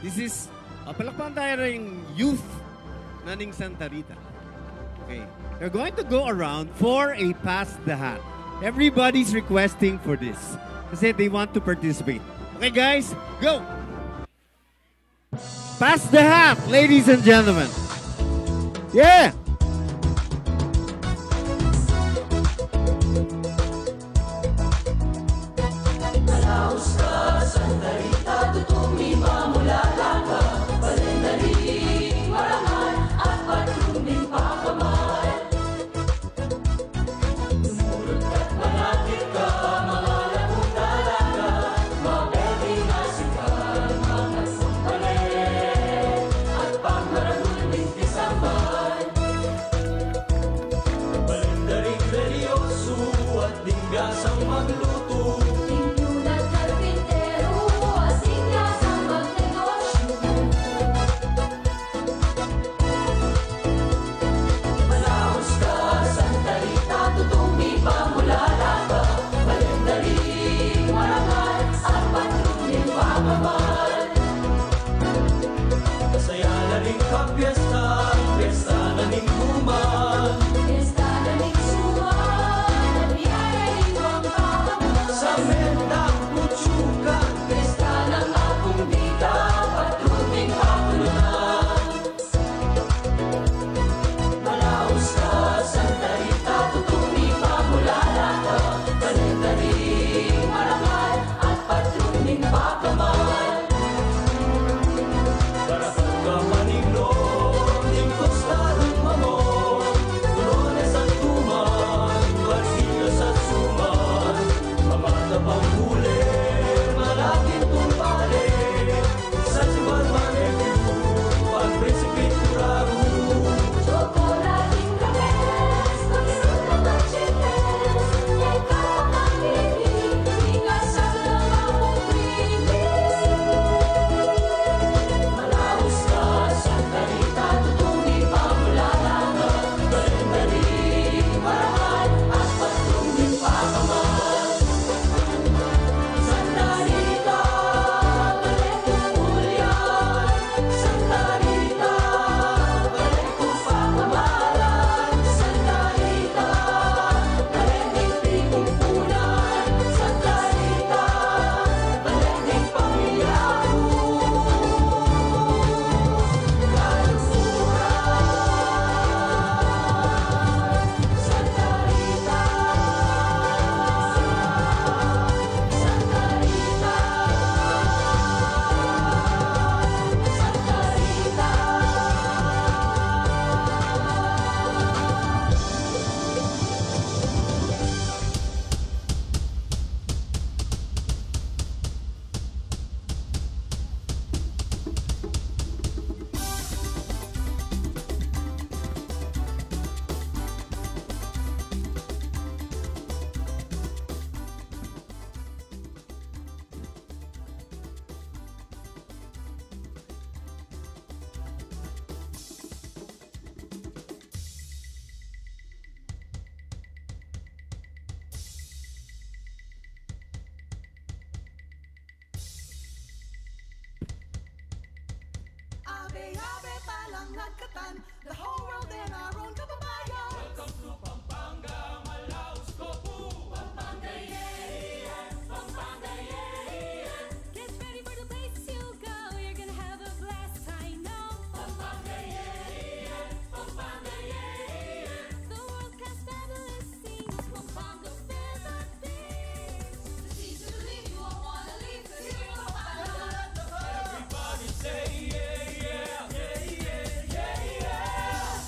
This is, uh, palakpakan taya ring youth na ning Santa Rita. Okay. They're going to go around for a pass the hat. Everybody's requesting for this kasi they want to participate. Okay, guys, go! Pass the hat, ladies and gentlemen. Yeah! Yabe pa lang nagkatan, the whole world and our own kababayan. Welcome to Pampanga, Manaus, Cebu. Pampanga, yeah, yeah, Pampanga, yeah, yeah. Get ready for the places you go, you're gonna have a blast, I know. Pampanga, yeah, yeah, Pampanga, yeah, yeah. The world-class fabulous scenes, Pampanga, Philippines. The seeds to believe you won't wanna leave, 'cause you're in Pampanga. Everybody say, yeah, yeah, yeah, yeah, yeah, yeah.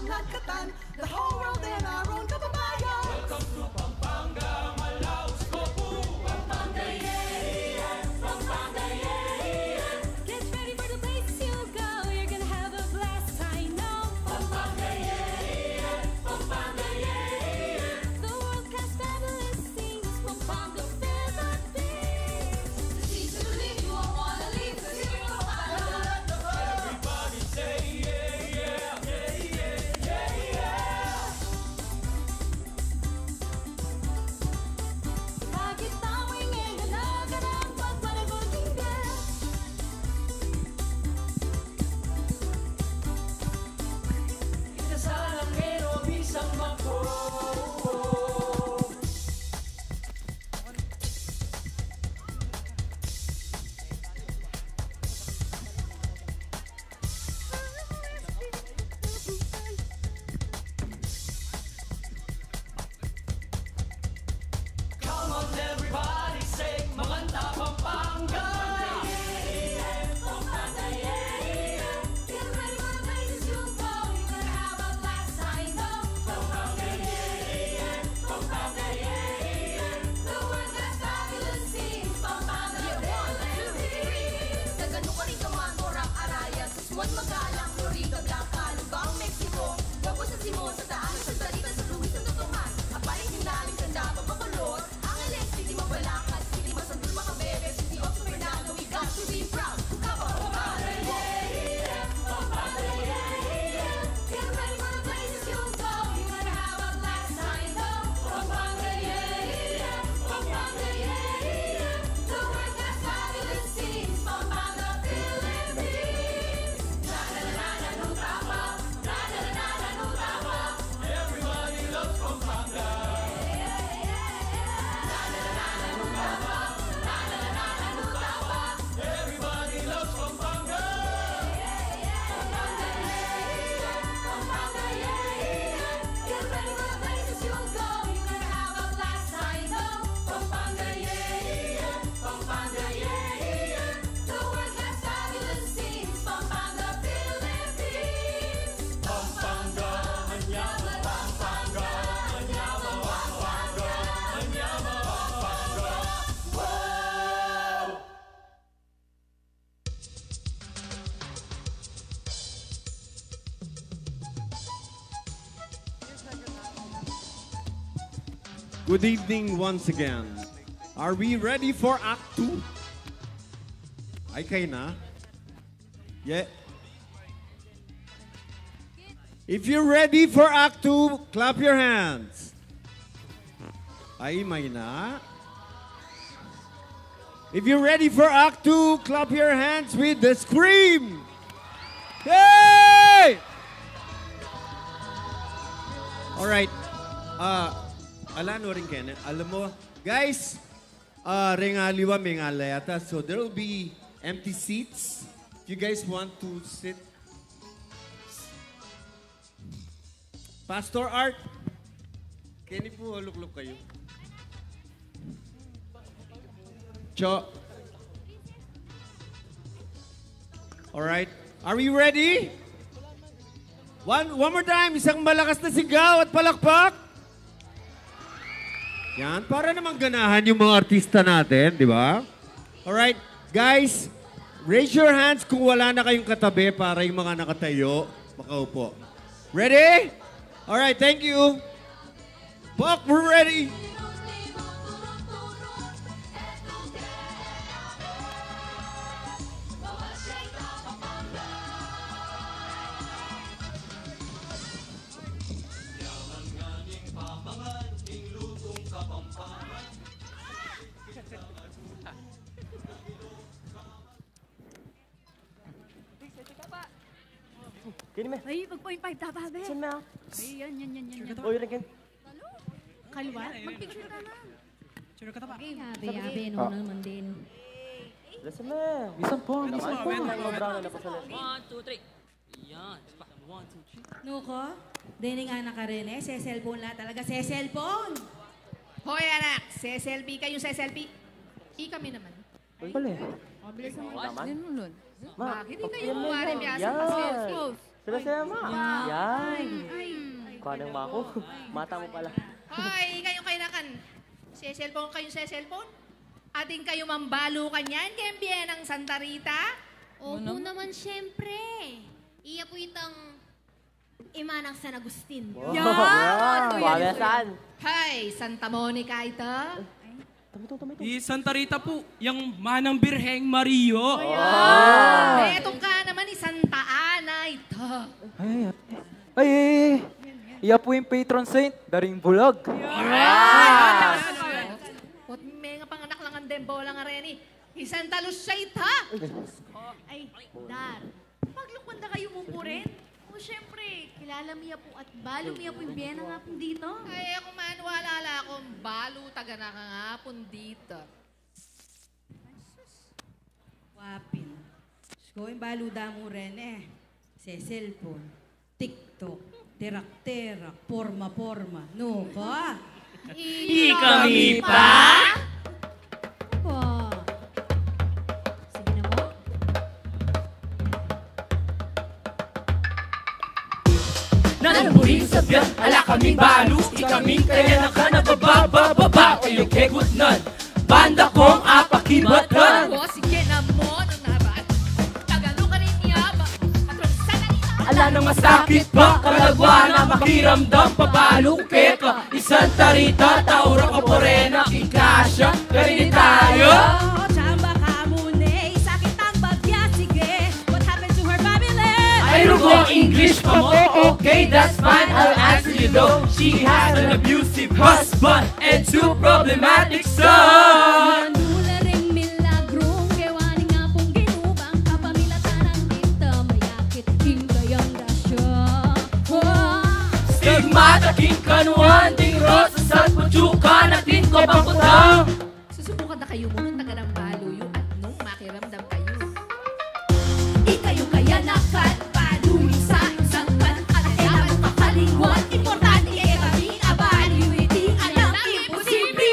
Nagkatan, the whole world and our own kababayan. Welcome to Pampanga, Manaus, Cebu. Pampanga, yeah, yeah. Pampanga, yeah, yeah. Get ready for the places you'll go. You're gonna have a blast, I know. Pampanga, yeah, yeah. Pampanga, yeah, yeah. The world-class fabulous scenes, Pampanga, Philippines. The seas of Bolivar, you won't wanna leave, 'cause you're gonna find out. Everybody say, yeah, yeah, yeah, yeah, yeah, yeah. Come on, everybody, say, Maganda Pampanga! Pampanga, yeah, yeah. Get ready for the places you'll go. You're gonna have a blast, I know. Pampanga, yeah, yeah. Pampanga, yeah, yeah. The world has fabulous scenes. Pampanga, yeah, one, two, three. Sa ganun ka rin ka man, Boracay, Arayat, Sumuan, Magalang, Florida, Blanca, Lubao, Mexico, Lobos, Simo, Santa Ana, Santa Rita, San Luis, Santo Tomas, Apayag, Minalin, Candaba, Bacolod, Angeles, City, Mabalacat, City, Masandul, Macabebe, City of Supernado, we got to be proud. Come on, Pampanga, yeah, yeah, Pampanga, yeah, yeah. Get ready for the places you'll go. You're gonna have a blast, I know. Pampanga, yeah, yeah, Pampanga, yeah, yeah. The world has fabulous scenes, Pampanga, Philippines. Everybody loves Pampanga. Everybody loves Pampanga. Get ready for the places you'll go. You're gonna have a blast, I know. Pampanga, yeah, yeah. Pampanga, yeah, yeah. The world has fabulous scenes. Pampanga, Philippines. Pampanga, anyaman. Pampanga, anyaman. Pampanga, anyaman. Pampanga. Wow! Good evening once again. Are we ready for Act two? Ay, kayo na? Yeah. If you're ready for Act two, clap your hands. Ay, may na. If you're ready for Act two, clap your hands with the scream. Yay! Alright. Ah, ala no rin kene. Alam mo, guys, ah, reng aliwa, mengalayat, ah. So there will be empty seats. If you guys want to sit, Pastor Art, keni pu, lukluk kayu. Cho. Alright. Are we ready? One, one more time. Isang malakas na sigaw at palakpak. Yan, para naman ganahan yung mga artista natin, di ba? Alright, guys, raise your hands kung wala na kayong katabi para yung mga nakatayo, makaupo. Ready? Alright, thank you. Buck, we're ready. Kini me. Ay, mag-point five tapa, be. Saan me, ah? Ay, yan, yan, yan, yan, yan. Oy, Regen. Kaliwa? Mag-picture ka na. Picture ka tapa. Okay, yabe, yabe, no, naman din. Lasa me. Isang po, isang po. One, two, three. Yan. Isa pa. One, two, three. Nuko, deni nga na ka rin eh. Se-cellphone la talaga. Se-cellphone! Hoy, anak! Se-selfie kayong se-selfie. Ikami naman. Uy, pala eh. Mabilis naman. Naman? Din mo, Lon. Ma, bakit di kayo yan, yan, yan. Yan. Close, close. Sila, sila, ma. Yan. Ay, ay, ay. Kuha ng mako. Mata mo pala. Hoy, kayo, kayo na kan. Se-cellphone kayo, se-cellphone. Atin kayo mambalu kanyan, keng bie nang Santa Rita? Opo naman, syempre. Iya po itang ima nang San Agustin. Wow. Yan! Yan! Kuya Luis. San? Hay, Santa Monica ita. Tama ito, tama ito. I Santa Rita po, yang manang Birheng Mario. Wow. Metung ka naman, i Santa Ana ita. Ay, ay, ay, ay. Iya po ing patron saint da ring bulag. Yan! Yan! Ot menga panganak lang ang dembola nga reni. I Santa Lucia ita! Ay, Dar. Maglukwan da kayu mu pu rin. O, syempre, kilala mi ya pu at balu mi ya pu ing bie nang Apung Dita. Ay, aku man, wala la akung balu taga na kang Apung Dita. Wa pin. Diyos ko, ing balu da mu rin e. Se-cellphone. TikTok, terak-terak, porma-porma. Nu ka? Ikami pa? Wa. Sige na mu. Nanu mu ring sabian, ala kaming balu, ikaming kayanakan a baba, baba, baba, o yung kegutnan. Banda kong apakibatan. O, sige na mu, nanu na ba? Tagalog ka rin niya ba? Patrong Santa Rita. Ala nang masakit pa, kalagwa na makiramdam, pabalu keka. I Santa Rita, taura ka pa rin, nakikasya, karin tayo. O, tsamba ka mu ne, sakit ang bagya, sige. What happened to her family? Ay, rugo, English pa mu? Okay, that's fine, I'll answer you though. She has an abusive husband and two problematic sons. Nanu la ring milagrung kewa ning Apung Ginu, bang kapamilatan nang dita mayakit king kayang grasya. Stigmata king Canuan, ding Rosas at Pachuca, natin ko bang kutang. Susubukan da kayu mu nung taga nang balu yu at nung makiramdam kayu. Ikayu kayanakan, balu yu sa isang kan, at e na mu kakalingwan, importante e kami a balu yu iti, anak, imposible.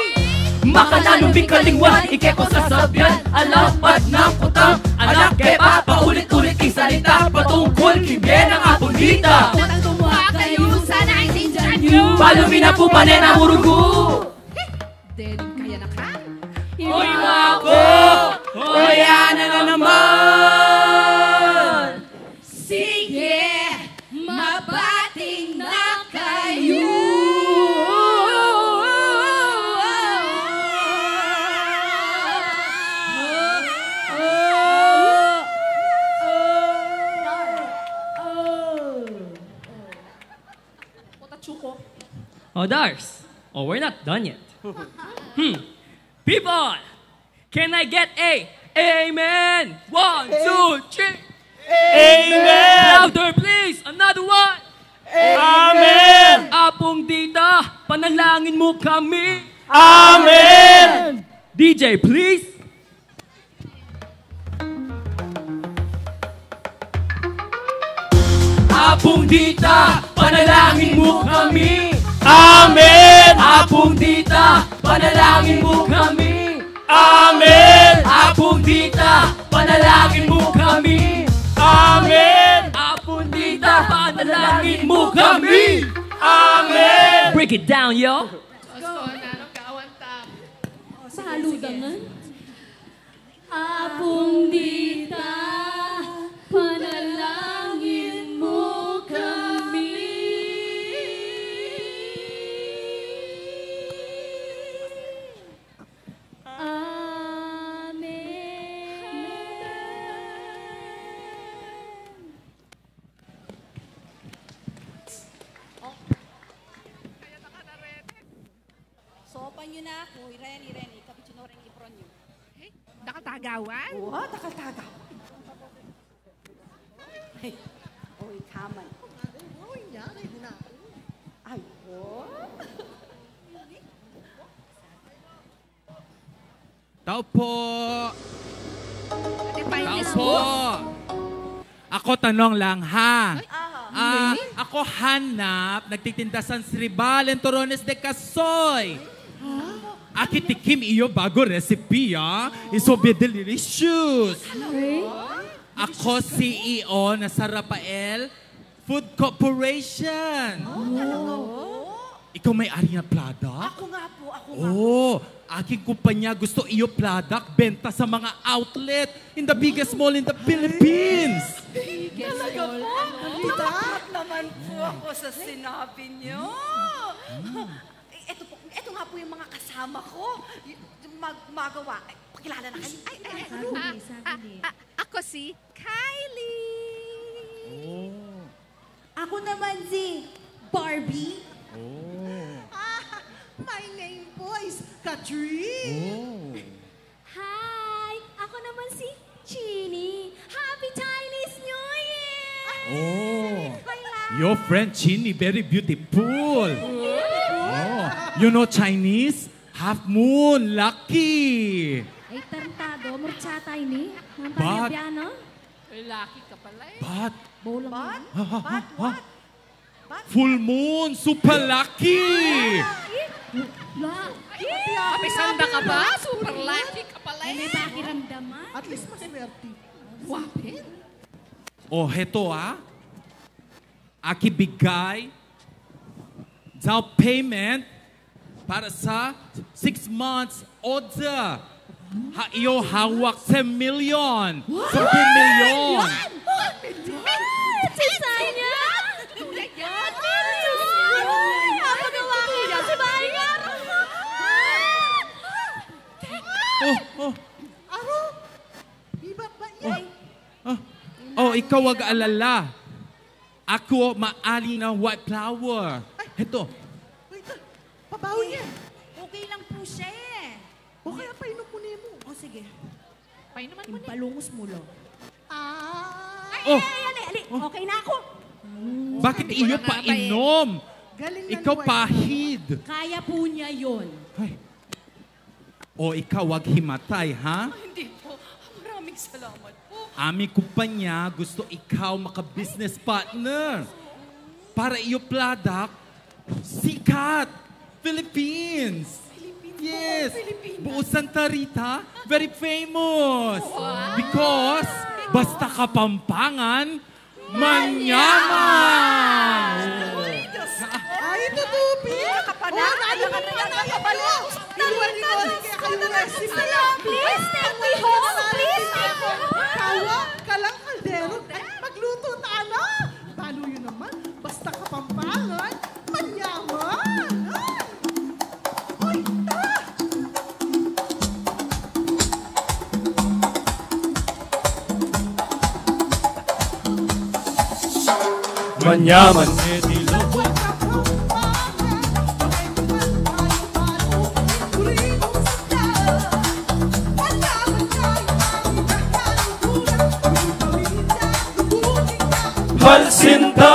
Makananu mi kalingwan ing kekong sasabian, alapat nang kutang, anak, e pa paulit-ulit ing salita patungkul king bie nang Apung Dita. Potang tumuak kayu sa nineteen January. Balu mi na pu, pane na mu rugu. Dening kayanakan. Oy, mako! Oy, ana na naman! Sige, mabating na kayu! O, Dars. Oh, we're not done yet. Hmm. People, can I get a amen? One, two, three. Amen! Louder, please. Another one. Amen! Apung Dita, panalangin mu kami. Amen! D J, please. Apung Dita, panalangin mu kami. Amen! Apung Dita, panalangin mu kami. Amen! Apung Dita, panalangin mu kami. Amen! Apung Dita, panalangin mu kami. Amen! Break it down, yo. Saludangan. Apung Dita, panalangin mu kami. Amen. Sopan yu na ku, i Reni, Reni, ikabit yu no ring apron yu. Hey, dakal tagawan? Wa, dakal tagawan. Ay, o, ikaman. Ay, o, yan, ay, di na. Ay, o. Tau po. Tau po. Ako, tanong lang, ha? Ay, ah, ako hanap, nagtitinda San Sribal, en Torones de Casoy. Akitikim iyo bago recipe, ah. It's so be delicious. Ay. Ako C E O na San Rafael Food Corporation. Oh, talaga po? Ikaw may-ari na pladak? Ako nga po, ako nga po. Oh, aking kumpanya gusto iyo pladak benta sa mga outlet in the biggest mall in the Philippines. Talaga po? Tumapak naman po ako sa sinabi niyo. Eh, eto po, eto nga po yung mga kasama ko. Y-, mag-, magawa. Ay, pakilala na kayo. Ay, ay, ay. Sabi, sabi. Ah, ah, ako si Kylie. Oh. Ako naman si Barbie. Oh. Ah, my name po is Katrin. Oh. Hi! Ako naman si Chini. Happy Chinese New Year! Oh. Hi, love. Your friend Chini, very beautiful. Oh. You know Chinese? Half moon, lucky. Ay, tarantado. Murtsata ini. Ang But pagyabiano? Lalaki ka pala eh. But Bolang But? Yan. Ha, ha, ha, But ha. What? But? Full moon, super lucky. La. Kapisanda ka ba? Super lucky ka pala eh. May pakiramdaman. At least maswerte. Wapit. Oh, heto ah. Aki bigay down payment para sa six months order. Ha, iyo hawak, ten million. What? Ten million. What? Sisanya? Ay, papagawa ko yan. Si Bayan. Oh, oh. Aro? Ibat ba yan? Oh, oh, ikaw ag alala. Aku maali na white flower. Ay. Heto. Wait, pabaon niya. Okay lang po siya eh. O kaya painom mu ne mu. O sige. Painuman mu ne. Impalungus mu lo. Ah. Ay, oh. Ay, ay, ay, ay, ay. Oh. Okay na ako. Bakit iyo painom? Galing ng white flower. Ikaw pahid. Kaya po niya yun. Ay. O ikaw, wag himatay, ha? Ay, hindi po. Maraming salamat po. Ami kumpanya gusto ikaw maka-business partner. Para iyo pladak, sikat. Philippines. Philippines po. Yes. Philippines. Buo Santa Rita, very famous. Wow. Because basta Kapampangan, manyaman! Ay, tutupi! Ano, ano, ano, ano, ano? Iwan, iwan, kaya kayo na si Maya. Please take me home! Please take me home! Kawa, kalang kaldero. Ay, magluto tana! Balo yun naman. Basta Kapampangan, manyaman! Ay! Ay, ta! Manyaman. Pansin ta.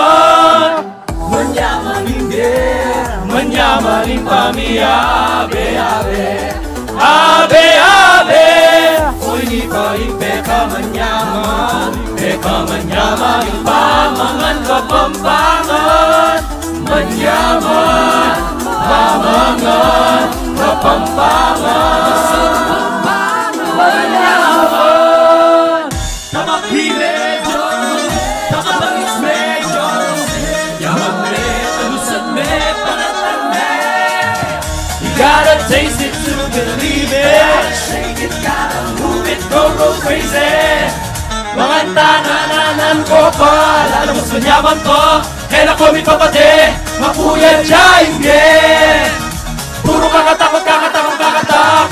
Manyaman ing bie, manyaman ing pamiabe-abe. Abe-abe, o ini pa ing pekamanyaman, pekamanyaman ing pamangan Kapampangan. Manyaman pamangan Kapampangan. Manyaman. Tamak remedyo, tamak remedyo. Yaman me, talusan me, panatan me. You gotta taste it to believe it. Gotta shake it, gotta move it, go, go crazy. Mangan tana, nananam ko pa, lalung mas manyaman pa. E na ko mipapate, makuya ja ing bie. Puro kakatakot, kakatakot, kakatak.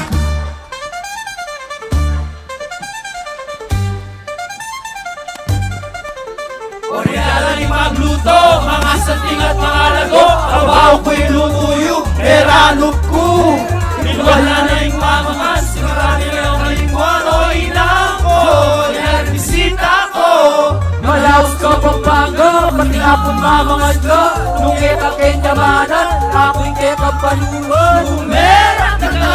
Original ing magluto, mga santing at mga lago. Abaw ko'y luto yu, e ranup ku. Minwala na ing pamangan, sigurado na ing kalingwan, o inako, yan bisita ko. Malaus Kapampangan, pati apun mamangan ka. Nung e ka kenyamanan, aku ing kekang panuan. Umera ka na,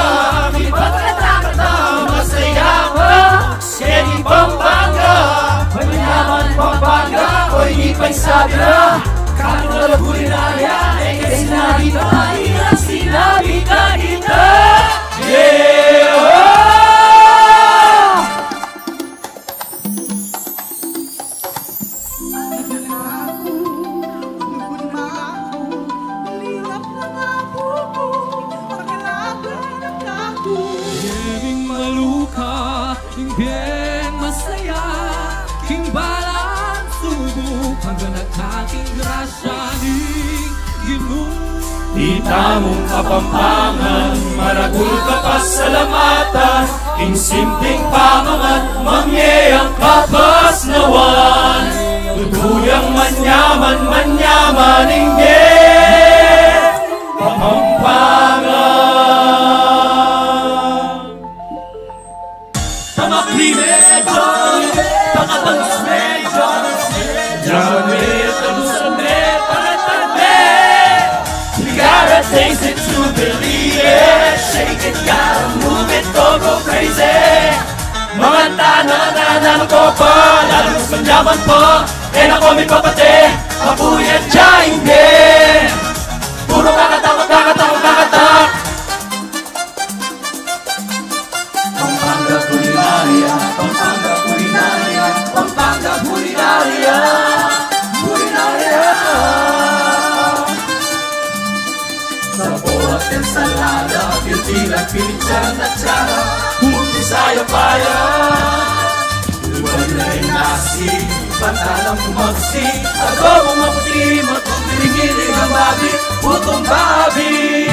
ipagkata-kata, masaya ka. Keni Pampanga, manyaman Pampanga, o ini pa ing sabi ra. Kanu na la kulinarya, e ke sinabi ka, ira sinabi ka kita. Yeah! Ing beng masaya king balang subuk, anggang ating grasya ning Ginu. Itamung Kapampangan, maragul kapasalamatan, ing simpleng pamamangan, mangyaman kapasnawan. Tutu yang manyaman, manyaman ing Kapampangan. Tamak rimedyo, pakabangus medyo, yaman me, talusan me, panatag me. We gotta taste it to believe it. Shake it, gotta move it, go, go crazy. Manganta na, na, na, na, ko pa, lalung manyaman pa. E na ko mipapate, mabuya dyan, yeah. Puro kakatak, kakatak, kakatak. Pampanga Culinaria, Pampanga Culinaria, Pampanga Culinaria, Culinaria. Sabaw at ensalada, tintilan, pinichan at tsara, puro Bisaya pa yan. Iba na ing nasi, pantalang kumagsi, adobong maputi, matumiring-iring ang babi, putong babi.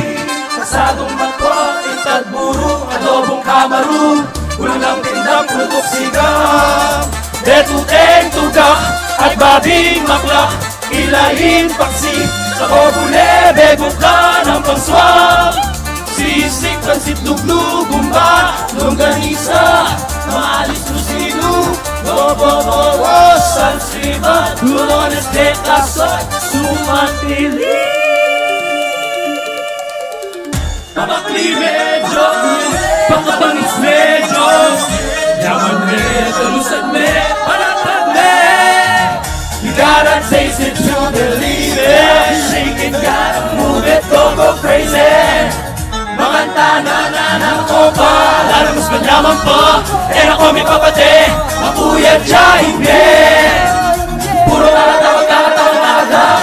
Kasadong bato, intat buro, adobong kamaru, ulang dindang, putok sigang. Detuteng tuga at babing makla, ilayin paksi, sa bobule, begukan ang pangswam. Sisig, pansit, luglugan, longganisa, maalis, lusinu, bobo, bobo, salsibat, lulones de kasoy, sumantili. Tabakli medyo, pagkabangis medyo, yaman me, talusan me, panatag me. You gotta taste it to believe it. Shake it, gotta move it, go, go crazy. Manganta na, na, na, ko pa, lalung manyaman pa. E na ko mipapate, mabuya dyan, yeah. Puro kakatak, kakatak, kakatak.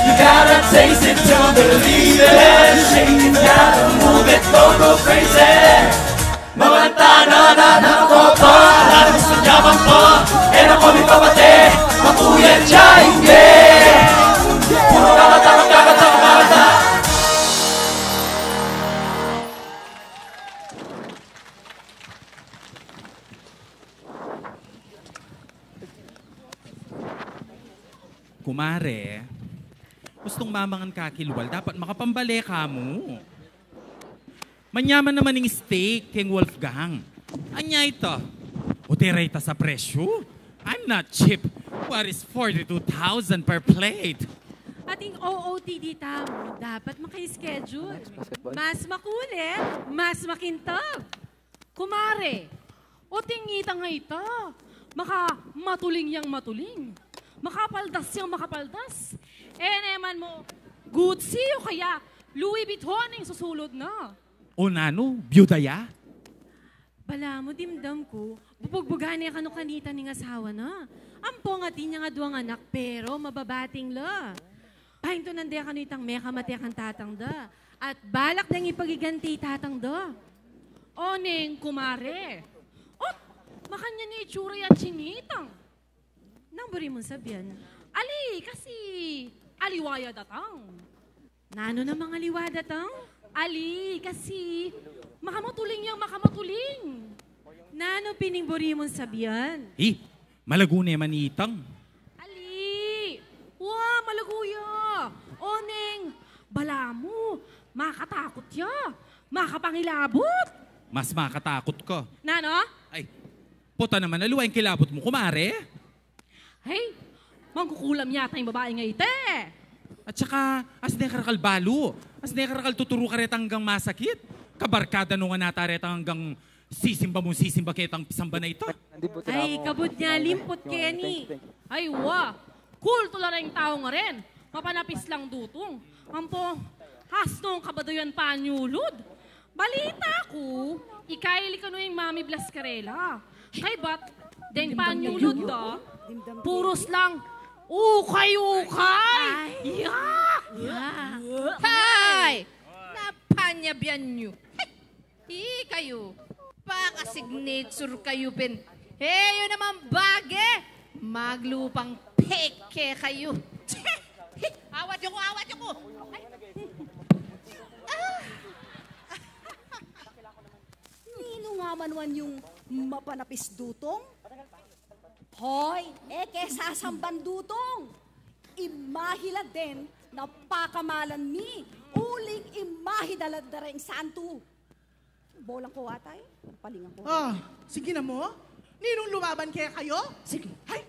You gotta taste it to believe it. Shake it, gotta move it, go, go crazy. Manganta na, na, na, ko pa, lalung manyaman pa. E na ko mipapate, mabuya dyan, yeah. Puro kakatak, kakatak, kakatak. Kumare, gustung mamangan ka kilwal, dapat makapambale ka mu. Manyaman naman ing steak keng Wolfgang. Anya ita? O, tera ita sa presyu? I'm not cheap. What is forty-two thousand per plate? Ating O O T D tamu, dapat maka-schedule. Mas makule, mas makintab. Kumare, o tingita nga ita, maka matuling yang matuling, maka paldas yang makapaldas. E ne man mu Gucci o kaya Louis Vuitton ing susulud na. O nanu, byuda ya? Balamu dimdam ku, bubugbugan ne kanu kanita ning asawa na. Ampong atin yang aduang anak, pero mababating la. Paintunan de kanu itang mekamate kang tatang da, at balak deng ipagiganti tatang da. Oneng kumare. Ot, makanyan ya itsura ya chinitang. Nanu buri mung sabian? Ali, kasi aliwa ya datang. Nanu namang aliwa datang? Ali, kasi makamatuling yang makamatuling. Nanu pin ing buri mung sabian? Eh, malagu ne man itang. Ali, wa, malagu ya. Oneng, balamu, makatakut ya. Makapangilabut. Mas makatakut ka. Nanu? Ay, puta naman, aliwa ing kilabut mu, kumare. Hey, mangkukulam yata ing babaing iti. At saka, as ne karakal balu, as ne karakal tuturu karetang anggang masakit. Kabarkada no ngan nata retang anggang sisimba mung sisimba ketang pisamba na ita. Ay, kabud nya limput keni. Ay, wa. Kultu la reng tau ngaren. Mapanapis lang dutung. Ampo, asnong kabaduyan panyulud. Balita ku, ikayli kanu ing Mami Blascarela. Kaybat, deng panyulud da, purus lang ukay-ukay. Ay. Yak! Yak! Hay! Napanyabian yu. Ikayu, Pakasignature kayu pin. He, yu naman bage. Maglupang peke kayu. Awat yu ku, awat yu ku. Ay. Ah. Ninu nga man wan yung mapanapis dutong? Hoy, e ke sasamban dutong. Imahe la den na pakamalan mi, uling imahe da la dareng santu. Bolang ko atay, palingan ko. Ah, sige na mu. Ninung lumaban kekayu? Sige. Ay,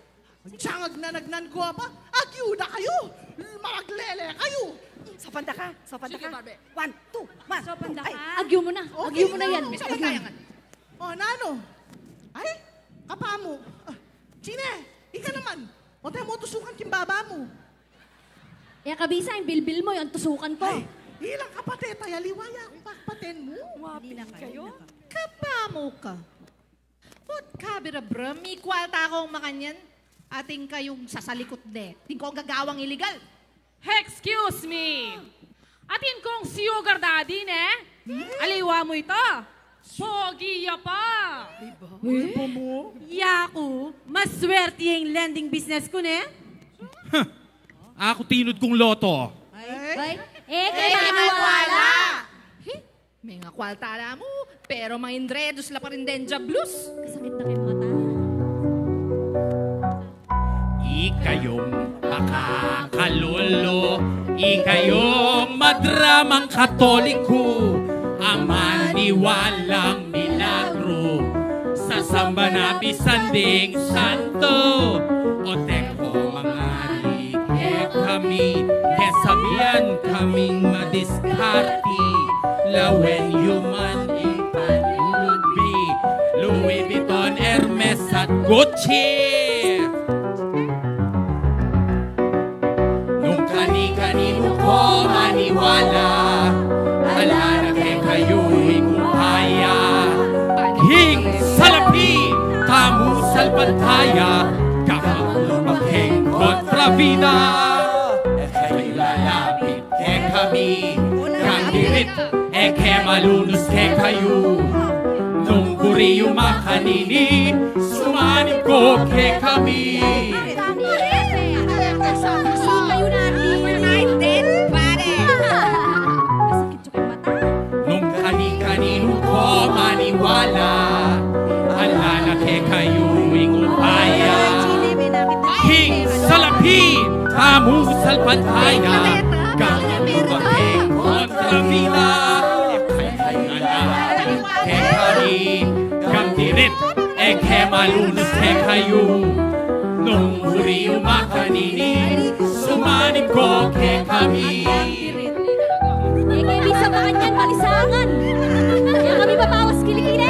siyang agnanagnan ko apa? Agyuda kayu! Maglele kayu! Sopanta ka, sopanta ka. Sige, Barbie. One, two, one, two. Ay, agyu mu na. Okay, agyu mu na yan. Agyu mu na. O, nanu? Ay, kapamu. Ah, Chine, ika naman. O, te mu tusukan king baba mu. E, kabisa, ing bilbil mu, ing tusukan ku. Ay, ilang kapatid, ay aliwa ya, kapatid mu. Wapin kayu? Kapamu ka. Put kabira, bro, mikwalta kung makanyan. Atin kayung sasalikut de. Atin kung gagawang iligal. Excuse me! Atin kung sugar daddy, ne? Aliwa mu ita. Pogi ya pa. Diba? Diba mu? Yaku, maswerte ing lending business ku, ne? Huh. Aku tinud kung loto. Ay. Ay. E ke maniwala. He? Mengakwalta la mu, pero mangindredus la pa rin deng diablus. Kasakit na keng mata. Ikayung makakalulu, ikayung madramang Katoliku, a maniwalang milagru, sasamban na misan ding santu, o teng ko mangari kekami, ke sabian kaming madiskarte, lawen yu man ing panyulud mi, Louis Vuitton, Hermes at Gucci. Nung kani-kaninu ko maniwala, ala na kekayu ing upaya. King salapi, tamu salpantaya, kapag lumaki kontrabida. E kayu lalapit kekami, kang dirit, e ke malunus kekayu. Nung buri yu makanini, sumanib ko kekami. United, pare. Nung kani-kaninu ko maniwala, ala na kekayu ing upaya. King salapi, tamu salpantaya, kang lumaki kontrabida. Kekami, kang dirit, e ke malunus kekayu. Nung buri yu makanini, sumanib ko kekami. E ke bisa makanyan, malisangan. Kaya kami papawas kilikili.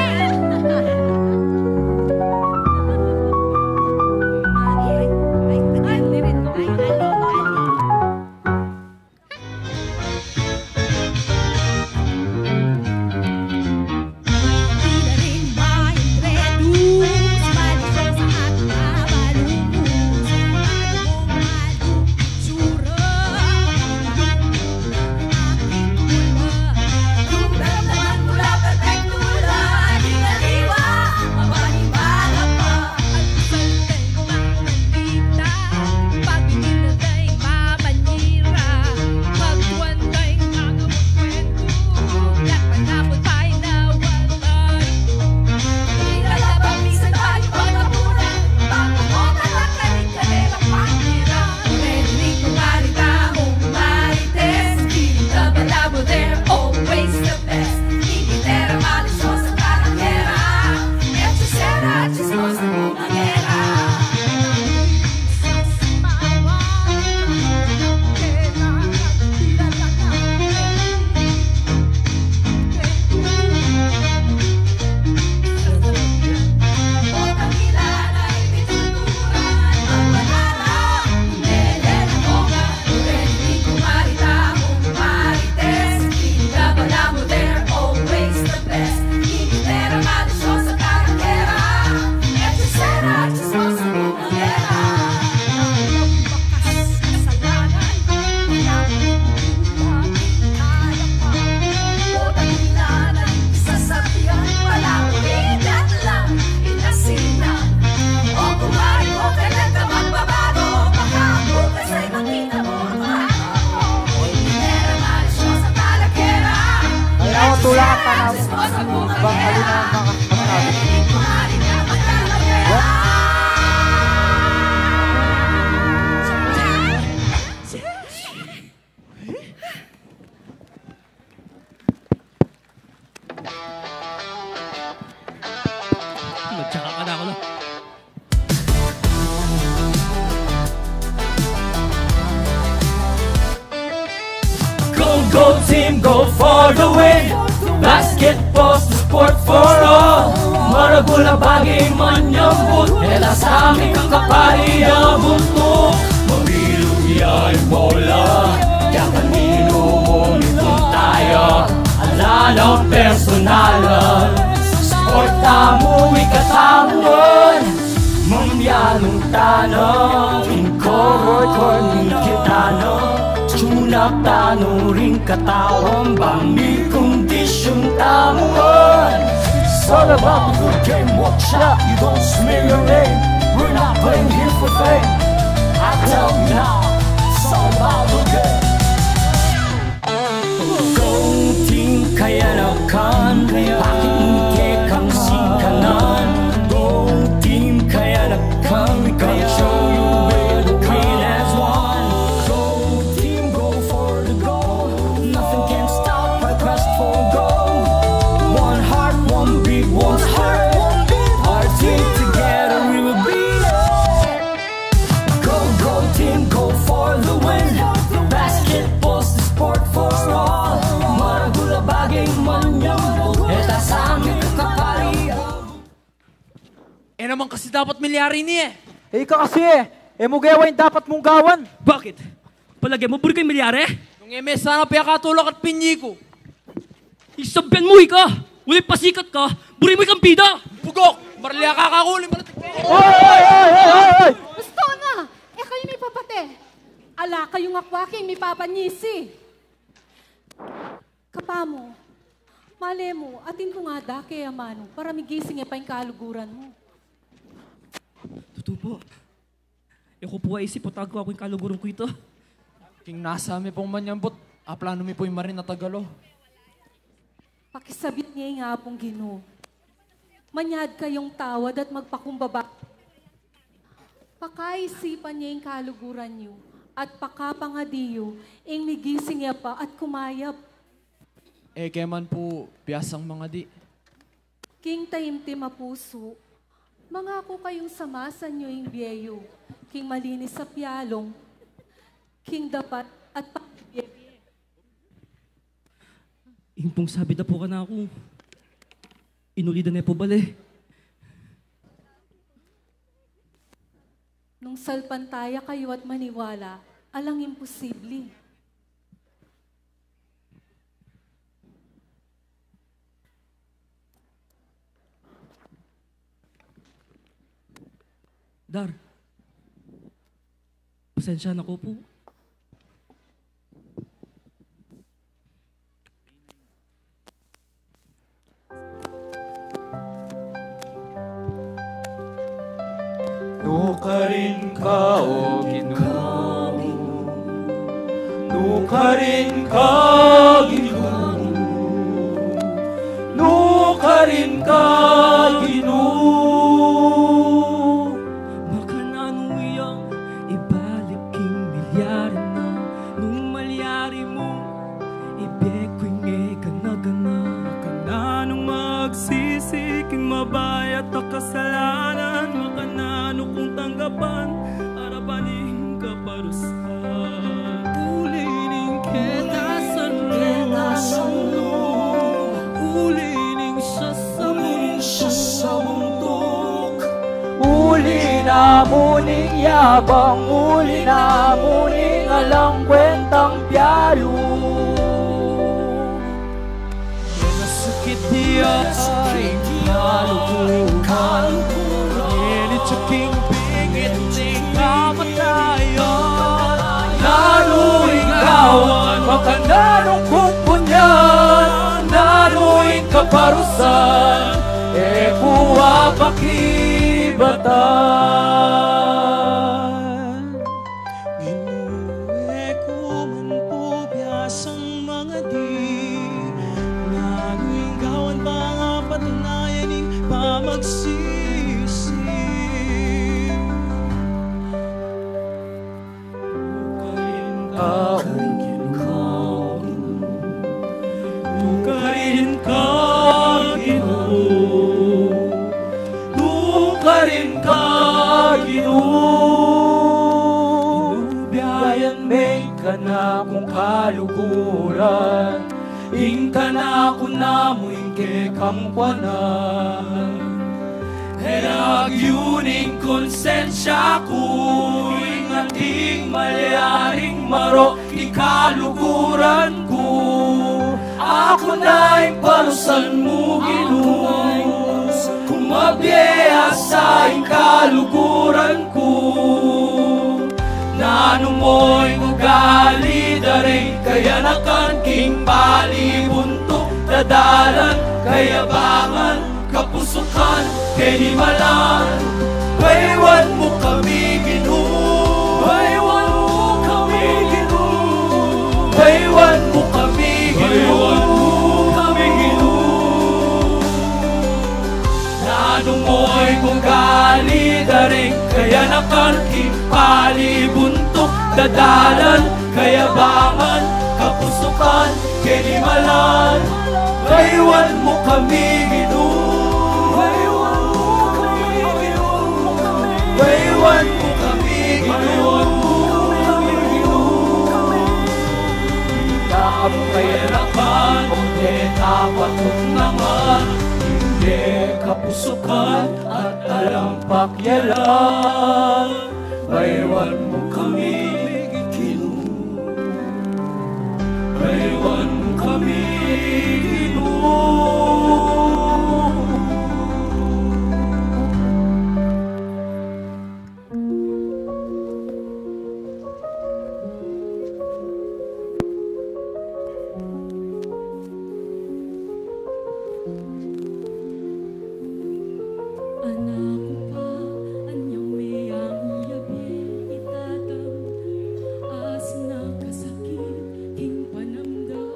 Go for the win! Basketball's the sport for all. Maragul a bage man yang but, e la sa ming kapari a buntuk. Mamilu ya ing bola, ya kaninu mu mitun taya. Ala nang personalan, sport tamu, ikatamu man. Mamialung tana, ing korkor ning kitana, tune up tana ring katawan, bang mikondisyun tamu man. It's all about the good game, watch out, you don't smear your name. We're not playing here for fame. I tell you now, it's all about the game. Go team, kayanakan, bakit munti kang singkanan? Go team, kayanakan, we gonna show you where the win has won. Go team, go for the goal. Nothing can stop our quest for gold. One heart, one beat, one heart, one beat. Our team together, we will be it. Go, go, team, go for the win. Basketball's the sport for all. Maragul a bage man yang, e la sa ming kapari. E naman kasi dapat milyari ini e. E, ika kasi e. E mu gewa ing dapat mung gawan. Bakit? Palage mu buri kung milyari? Nung e me sana pekatulak at pinyi ku. Isabian mu, ika, uling pasikat ka, buri mu ikang bida. Bugok! Marli ka, kakuli, marli ka. Oy, oy, oy, oy, oy, oy! Bastu na! E kayu mipapate. Ala kayung akwa king mipapanyisi. Kapamu, male mu, atin kung ada ke amanu para migising ya pa ing kaluguran mu. Tutu pu. E ku pu aisip o tagwa ku ing kaluguran ku ita. King nasa mi pung manyambut, aplanu mi pu ing marin a tagalo. Pakisabyan ye ing Apung Ginu. Manyad kayung tawad at magpakumbaba. Pakaisipan ye ing kaluguran yu at pakapangadi yu ing migising ya pa at kumayap. E ke man pu biasang mangadi. King taimtim a pusu, mangaku kayung samasan yu ing bie yu king malinis a pialung, king dapat at pamibie-bie. Ing pung sabi da pu kanaku, inuli da ne pu bale. Nung salpantaya kayu at maniwala, alang imposible. Dar, pasensya na ku pu. Nukarin ka, O Ginu. Nukarin ka, Ginu. Nukarin ka, Ginu. Makananu yang ibalik king milyari na, nung malyari mu ibie ku ing e gana-gana. Makananu magsisi king mabayat a kasalanan, makananu kung tanggapan, arapan ing kaparusahan. Uli ning ketasan mu, uli ning sasabuntuk, uli na mu ning yabang, uli na mu ning alang kwentang pialu. Masakit ya ing kaluguran, ngeni king bingit ning kamatayan. Nanu ing gawan, makananu kung punyan, nanu ing kaparusan, e ku apakibatan. Ginu, e ku man pu biasang mangadi, nanu ing gawan bang patunayan ing pamagsisi. Nukarin ka, O Ginu. Nukarin ka, Ginu. Nukarin ka, Ginu. Biayan me ing kanakung kaluguran, Ing kanaku namu ing kekang kuanan, e lagyu ning konsensya ku, ing ating malyaring marok ing kaluguran ku. Aku na ing parusan mu, Ginu, kumabie ya sa ing kaluguran ku. Nanu mo ing ugali da ring kayanakan, king pali buntuk da dalan, kayabangan, kapusukan, kenimalan. Baywan mu kami, Ginu. Baywan mu kami, Ginu. Baywan mu kami, Ginu. Baywan mu kami, Ginu. Nanu mo ing ugali da ring kayanakan, king pali buntuk da dalan, kayabangan, kapusukan, kenimalan. Baywan mu kami, Ginu. Baywan mu kami, Ginu. Baywan mu kami, Ginu. Ing kayanakan, o de tapat ung naman, ing de kapusukan, at alang pakialam. Baywan mu kami, Ginu. Baywan mu kami, Ginu. Anak ku pa, anyang me yang yabie i tatang, asin na kasakit king panamdam.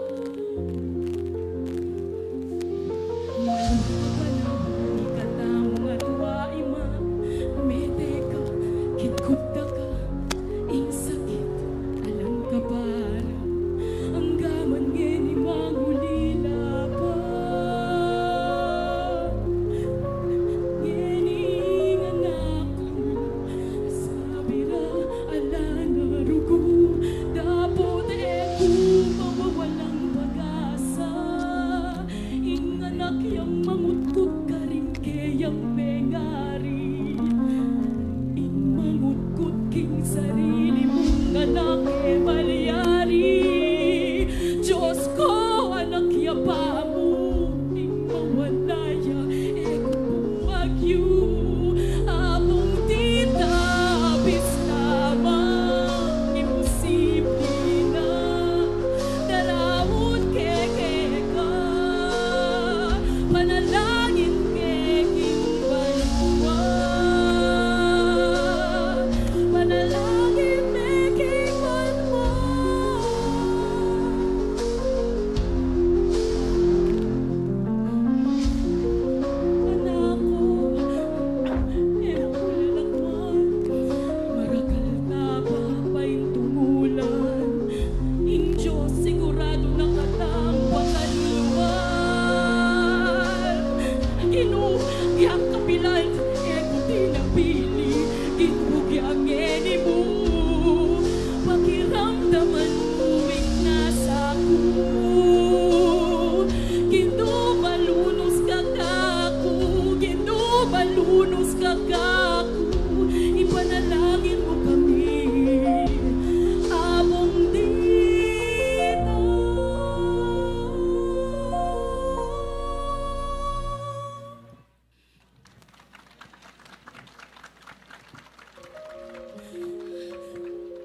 Malupa na ing katamung atua, ima, mete ka, kikupda ka, ing sakit alang kaparan, angga man ngeni mangulila pa. Ngeni ing anak ku, sabi ra ala na rugu, dapot e ku mawawalang pag-asa. Ing anak yang mangutkut karing keyang pengari, ing mangutkut king sarili mung anak e malyari. Dios ku, anak ya pa mu, ing mawala ya e ku pung agyu. Apung Tita, bislamang imposible na, daraut ke keka, panalangin ke king banua, panalangin me king banua. Anak ku, e ku lalakwan, marakal na pa paintungulan. Ing Dios siguradu na katang pakalwan. Ginu, yang kapilan e ku tinapili, Ginu, yang ngeni mu. Pakiramdaman mu ing nasa ku. Ginu, malunus ka kaku, Ginu, malunus ka kaku. Ipanalangin mu kami, Among Tita.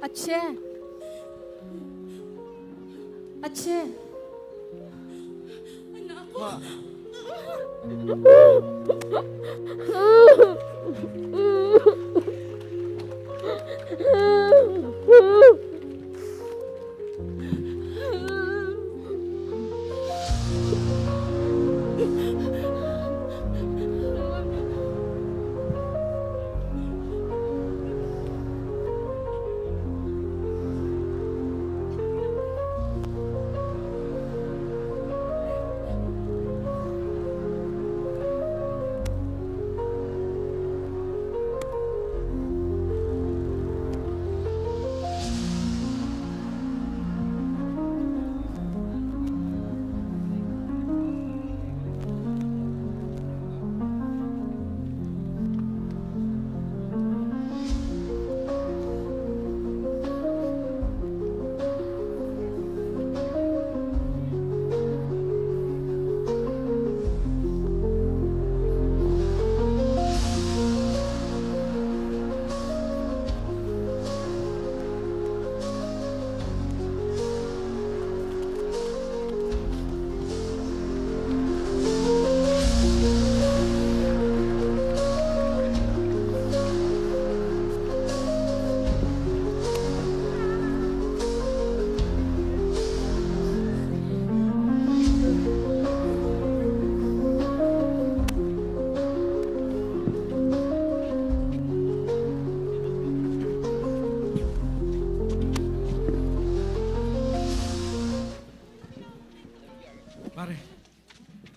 Atse. Atse. Anak ku.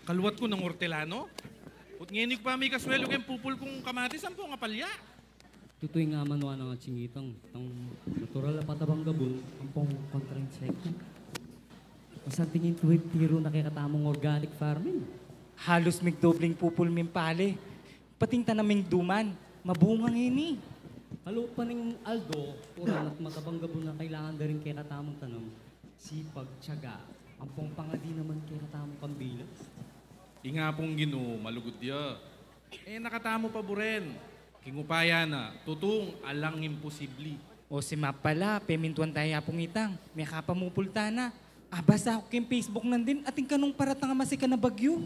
Kaluat ku nang ortelano. Ut ngeni ku pa mikasuelu keng pupul kung kamatis ampong apalya. Tutu ing amanwa nang atsing itang, itang natural a patabang gabun ampong kontra insekto. Masanting ing tuwid tiru na kekatamung organic farming. Halus migdobling pupul ming pale. Pating tanam ming duman, mabunga ngeni. Kalupa ning aldo, uran at matabang gabun a kailangan da ring kekatamung tanam, sipag, tiyaga, ampong pangadi naman kekatamung kambilas. Ing Apung Ginu, malugud ya. E na katamu paburen. King upaya na, tutung alang imposibli. O siman pala, pemintuan taya ya pung itang, mekapamupul tana. Abasa ku king Facebook nandin, atin kanung paratang a masikan a bagyu.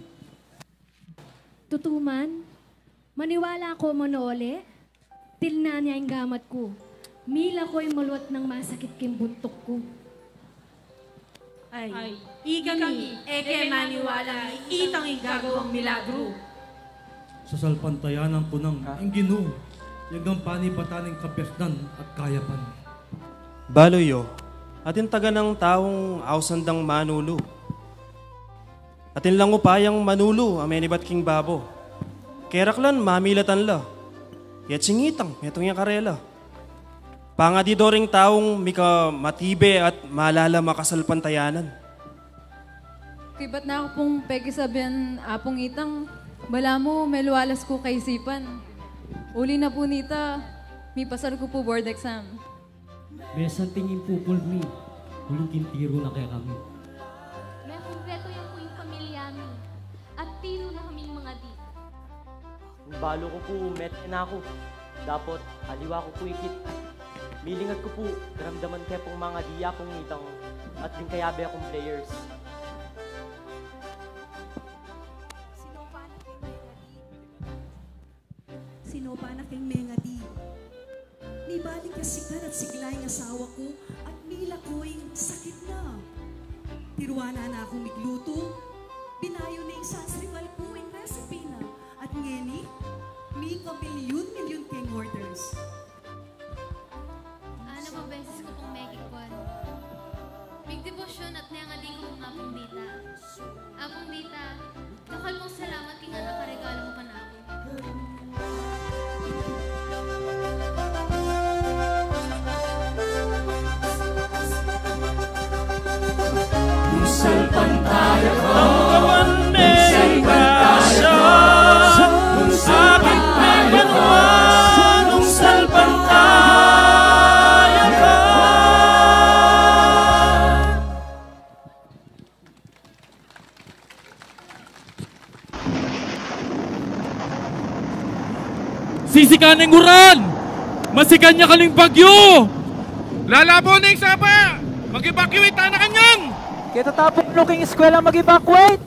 Tutu man, maniwala ko man o ole, tilnan ya ing gamat ku. Mila ko ing maluat nang masakit king buntuk ku. Ay, ikami, e ke maniwala ing itang ing gagawang milagru. Sasalpantayanan ku nang ing Ginu, yang gagamitan ning kapiasnan at kayapan. Balu yu, atin taganang taung ausan dang manulu. Atin lang upayang manulu a menibat king babo. Keraklan mamilatan la. Ya atsing itang, metung ya karela. Pangadi do ring taung mika matibe at malalam a kasalpantayanan. Kaybat na ku pung pekisabian, Apung Itang, balamu melualas ku kaisipan. Uli na pu nita, mipasar ku pu board exam. Mesanting ing pupul mi, uling king tiru na kekami. Mekumpletu ya pu ing pamilya mi, at tiru na kaming mangadi. Balu ku pu mete na ku. Dapot aliwa ku pu ikit. Milingat ku pu, ramdaman ke pung mangadi ya Apung Itang at ding kayabe kung players. Sinopa na king mengadi. Sinopa na king mengadi. Mibalik ya sikan at sigla ing asawa ku at mila ku ing sakit na. Tiruan na kung miglutu, binayu na ing Sans Rival ku ing recipe na. At ngeni, mikabilyun-milyun keng orders. Anam a beses ku pung mekikwan. Migdebosyon at mengadi ku kang Apung Dita. Apung Dita, dakal pung salamat king anak a regalu mu kanaku. Nung salpantaya ka, nung salpantaya ka, nung salpantaya ka, nung salpantaya ka. Sisikan ing uran! Masikan ya kaning bagyu! Lalabo na ing sapa! Mag-evacuate tana kanyan! Keta ta pu king eskwela mag-evacuate!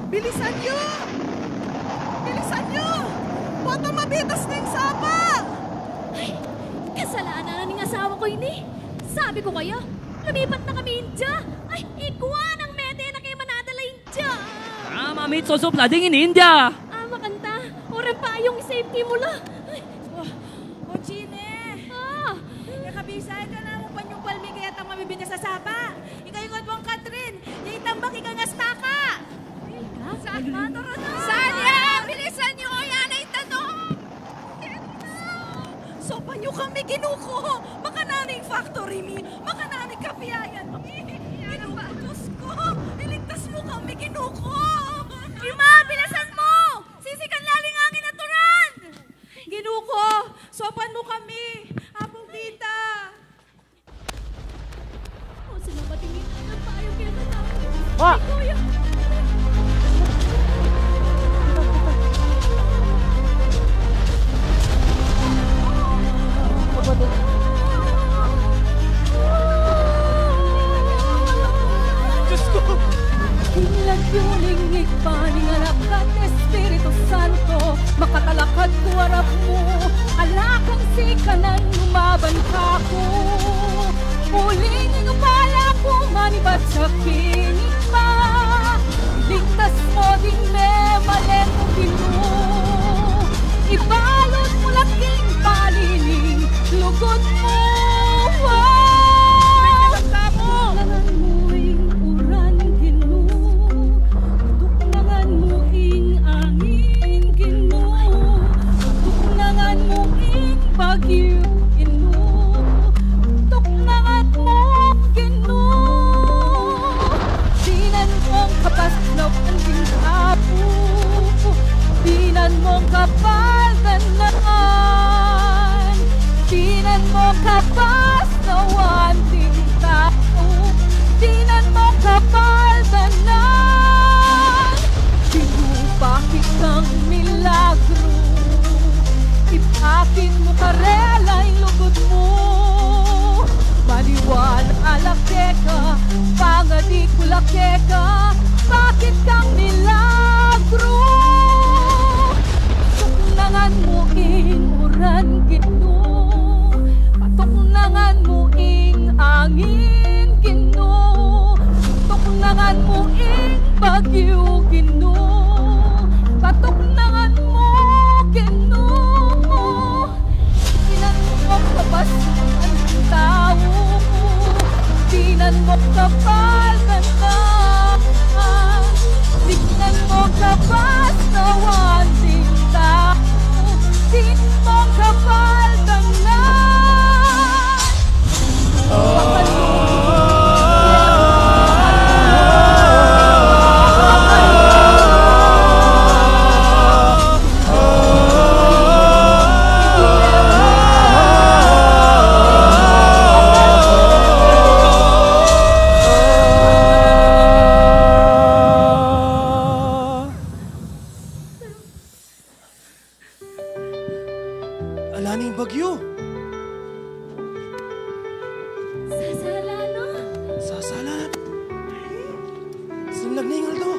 Bilisan yu! Bilisan yu! Pota mabitas na ing sapa! Ay, kasalanan na ning asawa ku ini. Sabi ku kaya, lumipat na kami India. Ay, ikwa nang mete na ke manadala India. Ah, mamit, susup la ding India. Ah, makanta. Oran pa yung safety mu la. Ay. O, o, Chine. Ah. Ikabisa, ika na mu panyumpal mi kaya tang mabibitas a sapa. Ika, ikot mong Catherine. Ya itambak ika ngas taka. Saan? Saan ya? Bilisan yu, yan ay tanong. Sopan yu kami, Ginu ku. Makananu ing factory mi. Makananu ing kapiayan mi. Ginu ku, Dios ku. Iligtas mu kami, Ginu ku. Ima, bilisan mu. Sisikan la ing angin at uran. Ginu ku, sopan mu kami. Apung Dita. O, sino ba tingin? Nagpayo kaya na tao? Ma! Kuya! Diyos ko! King lagyu ning Ibpa, ning Anak, at Espiritu Santo, makatalakad ku arap mu, ala kang sikanan lumaban kaku. Uling ing upala ku manibat sa king Ibpa, iligtas mu ding memalen mu, Ginu. Ibalut mu la king pali ning lugud mu. Wow! Dinan mu karela ing lugud mu. Maniwala la keka, pangadi ku la keka, bakit kang milagru? Tuknangan mu ing uran, Ginu. Patuknangan mu ing angin, Ginu. Tuknangan mu ing bagyu, Ginu. Patuknangan mu, Ginu. Dinan mu kabas ing tau. Dinan mu kapal ing tau. Dinan mu kabas ing tau. Dinan mu kapal ing tau. Ala ning bagyu. Sasala na. Sasala na. Sinlag na ing aldo.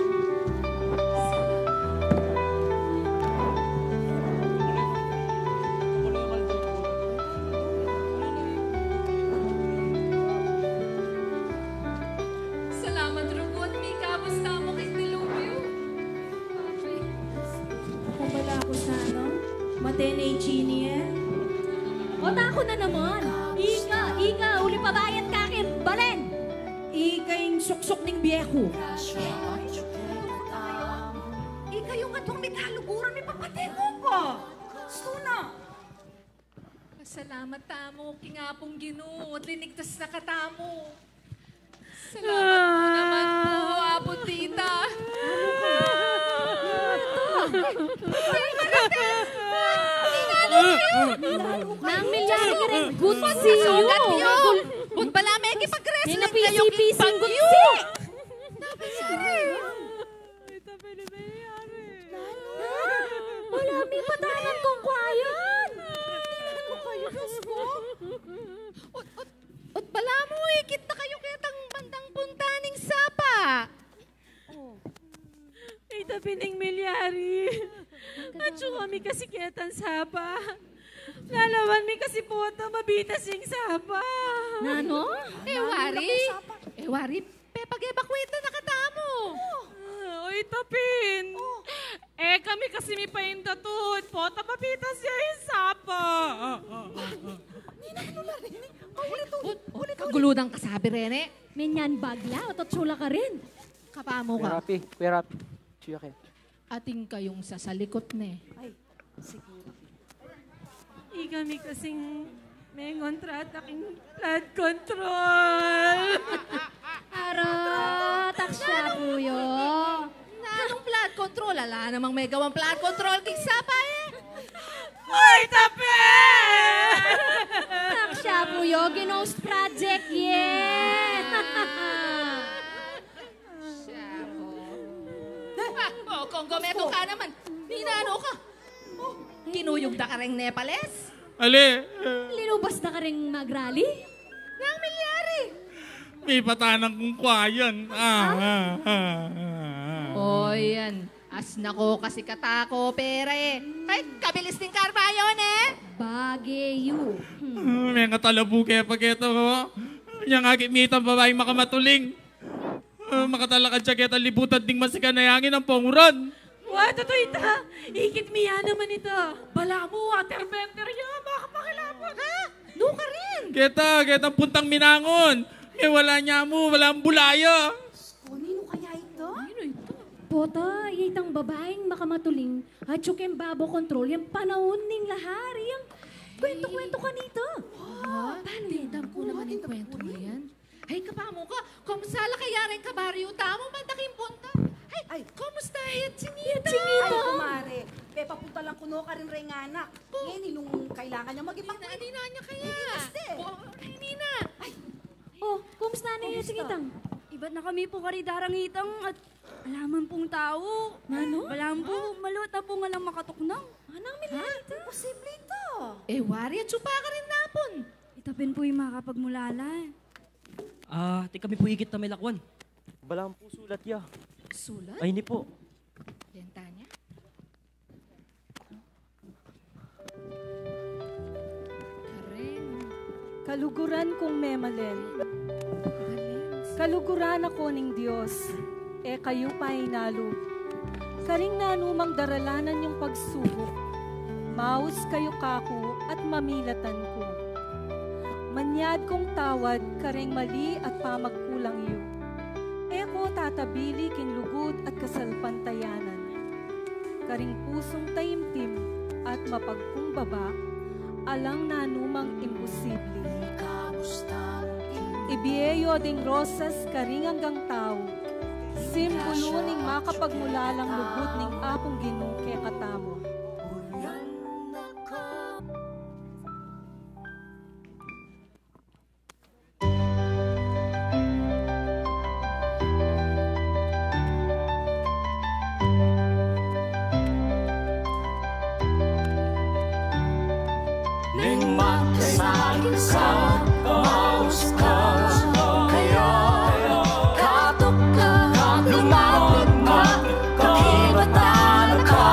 Salamat, Rugun, mikabus tamu king dilubyu. Kung bala ku sana, mate ne i Jeannie e. O, taku na naman. Ika, ika, uli pabayad ka king balen. Ika ing suksuk ning bie ku. Ika ing aduang mikaluguran, mipapate mu pa. Gusto na. Pasalamat tamu king Apung Ginu at linigtas na katamu. Salamat pu naman pu, Apu Tita. Nang Milyari, good to see you. Sugat yu. Bun bala mekipag-wrestling kayu king bagyu. Ay, tabi na nangyari. Nanu? Ala, mipatanan kung kwayan. Nanu kayu, Diyos ko? Ut, ut, ut bala mu, ikit na kayu ketang bandang punta ning sapa. Oh. Ay, tabi ning Milyari. Atsu kami kasi ketang sapa. Lalawan mi kasi pota mabitas ing sapa. Nanu? E wari. E wari. Pepag-evacuate na katamu. Ah, oy, tapin. Oh. E kami kasi mipainda tutu, pota mabitas ya ing sapa. Ninang, ano na rin? Ulit, ulit, ulit, ulit. Kaguludan kasabi reni. Menyan bagla, otot sula karin. Kapamu ka. Kuya Rapi, Kuya Rapi. Tsuya ke. Atin kayung sasalikut ne. Ay, siguru. Ikami kasing mengontrata king flood control. Aro, taksya pu yu. Nanung flood control? Ala namang megawang flood control king sapa e. Ay, tapi! Taksya pu yu, ghost project ye. Siya, o. Ah, o, Konggo, metung ka naman. Ninanu ka? O, kinuyog da ka reng Nepales? Ali. Linubas da ka reng magrali? Nang Milyari? Mipatanan kung kwayan. Ah, ah, ah, ah, ah. O, yan. Asna ko kasi kataku pera e. Ay, kabilis ning karbayo ne. Bagay yu. Hmm. Ah, mengatalabu ke pa keta, o. Yang akit mitang babaing makamatuling. Ah, makatalakad ya ketang libutan ding masikan a angin ampong uran. Wa, tutu ita. Ikit mi ya naman ita. Balamu, waterbender ya. Makapakilapag, ha? Nukarin? Keta, ketang puntang minangun. E, ala nyamu, alang bulaya. Diyos ko, ninu kaya ita? Ninu ita? Pota, itang babaing makamatuling, atsu keng babo control yang panaun ning lahar, yang kwentu-kwentu kanita. Wa, panu yan? Tingnan ku naman ing kwentu na yan. Ay, kapamu ka, kumusta la kaya reng kabaryu tamu, manda king punta? Ay, kumusta i Chinita? Ay, kumare, pepapunta lang ku no karin reng anak. Ngeni nung kailangan yang magipakita. Nina, nina nya kaya? Nina, ste. O, ay, nina. Ay. O, kumusta ne i Chinitang? Ibat na kami pu kari darang itang at ala man pung tau. Nanu? Balamu pu, maluat na pu alang makatuknang. Anang Milyari ita? Imposible ita. E wari atsu pa karin napun. Ita pin pu ing makapagmulala. Ah, atin kami pu ikit a may lakwan. Balamu pu sulat ya. Sulat? Ay, ini pu. Dentanya? Kaluguran kung memalen. Kaluguran aku ning Dios, e kayu painalub. Karing nanumang daralanan yung pagsubuk, maus kayu kaku at mamilatan ku. Manyad kung tawad karing mali at pamagkulang yu. E ku tatabili king lugud at kasalpantayanan. Karing pusung taimtim at mapagkumbaba, alang nanumang imposible. Ibie yu ding rosas karing anggang tau, simbulu ning makapagmulalang lugud ning Apung Ginu kekatamu. Neng magkasakit ka, maus ka, kaya katok ka, lumapit ka, pakibatan ka.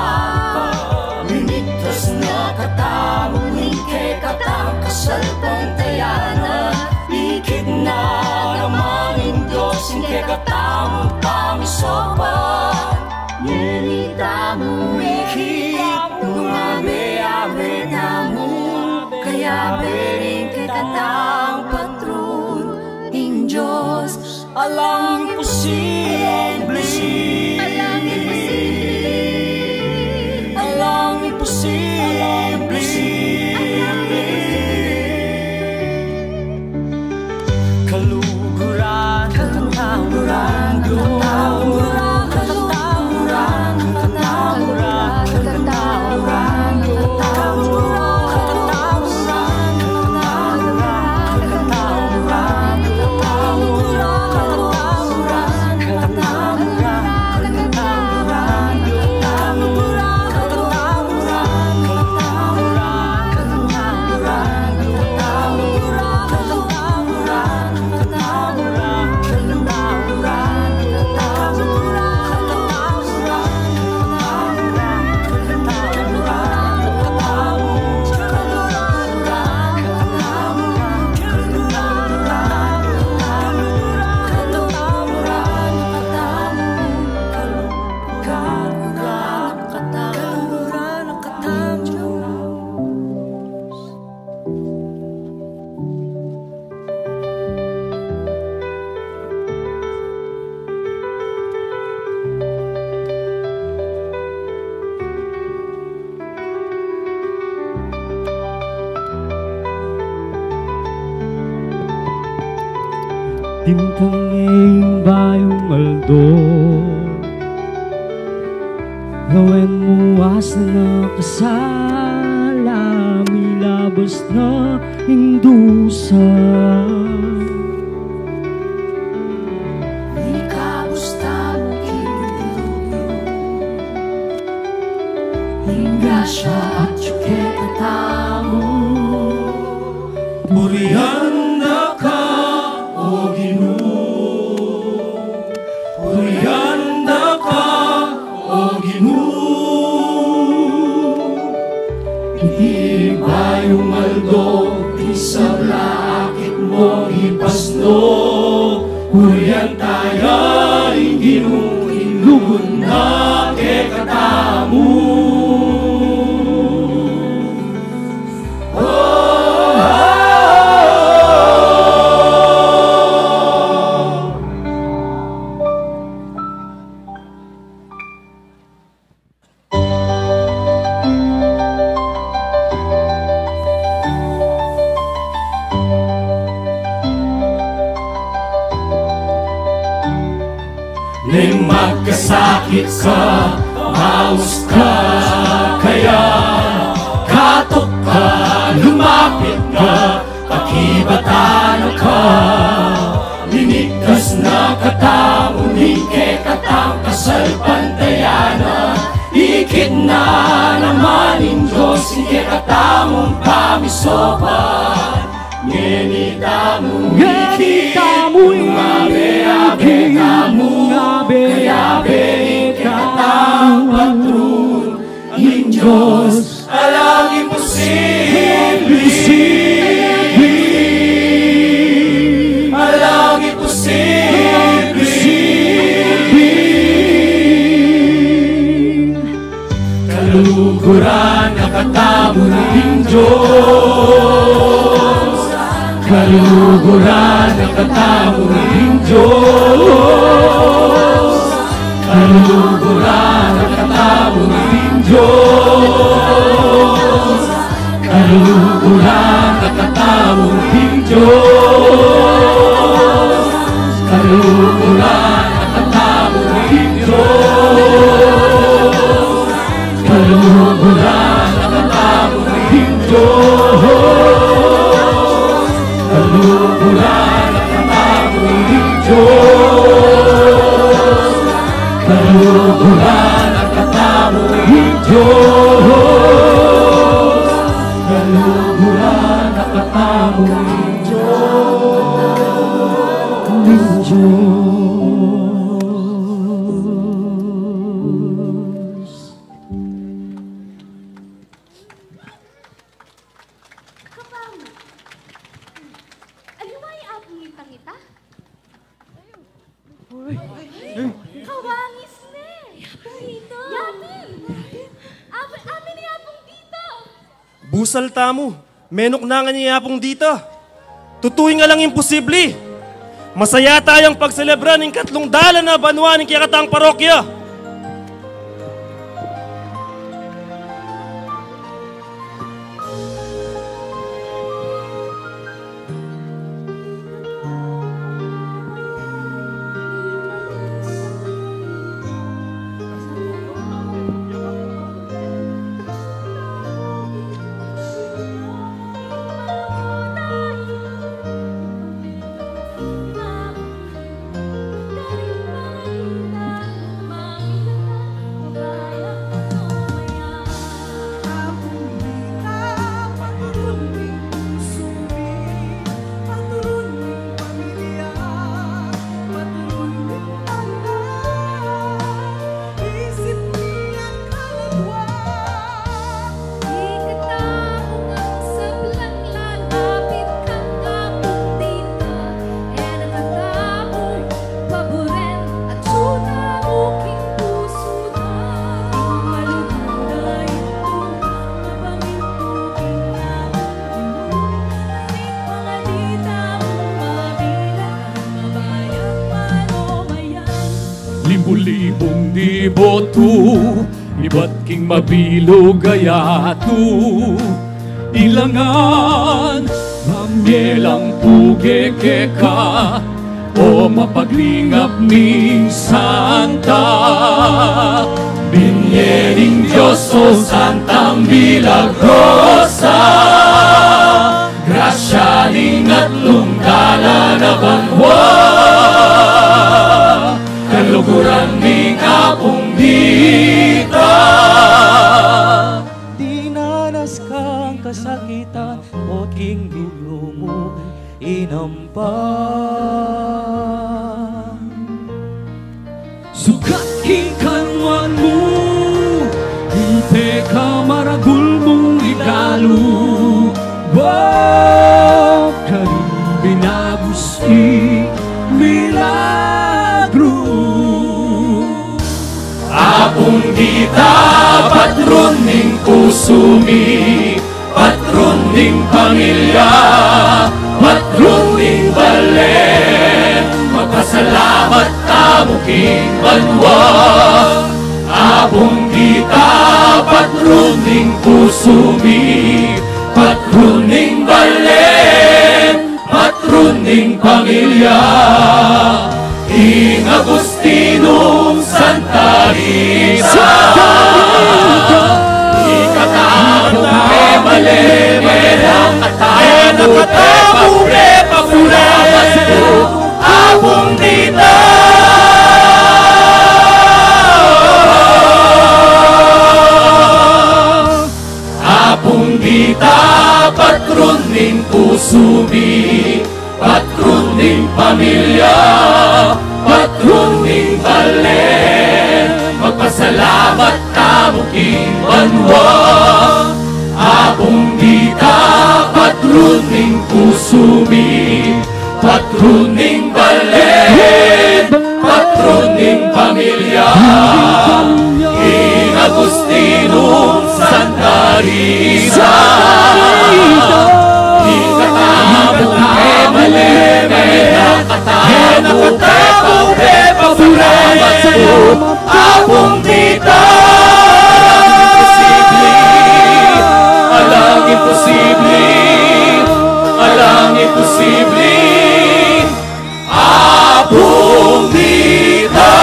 Minigtas na katamu ing kekatang kasalpantayanan. Ikit na naman ing Dios ing kekatamung pamisopan. Neni tamu ikit nung abe-abe tamu, kayabe ning kekatang patron ing Dios. Alang imposible. Alang imposible. Alang imposible. Kaluguran, kaluguran, kaluguran, kaluguran. Dimtang ne ing bayung aldo, lawen mu asan a kasala, milabas na ing dusa. Ikabus tamu king dilubyu, ing grasya atyu kekatamu. Purian da ka, O Ginu. Purian da ka, O Ginu. Iti bayung aldo, ing sabla akit mung ipasno. Purian taya ing Ginu, ing lugud na kekatamu. Neng magkasakit ka, maus ka, kaya katok ka, lumapit ka, pakibatan ka. Minigtas na katamu ning kekatang kasalpantayanan. Ikit na naman ing Dios Sing kekatamung pamisopan, ngeni tamu, ngeni tamu, ngeni tamu, kayabe ning kekatamung patrun, ing Dios, alang imposible. Alang imposible. Kaluguran na katamu ning Dios. Kaluguran na katamu ning Dios. Kaluguran na katamu ning Dios. Kaluguran na katamu ning Dios. Kaluguran na katamu ning Dios. Kaluguran na katamu ning Dios. Kaluguran na katamu ning Dios. Kaluguran na katamu ning Dios. Kaluguran na katamu ning Dios. Kapamu. Aliwa ing Apung Ditang ita? Kawangis ne. Yapin. Apin, apin ing Apung Dita. Busal tamu. Menuknangan ya ing Apung Dita. Tutu ing alang imposible. Masaya tayang pagselebra ning katlung dalan a banua ning kekatang parokya. Limbu-limbung deboto, ibat king mabilug a yatu. Ilangan, mamye lang puge keka, o mapaglingap ning santa. Binye ning Dios, o Santang Milagrosa, grasya ning atlung dalan a banua. Kaluguran ning Apung Dita. Dinanas kang kasakitan, o king dulu mu inampan. Sukat king kanuan mu, ing pekamaragul mung regalo, o, karing binagus ing milagru. Apung Dita, patrun ning pusu mi, patrun ning pamilya, patrun ning balen, magpasalamat tamu king banua. Apung Dita, patrun ning pusu mi, patrun ning balen, patrun ning pamilya, ing Agustinung Santa Rita. Santa Rita. Ikatamu, e, bale, e, nakatamu, e, pagpasalamat ku, Apung Dita. Apung Ta patrun ning pusu mi, patrun ning pamilya, patrun ning bale. Magpasalamat tamu king banua. Apung Dita, patrun ning pusu mi, patrun ning bale, patrun ning pamilya, king Agustinum Santa Rita. Ing katamu, e male, e male, katamu, e male, pasalamat ku, Apung Dita. Alang imposible, alang imposible, alang imposible. Apung Dita.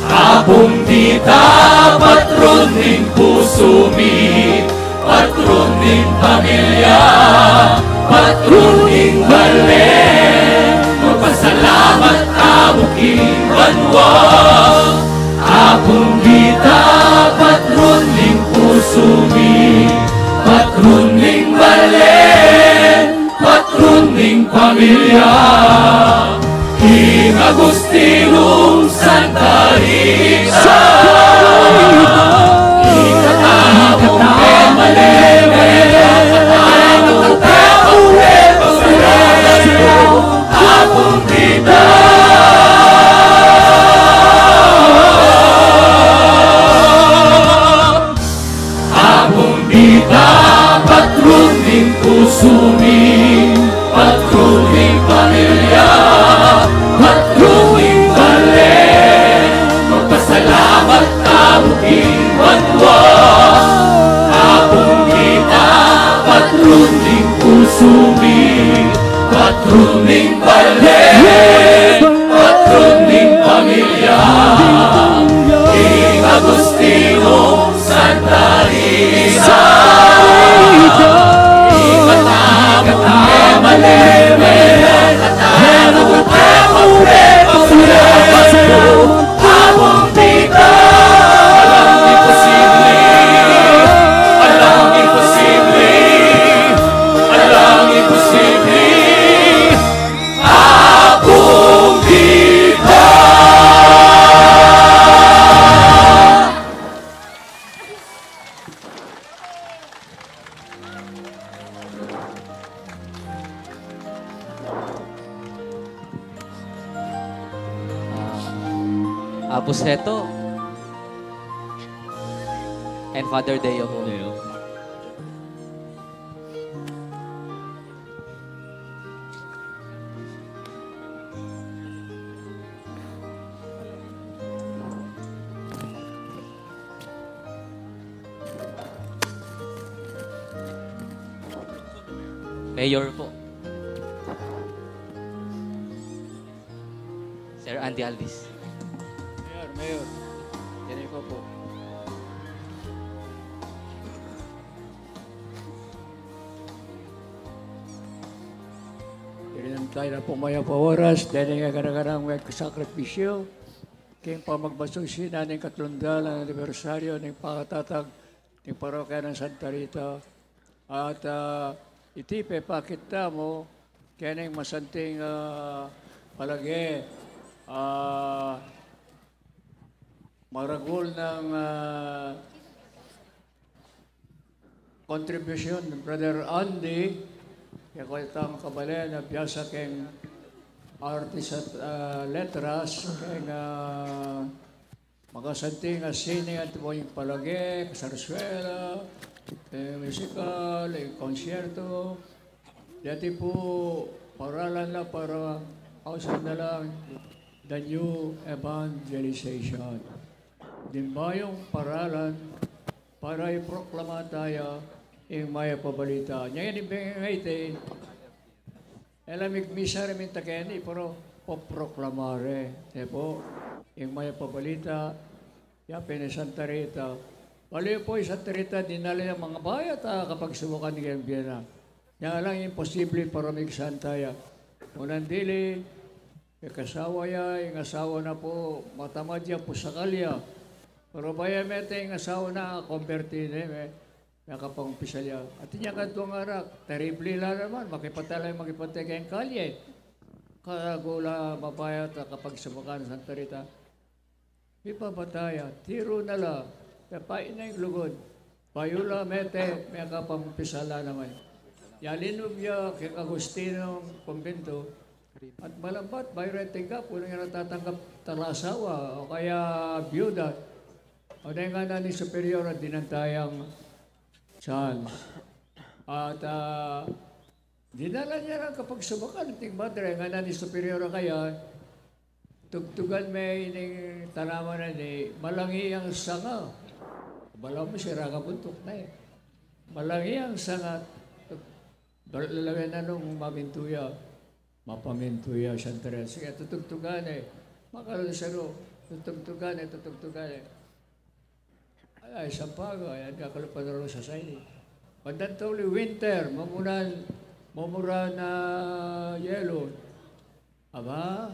Apung Dita, patrun ning pusu mi, patrun ning pamilya, patrun ning bale. Magpasalamat tamu king banua. Apung Dita, patrun ning pusu mi, patrun ning bale, patrun ning pamilya, king Agustinum Santa Rita. Santa Rita. Ing katamu, e male, e male, katamu, e male, pasalamat ku, Apung Dita. Apung Dita, patrun ning pusu mi, patrun ning pamilya, patrun ning bale. Magpasalamat tamu king banua. Apung Dita, patrun ning pusu mi, patrun ning bale, patrun ning pamilya, king Agustinum Santa Rita. Ing katamu, e male, e male, katamu, e male, pasalamat ku, Apung Dita. Alang imposible, alang imposible, alang imposible. Apung Dita. Apu Seto and Father Deo po. Deo. Mayor po. Sir Andy Alvis. Mayor, Mayor. Yan po. Iri na tamu pu mayap a oras, deni ing gara-garang megsakripisyu king pamagmasusian ning katlung dalan anibersaryu ning pakatatag ning parokya nang Santa Rita. At, ah, iti pepakit tamu keni ing masanting, ah, palage, ah, maragul nang, ah, kontribusyun ni Brother Andy, kaya ko itang kabalen a biasa keng artes at, ah, letras, keng, ah, makasanting a sining at buing palage, kasarsuela, eh, musikal, eh, konsyerto. Dati pu, paralan la para ausan na lang the new evangelization. Ding bayung paralan para iproklama taya ing mayap a balita. Nya ini bengeng iti, e la migmisa reminta keni, pero poproklamare, e pu, ing mayap a balita, ya pin i Santa Rita, Bale pu, ing Santa Rita, dinala yang mabayat a kapagsubukan king bie na. Nya lang imposible para migsan taya. Unang dili, mekasawa ya, ing asawa na pu, matamad ya, pusakal ya. Pero baya mete ing asawa na, komberti ne, me, mekapangumpisal ya. Atin yang kaduang anak, terrible la naman, makipatay la, makipatay keng kalye. Kaya gula mabayat a kapagsubukan, Santa Rita. Mipapatay ya, tiru na la, pepain na ing lugud. Bayu la mete, mekapangumpisal la naman. Yalinub ya keng Agustinong kumbintu, at malambat, bayu reng tingkap, uling ya natatanggap talasawa, o kaya biyuda. O, deng ngana ning superior, at dinan taya yang chance. At, ah, dinala ne yang kapagsubukan, ating madre, ngana ning superior, kaya, tugtugan me ining tanaman a ini, malangi yang sanga. Balamu sira kabuntuk na e. Malangi yang sanga, bal-, lalawen na nung mamintu ya. Mapamintu ya, Santa Rita. Sige, tutugtugan e. Makalalu saru, tutugtugan e, tutugtugan e. Ay, ay, sampaga, yan, kakalupa na rin sa saini. Bandang tuli, winter, mamunan, mamuran na yelo. Aba,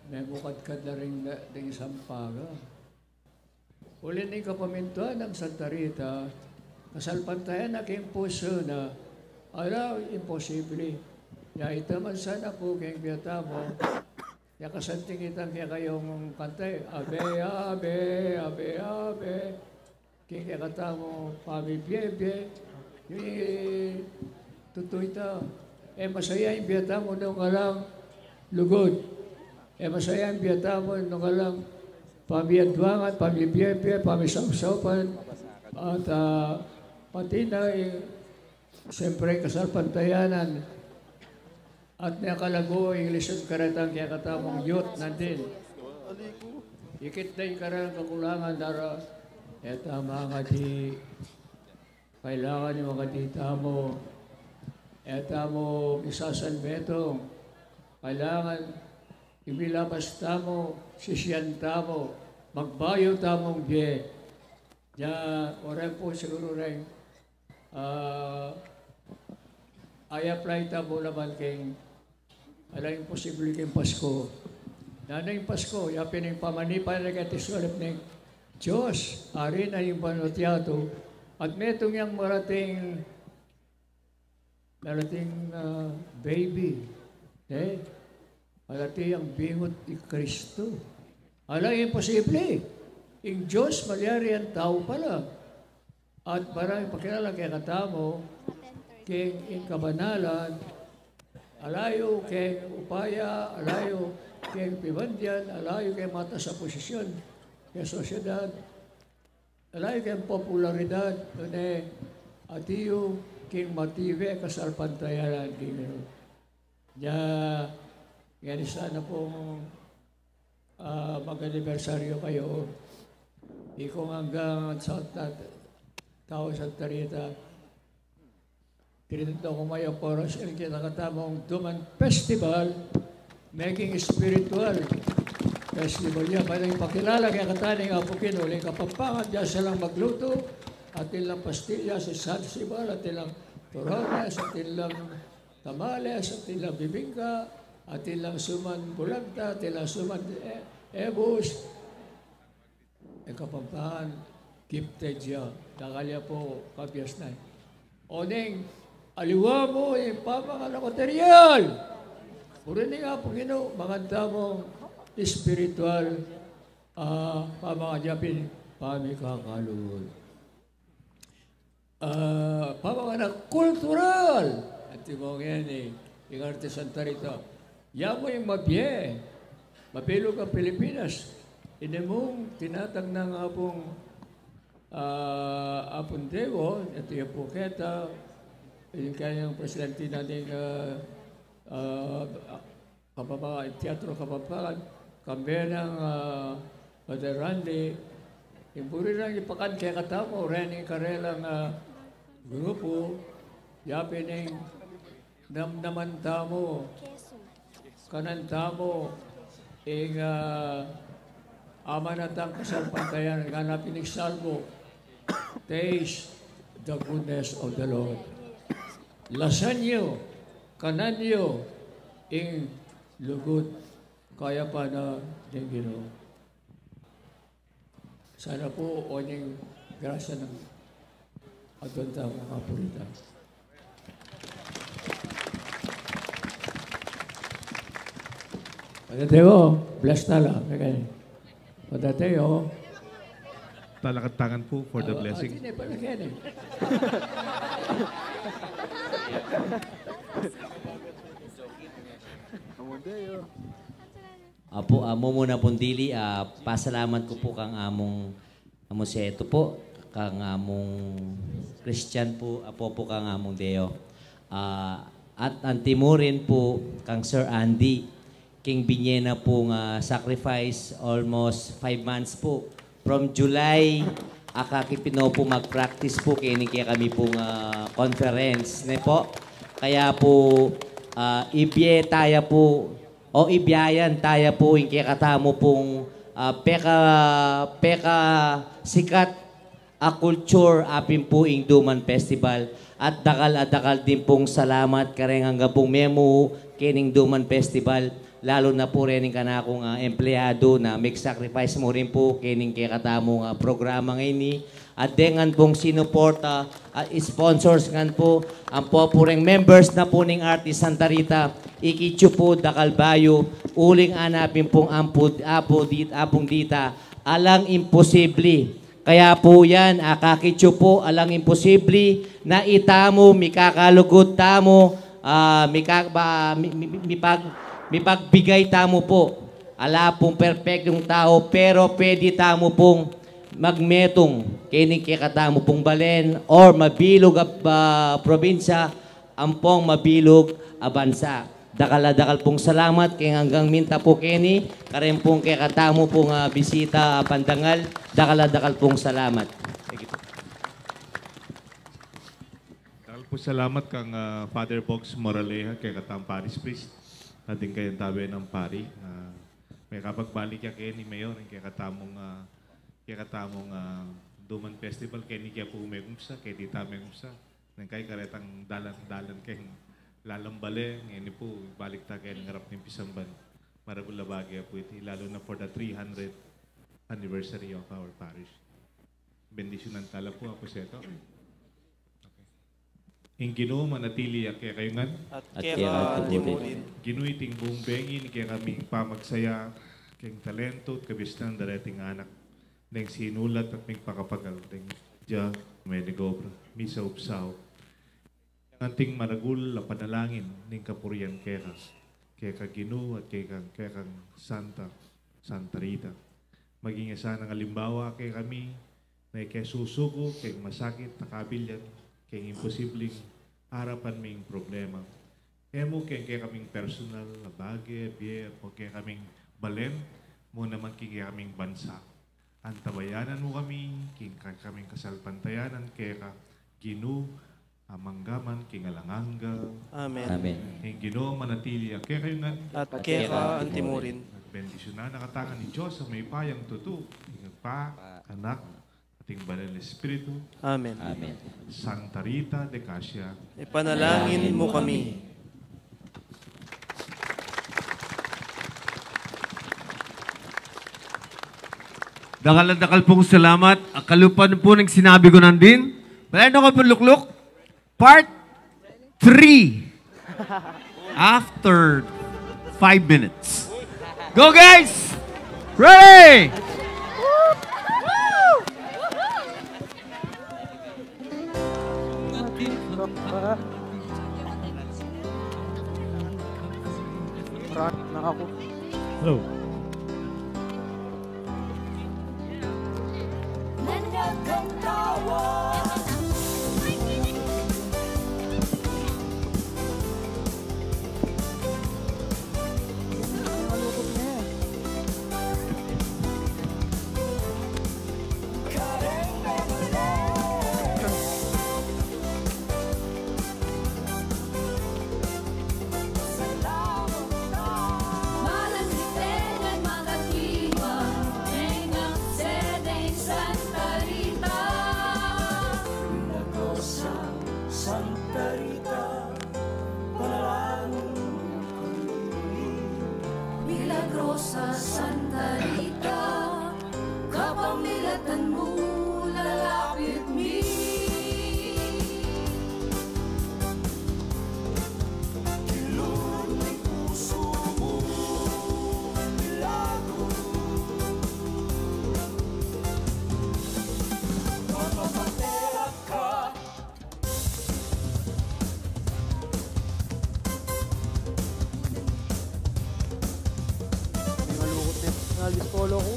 memukadkad na rin, ding sampaga. Uli ning kapamintuan nang Santa Rita, kasalpantayanan na king pusu na, ala, imposible. Ya ita man sana pu king bie tamu, ya kasanting itang kekayung kanta e, Ave, Ave, Ave, Ave. King kekatamung pamibie-bie, ing tutu ita, e masaya ing bie tamu nung alang lugud. E masaya ing bie tamu nung alang pamiaduangan, pamibie-bie, pamisausapan, at, ah, pati na, eh, siyempre, kasalpantayanan. At mekalago ing leson karetang kekatamung youth natin. Ikit da ing karelang kakulangan, dara. E tamu makadi, kailangan ing makadi tamu. E tamu misasanmetung. Kailangan imilapas tamu, sisian tamu, magbayu tamung bie. Ya, o reng pu siguru reng, ah, i-apply tamu naman king, alang imposible king Pasko. Nanu ing Pasko, ya pin ing pamanipan na keti sulip ning Dios, Ari na ning banua at yatu, at metung yang marating, marating, ah, baby, e? Marating yang bingut i Kristo. Alang imposible. Ing Dios malyari yang tau pala. At para ipakilala kekatamu king ing kabanalan, ala yu keng upaya, ala yu keng pibandian, ala yu keng matas a posisyon keng sosyedad, ala yu keng popularidad, nune atiu king matibe kasalpantayanan king Ginu. Ya, ngeni sana pung, ah, mag-anibersaryu kayu. Ikong anggang Santa, tau Santa Rita. Tinitinda ku mayap oras ing kekatamung duman festival, maging spiritual festival ya, para ipakilala kekatamu ing Apu Ginu king Kapampangan. Dinan sa lang magluto, atin lang pastillas, sisibal, atin lang turrones, atin lang tamales, atin lang bibingka, atin lang suman bulagta, atin lang suman, e, ebus. E Kapampangan, gifted ya. Dakal ya pu, kabiasnan. Oneng, aliwa mu ing pamangan a material. Buri ning Apu Ginu, mangan tamung spiritual, ah, pamangan ya pin pamikakalugud. Ah, pamangan a kultural. Antimo ngeni, ing arte Santa Rita. Ya mu ing mabie. Mabilug a Pilipinas. Ini mung tinatag nang Apung, ah, Apung Diego, atiu ya pu keta, ing kayang presidente na ning, ah, ah, Kapampangan, Teatro Kapampangan, kambe nang, ah, Father Randy, ing buri nang ipakan kekatamu, reni karelang, ah, grupu, ya pin ing namnaman tamu, kanan tamu, ing, ah, amanatang kasalpantayanan, ngana pin ing Salmo, Taste the goodness of the Lord. Lasan yu, kanan yu ing lugud kayapan na ning Ginu. Sana po o ning grasya ng Advent ang mga purita. Padating o, bless na lang. Padating o. Talakad tangan po for the blessing. Atin e pala kene. Apo, amu muna pung dili, ah, pasalamat ku pu kang Among Amu Seto pu, kang Among Christian pu, apo pu kang Among Deo. Ah, at antimurin pu kang Sir Andy, king binye na pung, ah, sacrifice almost five months pu. From July, akakit pin o pu mag-practice pu keni kekami pung, ah, conference, ne pu. Kaya pu, ah, ibye taya pu o ibyayan taya pu ing kekatamu pung, ah, peka, pekasikat a kultur, apin pu ing Duman Festival. At dakal a dakal din pung salamat kareng angga pung memu kening Duman Festival, lalu na pu rening kanakung, ah, empleyado na mig-sacrifice mu rin pu kening kekatamung, ah, programa ngeni. At dengan pung sinuporta at sponsors ngan pu, ampo pu reng members na pu ning Artist Santa Rita, ikit yu pu dakal bayu, uling anapin pung ampu, apu dit-, apung dita, alang imposible. Kaya pu yan, akakit yu pu, alang imposible na itamu, mikakalugud tamu, ah, mika-, ba-, mi-, mi-, mipag-, mipagbigay tamu pu. Ala pung perpektung tau, pero pwede tamu pung magmetung keni kekatamu pung balen or mabilug a, ah, probinsya, ampong mabilug a bansa. Dakal a dakal pung salamat keng anggang minta pu keni, kareng pung kekatamu pung, ah, bisita, ah, pandangal, dakal a dakal pung salamat. Thank you. Dakal pung salamat kang, ah, Father Bogs Moraleja, kekatang parish priest, at ding kayang tabe nang pari, ah, mekapagbalik ya keni, Mayor, ing kekatamung, ah, kekatamung, ah, Duman Festival, keni ke pu megumsa, keti ta megumsa. Neng kai karetang dalan-dalan keng lalam bale, ngeni pu, balik ta keng arap ning pisamban. Maragul a bage pu iti, lalu na for the three hundredth anniversary of our parish. Bendisyunan tala pu, Apo Seto. Okay. Ing Ginu manatili ya kekayu ngan. At keka antimurin. Ginu, iting bung bengi ning kekaming pamagsaya keng talentu at kabiasnan da reting anak, deng sinulat at migpakapagal, deng dia, menigobra, misaup-saup. Yang anting maragul a panalangin ning kapurian keka, keka Ginu at kekang, kekang Santa, Santa Rita. Maging ya sanang alimbawa kekami, na ike susuku keng masakit a kabilyan, keng imposibleng arapan ming problema. E mu keng kekaming personal a bage, bie, o kekaming balen, mu naman keng kekaming bansa. Antabayanan mu kami, keng kekaming kasalpantayanan keka, Ginu, a mangga man king alang angga. Amen. Amen. Ing Ginu manatili ya kekayu ngan. At keka antimurin. At bendisyunan na katamu ning Dios a mayupayang tutu, ing Ibpa, Anak, at ing Banal a Espiritu. Amen. Amen. Santa Rita de Casia, ipanalangin mu kami. Dakal a dakal pung salamat. Akalupa na pu ning sinabi ku nandin. Bale, ano ka pu, lukluk? Part three. After five minutes. Go, guys! Ready! Hello. Milagrosa Santa Rita, kapamilatan mu lalapit mi. Kilub ning pusu mu, milagro. Mamamatera ka. Malukot na yung alis polo ko.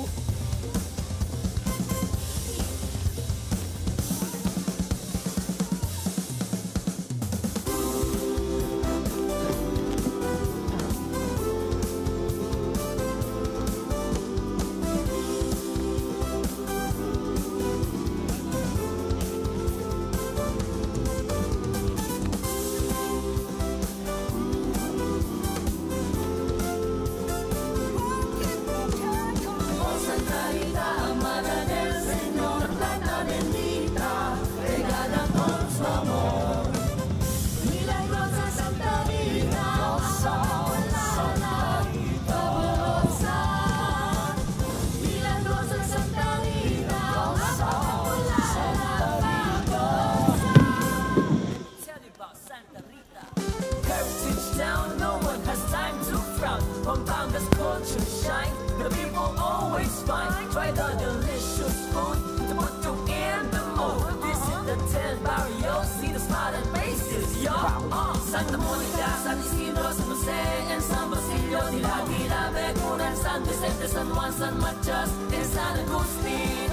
Heritage Town, no one has time to frown. Pampanga's culture shine, the people always find. Try the delicious food to put you in the mood. Visit the ten barrios, see the smiling faces, yo. Uh, Santa Monica, San Isidro, San Jose, and San Basilio. Tila-tila, Begunan, San Vicente, San Juan, San Matias, and San Agustin.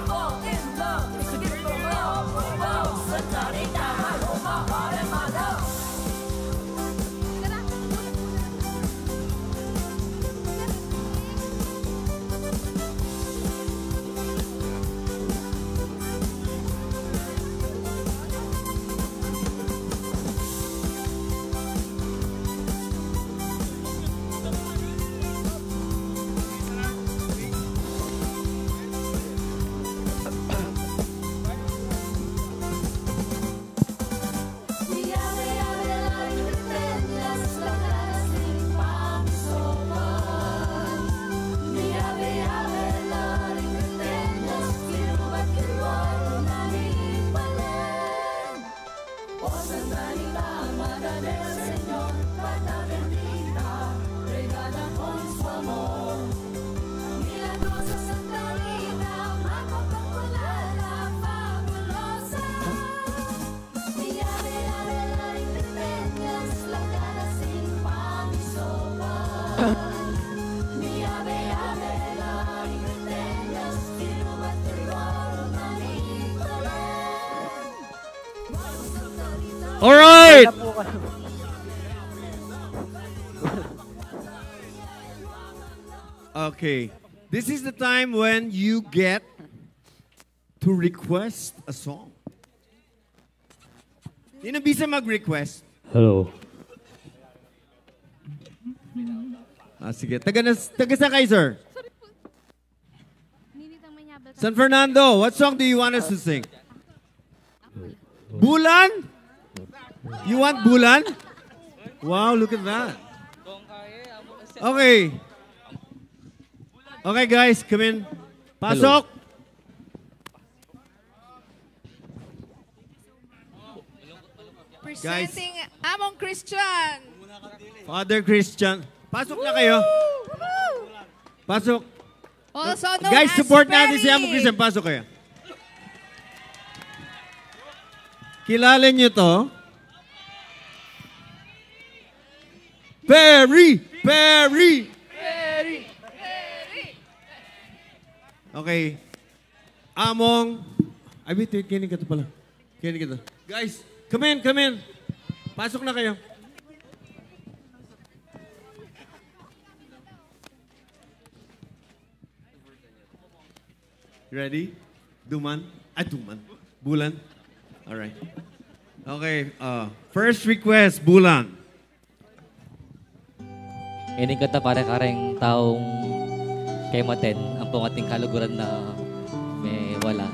Fall in love, it's a gift from love. Wow, Santa Rita, my home, my heart, and my love. All right. Okay. This is the time when you get to request a song. Sino bisa mag-request? Hello. Ah, sige. Taga na, taga sa kayo, sir? San Fernando, what song do you want us to sing? Bulan? You want Bulan? Wow, look at that. Okay. Okay, guys, come in. Pasok. Presenting Among Christian. Father Christian. Pasok na kayo. Woo! Pasok. Also known Guys, as support natin si Among Christian. Pasok kayo. Kilala niyo to? Perry! Perry! Okay. Among, ay, wait, wait, kini ka to pala. Kini ka to. Guys, come in, come in. Pasok na kayo. Ready? Duman? Ay, Duman. Bulan? Alright. Okay, uh, first request, Bulan. Ining kanta para kareng taung kaymaten, ampong ating kaluguran na mewala.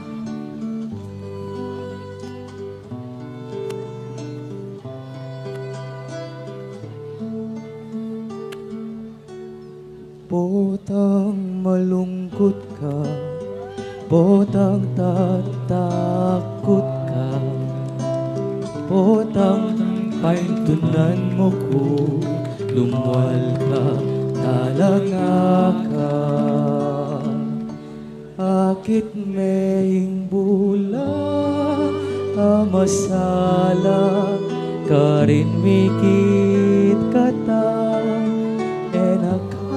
Potang malungkut ka, potang tatakut ka, potang paintunan mu ku, lumwal ka, talanga ka. Akit me ing bulan a masala, karin mikit kata, e na ka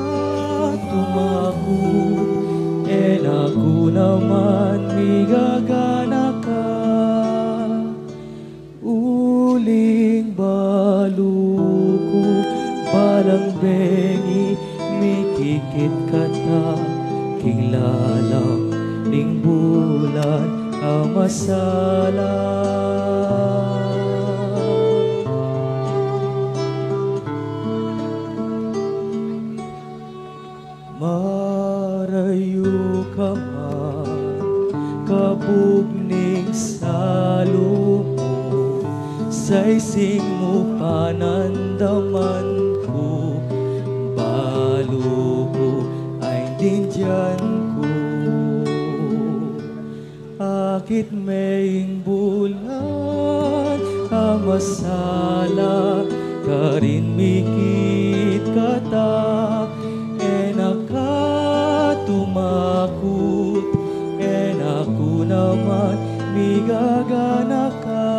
tumakut, e na ku naman migaganaka. Uling balu ku, balang bengi, mikikit kata king lalam ning bulan a masala. Marayu ka man, kabug ning salu mu, saysing mu panandaman ku, balu ku, aintindian ku. Akit me ing bulan a masala, karin mikit kata, e na ka tumakut, e na ku naman migaganaka.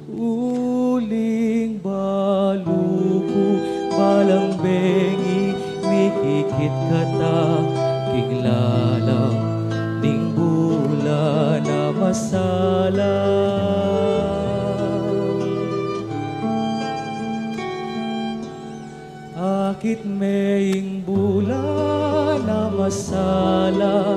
Uling balu ku, balang bengi, mikikit kata king lalam ning bulan a masala. Akit me ing bulan a masala,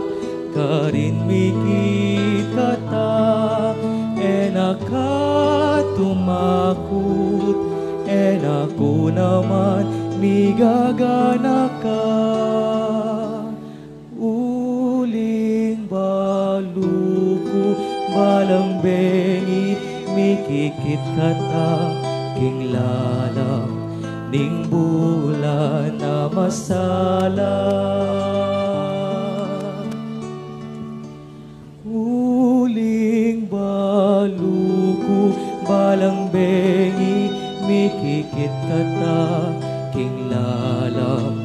karin mikit kata, e na ka tumakut, e na ku naman migaganaka. Uling balu ku, balang bengi, mikikit kata king lalam ning bulan a masala. Uling balu ku, balang bengi, mikikit kata king lalam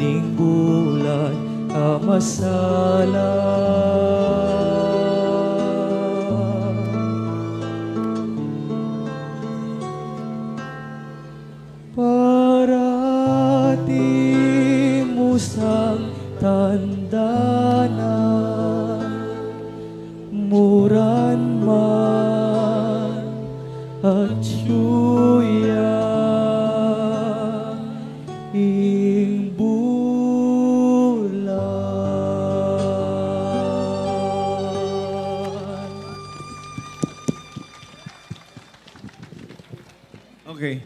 ning bulan a masala. Parati mu sang tandanan, muran man atyu ya ing bulan. Okay.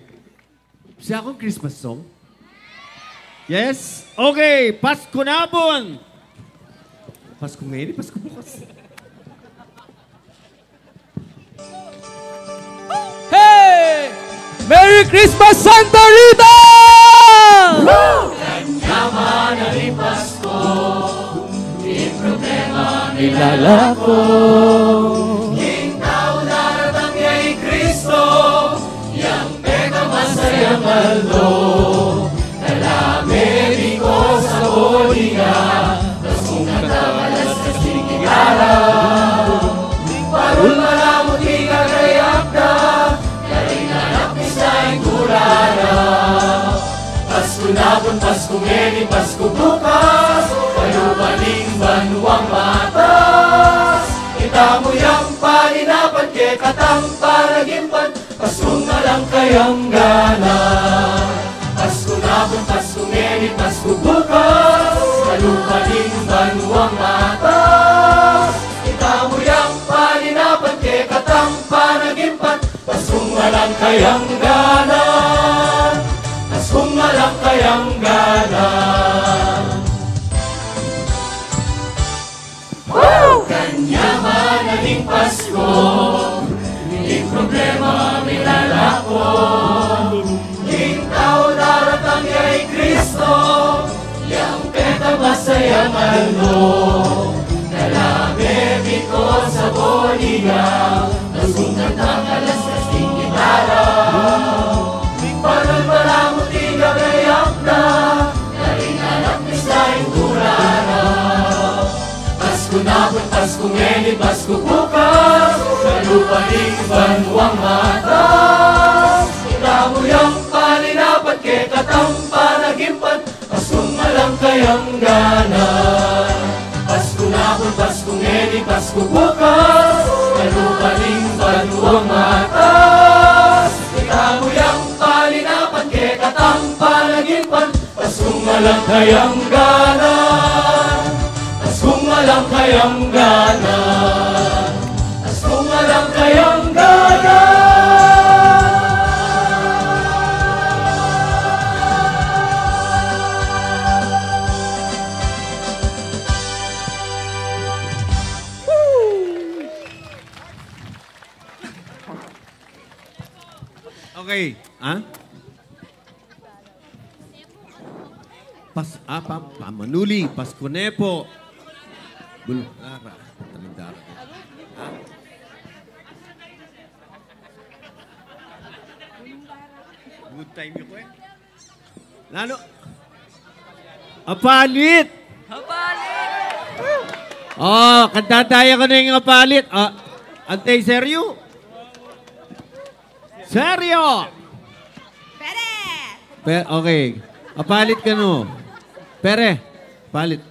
Siya akong Christmas song? Yes? Okay, Pasko na pun! Pasko ngeni, Pasko bukas. Hey! Merry Christmas, Santa Rita! Kanyaman a ning Pasko, ing problema milalako. Ing tau daratang ya i Kristo, yang pekamasayang aldo, dalame di ko sa bodega, tas kung katamalas na sinikilala, parul malamut ikagayap da, dari na napisa ing kurara. Pasko na pun, Pasko ngeni, Pasko bukas, kalupa ning banuang matas, itamu yang paninapan kekatang panagimpan, Paskung alang kayang gana. Pasko na pun, Pasko ngeni, Pasko bukas, kalupa ning banuang matas, itamu yang paninapan kekatang panagimpan, Paskung alang kayang gana. Paskung alang kayang gana. Kanyaman a ning Pasko, ing problema milalako. Ing tau daratang ya i Kristo, Kalbo, kalame, biko, saboniga, basung kantang alas tres king gitara. Parang malamuti gagayam na, karing anak ni Saing Kurara. Pasku na put, Pasku ngeni, Pasku bukas, kalupa ning banuang matas. Itamu yang palinapan, kekatang panagimpan, Paskung alang kayangganan. Pasku na pun, Pasku ngeni, Pasku bukas, kalupa ning banuang matas. Itamu yang palinapan, kekatang panagimpan, Paskung alang kayangganan. Paskung alang kayangganan. Paskung alang kayangganan. Okay. Ha? Pas-, ah, pa-, pamanuli, Pasku ne pu. Bulung bara, talindara. Ha? Good time yu, e. Nanu? Apalit! Apalit! O, kantan taya kanu ing Apalit. A, ante, seryu? Seryu! Pere! Pe-, okay. Apalit kanu. Pere, apalit.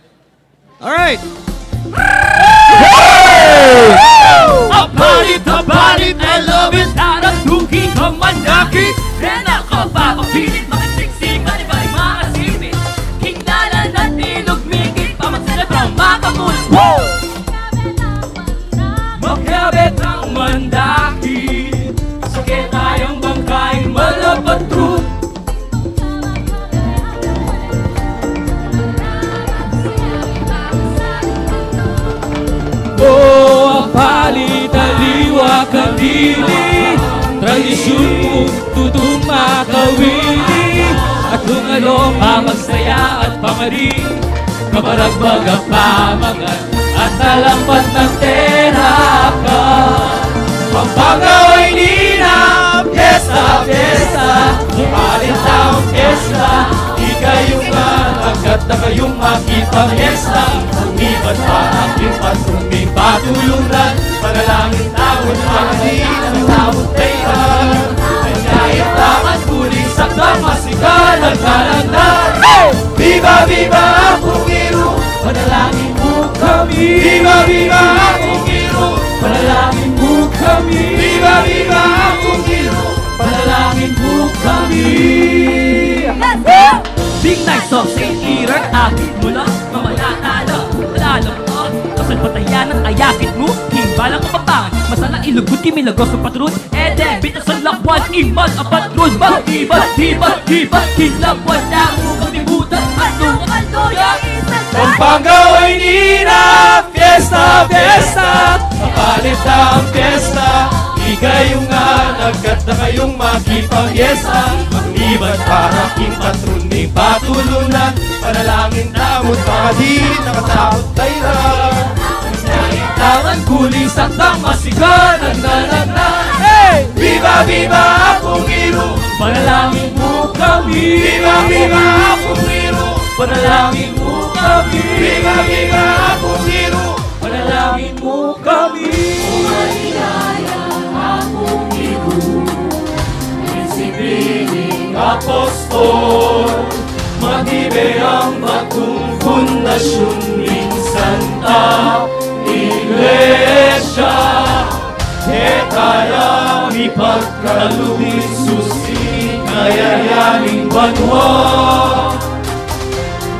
Alright! Apalit, apalit, I love it. Tara, tuki ka mandaki. Rena ka papapilit, makisiksik, bali-bali, makasipit. King dalan at ilog, mikit, pamagsila, pamakamul. Woo! Makiabet ang mandaki. Sakit tayang bangkay, malapat run. O, apalit, aliwa, kadili, tradisyun mu, tutung makawili, at lungalong pamagsaya at pamadi, kabaragbaga pamagat, at talampat ng teraka. Pampanga, Oinina, fiesta, fiesta, apalit tamung fiesta. Ikayu ngan agad na kayung makipamiesta. Ibat para king patrun ning patulunan, panalangin tamu, panalangin tamu, tayran. Kaya itaman kuli sa tamasikan at kalangan. Viva, viva Apung Iru, panalangin mu kami. Viva, viva Apung Iru, panalangin mu kami. Viva, viva Apung Iru, panalangin mu kami. Let's go! Bing nice of Saint Peter, akit mu la, mamanatala, malalam ka, kasal patayan at ayakit mu, himbalang Kapampangan, masala ilugud ki milagros a patrun, Eden, bita sa lakwan, imal a patrun, mag-ibat, ibat, ibat, king lakwan, damu, kamibutan, atlung, atlung, ya, isan, Pampanga, Oinina, fiesta, fiesta, apalit tamung fiesta. Ikayu ngan agad na kayung makipamiesta. Mag-ibat para king patrun ning patulunan, panalangin tamu't pangadirit na kataput tayran. Tangan kuling sakdang masikan, nagna, nagna. Hey! Viva, viva Apung Iru, panalangin mu kami. Viva, viva Apung Iru, panalangin mu kami. Viva, viva Apung Iru, panalangin mu kami. Maligaya Apung Iru, Prinsipi ning Apostol, matibe ang batung pundasyun ning Santa Iglesia. E taya mipagkalub king susi kayarian ning banua.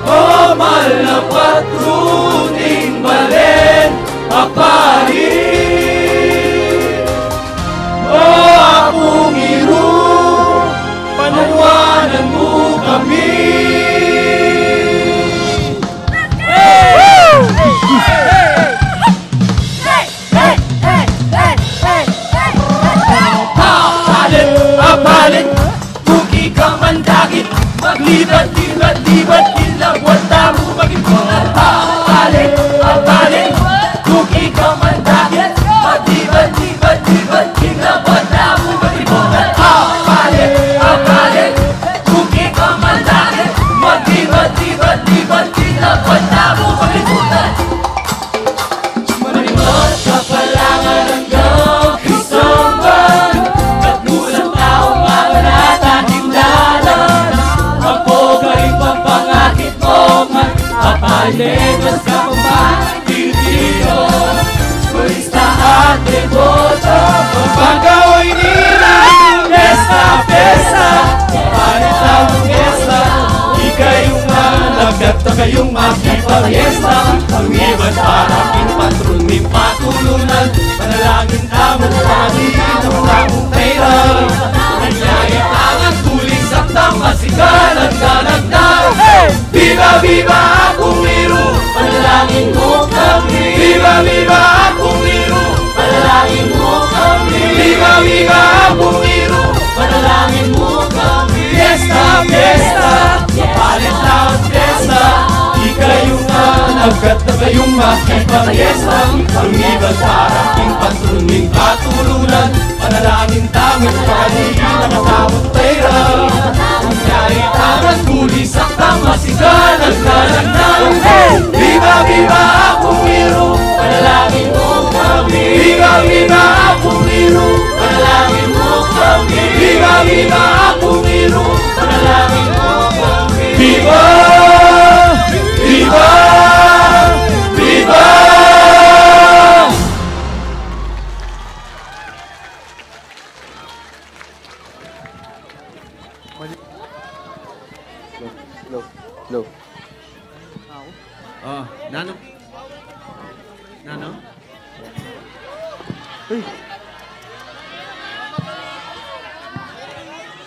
O mal a patrun ning balen, apalit. O Apung Iru, panuanan mu kami. Apalit, apalit, tuki ka mandakit, maglibat, libat, libat, king labuad tamu, maging bunal. Kayung makipag-fiesta, lumiban para king patron ming patulunan. Panalangin tamu, pangadian tamu, pera. Manyari tangan, tulis at tamasikan, ang ganang tau. Viva, viva Apung Liru, panalangin mu kami. Viva, viva Apung Liru, panalangin mu kami. Viva, viva Apung Liru, panalangin mu kami. Fiesta, fiesta, mapalit na ang fiesta. Ikayung anak at kayung makipag-fiesta, lumiban para king patron ming patulunan. Panalangin tamu, pangadian tamu, pera. Manyari tangan, tulis at tamasikan, ang ganang tau. Viva, viva Apung Liru, panalangin mu kami. Viva, viva Apung Liru, panalangin mu kami. Viva, viva Apung Liru, panalangin mu kami. Viva! Viva! Viva! Hello, hello, hello. Oh, nanu? Nanu? Uy.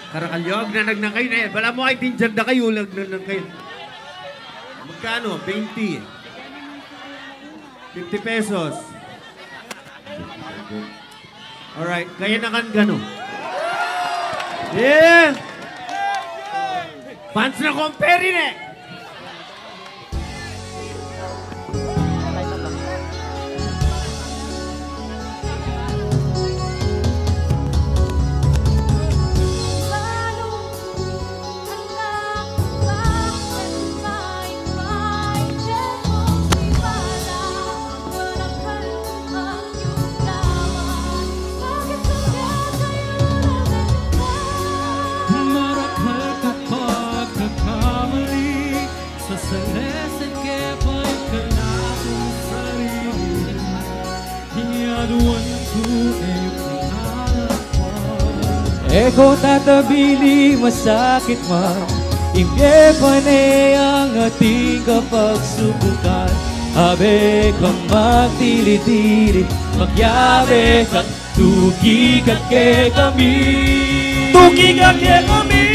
Karakalyo, agnanag na kayu ne. Balamu ay dinjar da kayu, agnanag kayu. Magkanu? Twenty. Fifty pesos. Alright, kayanakan kanu. Yeah! Fans na kung peri ne! Marakal ka pagkakamali, sasalesin ke pa ing kanaku sarili. Iyaduan ku e ing pangalan mu. E ko tatabi ni masakit man, ing bie pane yang ating kapagsubukan. Abe kang magdili-dili, magyabe ka, tuki ka kekami. Tuki ka kekami.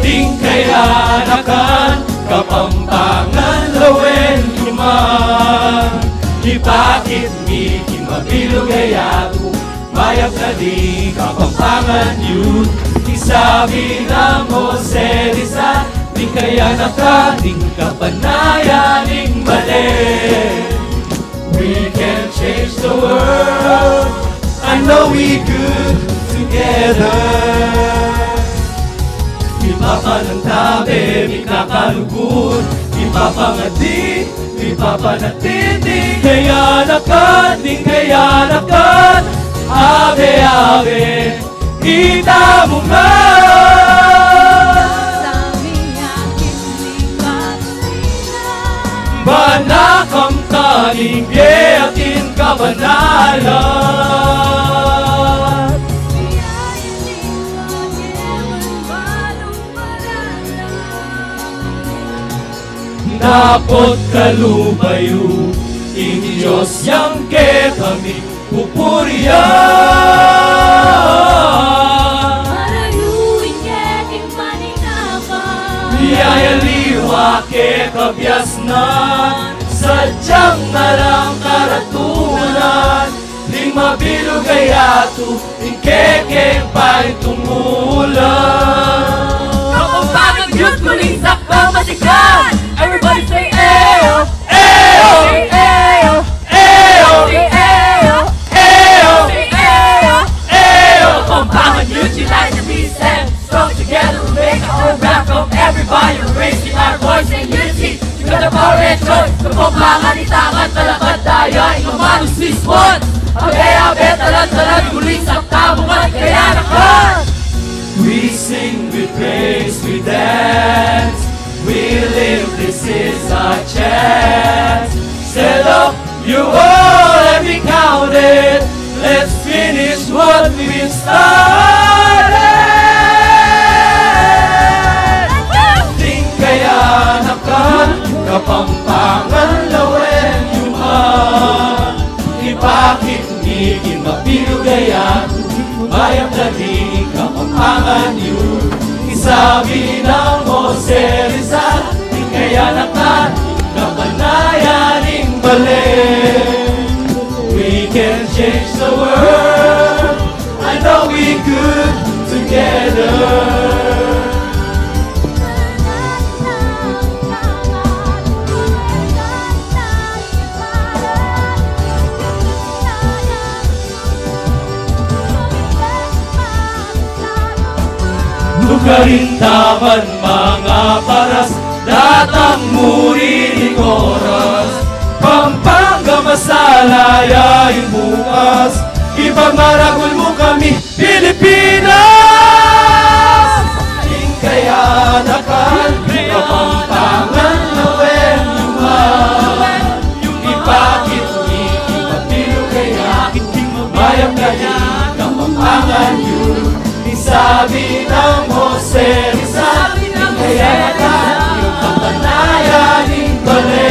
Ding kayanakan, Kapampangan lawen yu man. Ipakit mi king mabilug a yatu, mayap na ding Kapampangan Youth. Ing sabi nang Jose Rizal, ding kayanakan, ding kapanayan ning bale. We can change the world. I know we good together. Mipapanantabe, mikakalugud, mipapangadi, mipapanatili. Kayanakan, ding kayanakan, abe-abe. Ita mu man. Bana kamtan ing bie atin kabanalan. Dapot kalupa yu ing Dios yang kekami pupurian. Marayuin ke king maninapan. Yayaliwa ke kabiasnan, sadyang alang karatunan. Ding mabilug a yatu, ing kekeng paintumulan. Kapampangan Youth, muling sakdal masikan. Everybody say, "Eyo!" Eyo! Say, "Eyo!" Eyo! Say, "Eyo!" Eyo! Say, "Eyo!" Eyo! Kapampangan Youth, unite and be stand strong together, we make our own ground. From every barrio, raising our voice in unity. We got the power and choice. Kapampangan, itangan, talakad daya, ing amanung sismon. Abe-abe, talan-talan, muling sakdal mu man, kayanakan. We sing, we praise, we dance, we live, this is our chance. Stand up, you all, and be counted. Let's finish what we started. Ding kayanakan, Mayap na ding Kapampangan Youth, isabi nang Jose Rizal, ing kayanakan, kapanayan ning bale. We can change the world, I know we could together. Nukarin taman, mga paras, datang mu rin ing oras. Pampanga, masala ya ing bukas. Ipagmaragul mu kami, Pilipinas! Ing kayanakan, Kapampangan, lawen yu man. Ipakit mi king mabilug a yatu, mayap na ding Kapampangan Youth. Isabi nang Jose Rizal, ing kayanakan, kapanayan ning bale.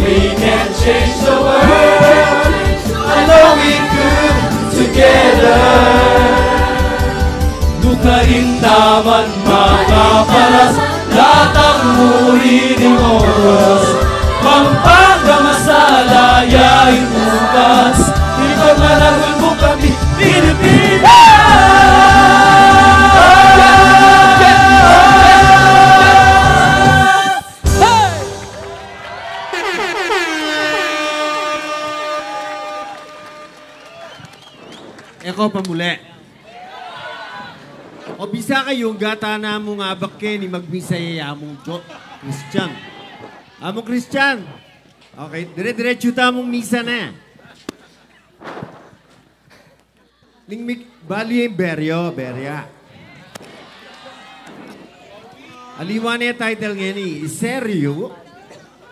We can change the world, I know we could together. Nukarin taman, mga paras, datang mu rin ing oras. Pampanga, masala ya ing bukas. Ipagmaragul mu kami, Pilipinas! Eko pa muli. O bisa kayu, gata na mung abak keni, magmisa ya mu, jo, Christian. Amu Christian. Okay, dire-diretsu tamung misa ne. Ning mik-, bali ing Berio, Beria. Aliwa ne title ngeni, Iserio,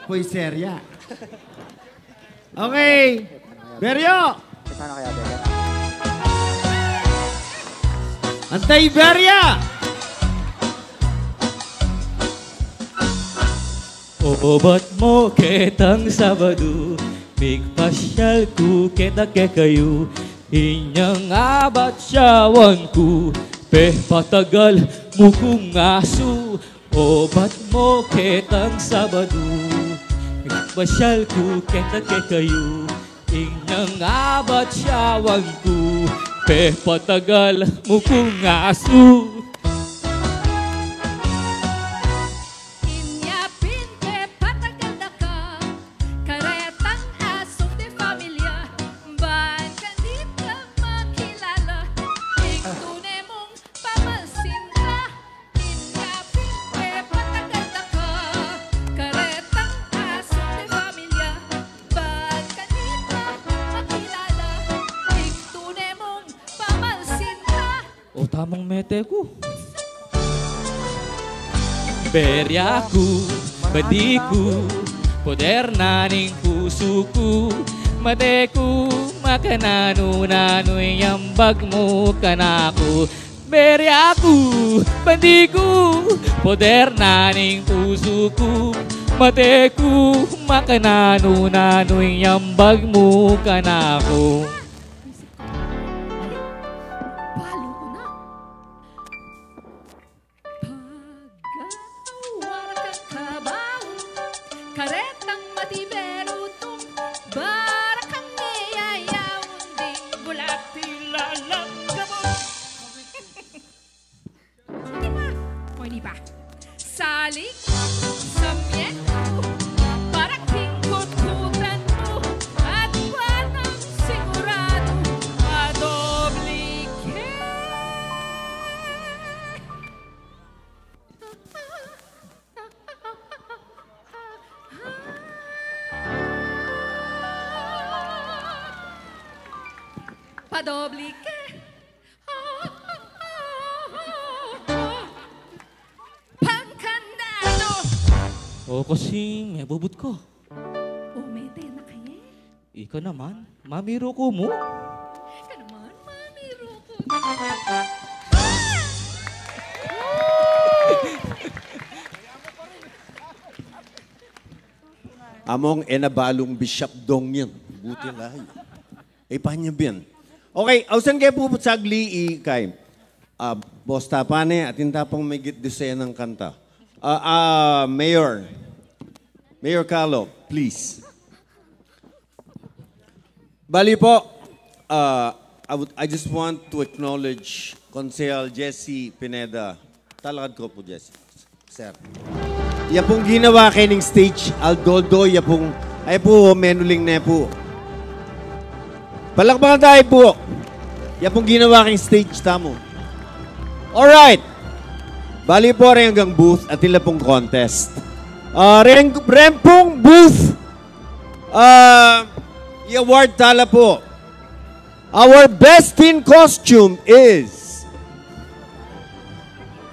o Iseria. Okay, Berio. Antay, Beria. Obat mu ketang Sabadu, migpasyal ku keta kekayu. Inyang abat syawan ku, pepatagal mu kung asu. Obat mu ketang Sabadu, migpasyal ku keta kekayu. Inyang abat syawan ku, pepatagal mu kung asu. Inya pin pepatagal da ka, karetang asu de familia, ban kanita makilala, ing tune mung pamasinta. Inya pin pepatagal da ka, karetang asu de familia, ban kanita makilala, ing tune mung pamasinta. O tamung mete ku. Beria ku, bandi ku, poder na ning pusu ku, mate ku, makananu-nanu ing ambag mu kanaku. Beria ku, bandi ku, poder na ning pusu ku, mate ku, makananu-nanu ing ambag mu kanaku. Balu ku na. Pagawara kang kabaw, karetang mati berutung, barakang miyayaun ding bulati lalang gabun. Di ba? O, di ba? Saling samyento, para king kutkutan mu, at walang sigurado, padoble ke. Padoble ke. Pangkandado. O, kasi mebubut ko. O, mete na kaye. Ika naman, mamiru ku mu. Ika naman, mamiru ku. Among e na balung Bishop Dong yan. Buti na. E, panyabin. Okay, ausan ke pu sagli i kay, ah, Boss Tapane, atin ta pang migit dusenang kanta. Ah, ah, Mayor. Mayor Calo, please. Bali po, ah, I would, I just want to acknowledge Konsehal Jesse Pineda. Talakad ko pu, Jesse. Sir. Ya pung ginawa kening stage, although ya pung, ay pu, menuling ne pu. Palakpakan tayo pu. Ya pung ginawa kening stage tamu. Alright. Bali po, reng anggang booth, atin la pung contest. Ah, reng, reng pung booth, ah, i-award ta la pu. Our best in costume is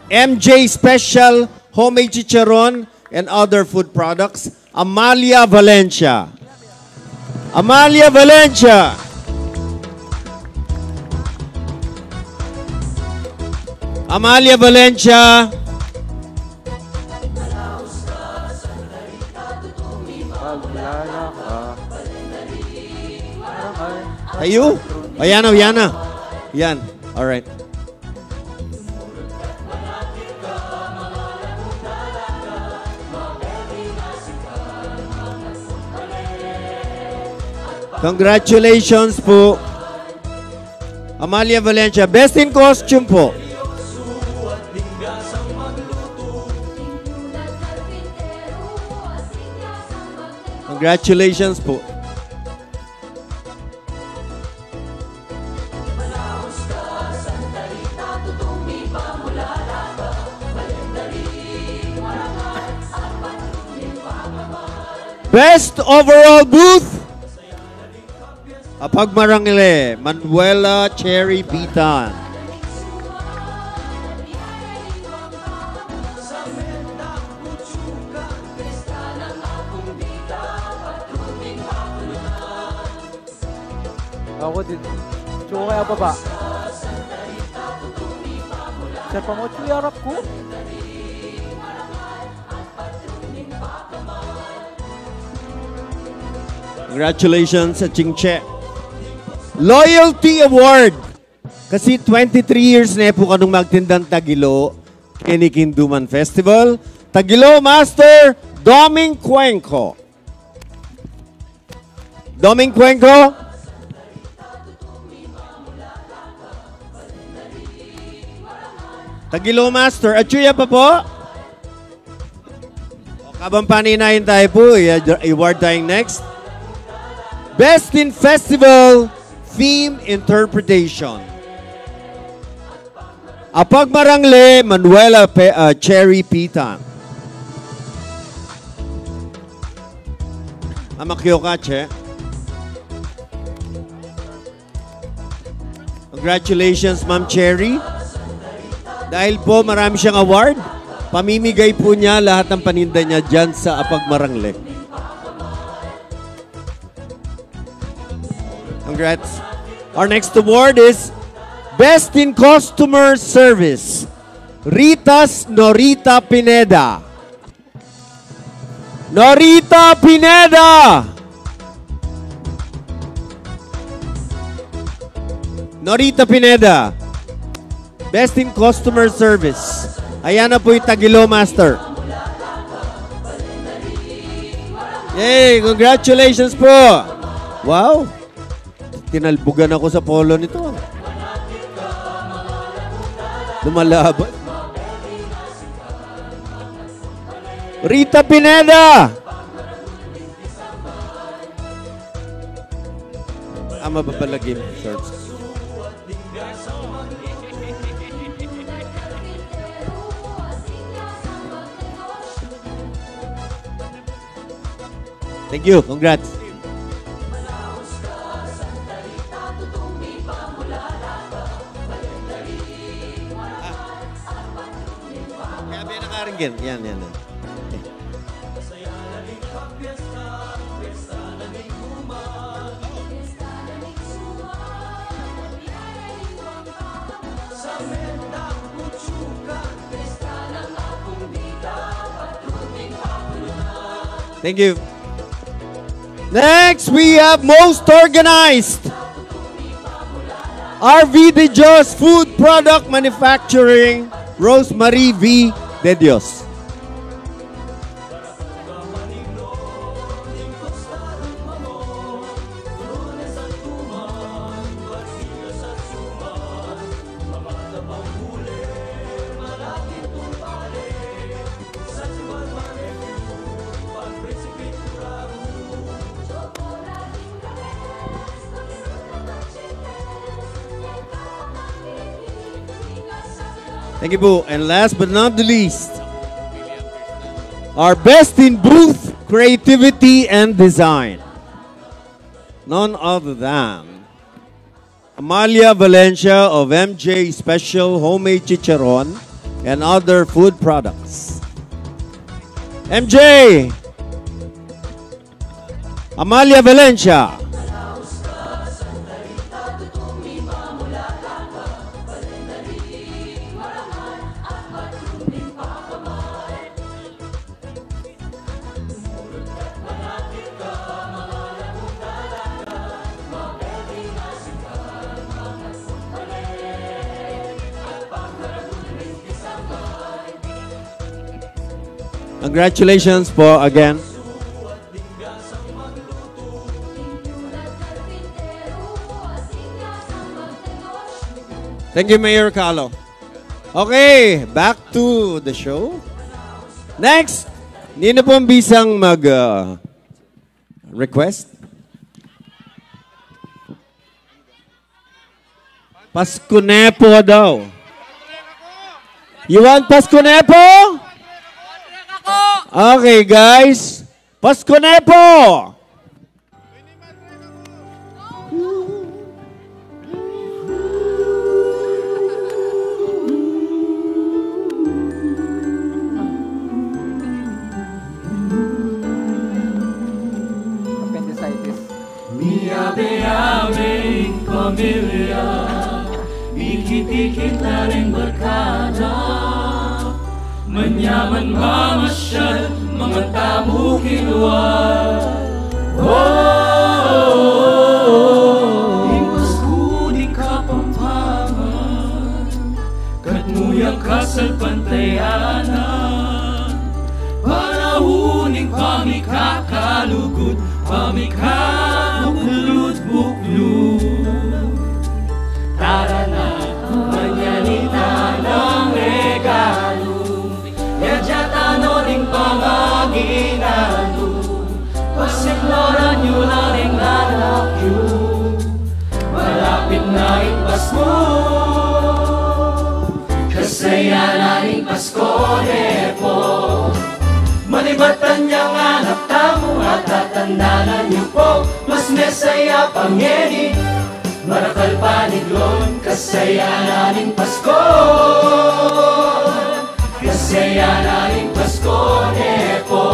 M J Special Homemade Chicharon and Other Food Products, Amalia Valencia. Amalia Valencia. Amalia Valencia. Paglalakad. Tayo? O, yan o, yan na. Yan. Alright. Congratulations po. Amalia Valencia, best in costume po. Congratulations po. Best overall booth, Apagmarangle, Manuela Cherry Pitan. Ako din. Tsura kaya baba. Sa pamotsu yarap ko. Congratulations, Atsing Che. Loyalty Award. Kasi twenty-three years ne pu kanung magtindang tagilo keni king Duman Festival. Tagilo Master Doming Cuenco. Doming Cuenco. Tagilo Master. Atsu ya pa po. O, kabang paninayan tayo po, i-, i-award tayong next. Best in Festival Theme Interpretation. Apagmarangle, Manuela Pe-, ah, Cherry Pitan. Mamakyo ka, Che. Congratulations, Ma'am Cherry. Dahil po marami siyang award, pamimigay po niya lahat ng paninda niya dyan sa Apagmarangle. Congrats. Our next award is Best in Customer Service, Rita's Norita Pineda. Norita Pineda! Norita Pineda. Best in customer service. Ayan na po yung Tagilo Master. Yay! Congratulations po! Wow! Tinalbugan ako sa polo nito. Lumalaban. Rita Pineda! Ah, mababa lagi, sir. Thank you. Congrats. Ah. Kaya pinakaringgan. Yan, yan, yan. Thank you. Next, we have most organized. R V De Dios Food Product Manufacturing, Rosemary V De Dios. Thank you po. And last but not the least, our best in booth creativity and design. None other than Amalia Valencia of M J Special Homemade Chicharon and other food products. M J! Amalia Valencia. Congratulations po again. Thank you, Mayor Carlo. Okay, back to the show. Next, nino pong bisang mag, uh, request? Pasko Nepo daw. You want Pasko Nepo? Okay, guys. Pasko Nepo! Appendicitis. Miyabe-yabe ing pamilya, ikit-ikit na ring barkada, manyaman mamasyal, mangantamu kilwa. Oh, ing Pasku ning Kapampangan, katmu yang kasalpantayanan, panaun ning pamikakalugud, pamikabuklud-buklud. Tara na, manyaman ing regalu, ya dya tano ning pangaginaldo, pasikloran yu la ring lanak yu. Malapit na ing Pasku, kasayanan ning Pasku, Nepo. Manibatan yang anak tamu, atatandanan yu po, mas mesaya pa ngeni. Marakal paniglon, kasayanan ning Pasku, kasayanan ning Pasku, Nepo.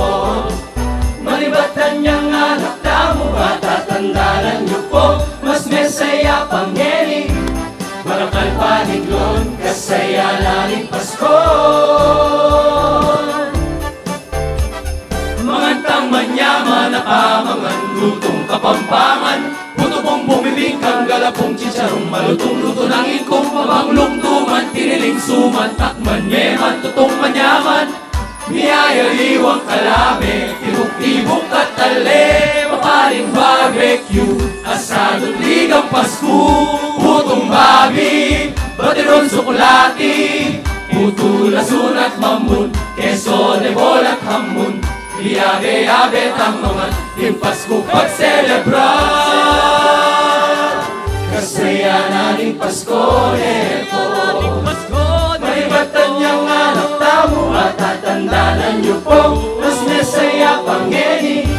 Manibatan yang anak tamu, atatandanan yu po, mas mesaya pa ngeni. Marakal paniglon, kasayanan ning Pasku. Mangantang manyaman a pamangan, lutung Kapampangan, puto bumbong, bibingkang, galapung, chicharong, malutong, luto nang ingkung, pabanglung, duman, tiniling, suman, takman, yeman, tutong manyaman. Miyayaliwang kalabe, tibuk-tibuk at tale, paparing barbecue, asadu't ligang Pasku, putong babi, batiron, suklati, puto, lasun at mamun, keso, debola at hamun, miyabe-yabe tang mangan, ing Pasku pagselebrar. Kasayanan ning Pasku, Nepo. Manibatan yang anak tamu, atatandanan yu po, mas mesaya pa ngeni.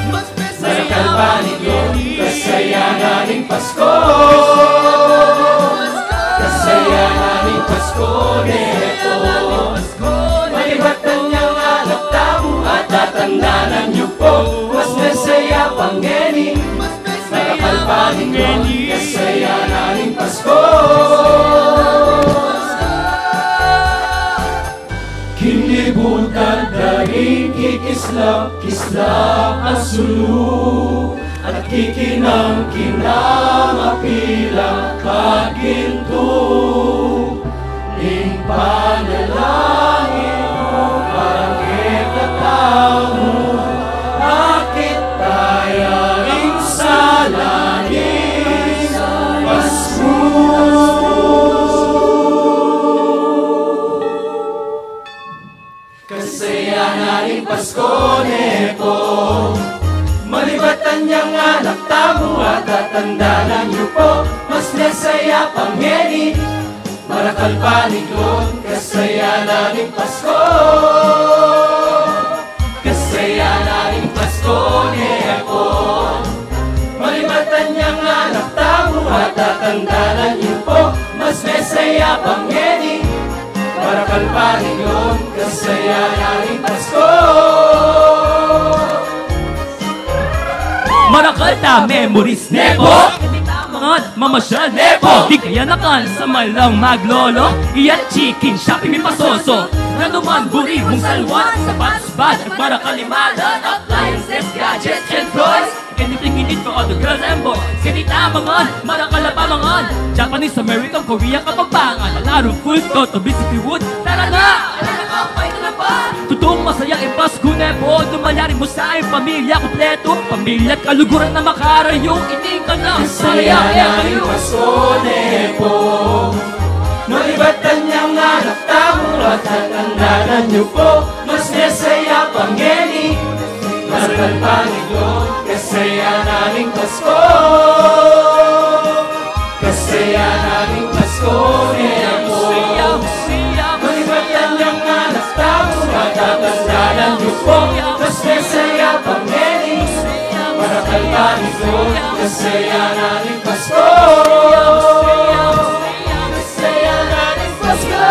Marakal paniglon, kasayanan ning Pasku, kasayanan ning Pasku, Nepo. Manibatan yang anak tamu, atatandanan yu po, mas mesaya pa ngeni. Marakal paniglon, kasayanan ning Pasku. Kinibutad da ring kikislap-kislap a sulu, at kikinang-kinang a pilak at ginto. Pasko ne po. Malibatan yang anak tamu at tatandanan yu po, mas mesaya pa ngeni. Marakal pa ni Lord, kasayanan ning Pasko. Kasayanan ning Pasko ne po. Malibatan yang anak tamu at tatandanan yu po, mas mesaya pa ngeni. Marakal pa ni Lord, kasayanan ning Pasko. Marakal ta memories ne po. Pwede ta mangad, mamasyal ne po. Di kayanakan sa malang maglolo. Iyan chicken, Shopee, mi pasoso. Nanuman buri mung salwan, sapatos, bag, at marakal imalan, appliances, gadgets, and toys. Anything you need for all the girls and boys. Keni ta mangad, marakal a pamangan. Japanese, American, Korean, Kapampangan. A lot of food, go to B C P Wood. Tara na! Tara na, kapay, tara pa! Tutung masaya ing Pasko ne po. Nung malyari mu sa ing pamilya kumpleto, pamilya at kaluguran na makarayo. Iting ka na, masaya, masaya kayu. Pasko ne po. Malibatan yang anak tamu at tatandanan yu po, mas mesaya pa ngeni. Marakal pa ni Lord, kasayanan ning Pasko. Kasayanan ning Pasko ne po. Malibatan yang anak tamu at tatandanan yu po, mas mesaya pa ngeni. Marakal pa ni Lord, kasayanan ning Pasko. Kasayanan ning Pasko.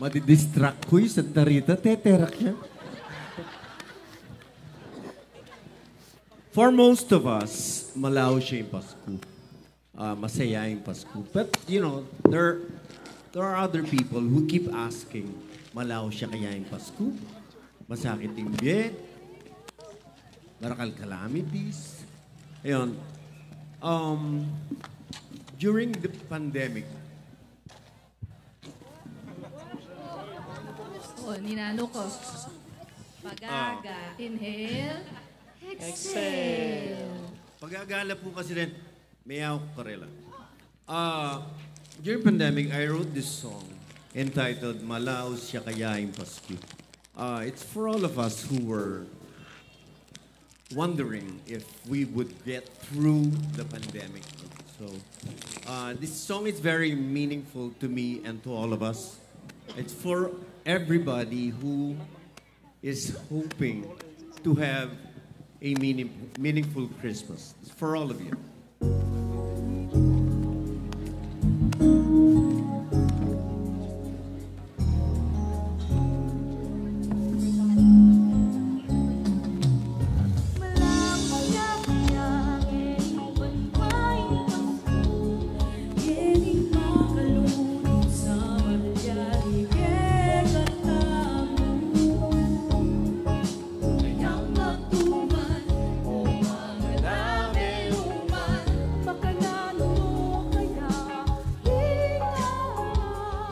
Madidistract ku yu, Santa Rita, teterak ya. For most of us, malaus ya ing Pasko. Ah, masaya ing Pasko. But, you know, there, there are other people who keep asking, malaus ya kaya ing Pasko? Masakit ing bie? Marakal calamities? Ayun. Um, during the pandemic, O, ninanu ko. Pag-aga, inhale, exhale. Pag-aga la pu kasi rin, meow karela. Uh, during pandemic, I wrote this song entitled Malaus Ya Kaya ing Pasko. Uh, it's for all of us who were wondering if we would get through the pandemic. So, uh, this song is very meaningful to me and to all of us. It's for everybody who is hoping to have a meaning, meaningful Christmas. It's for all of you.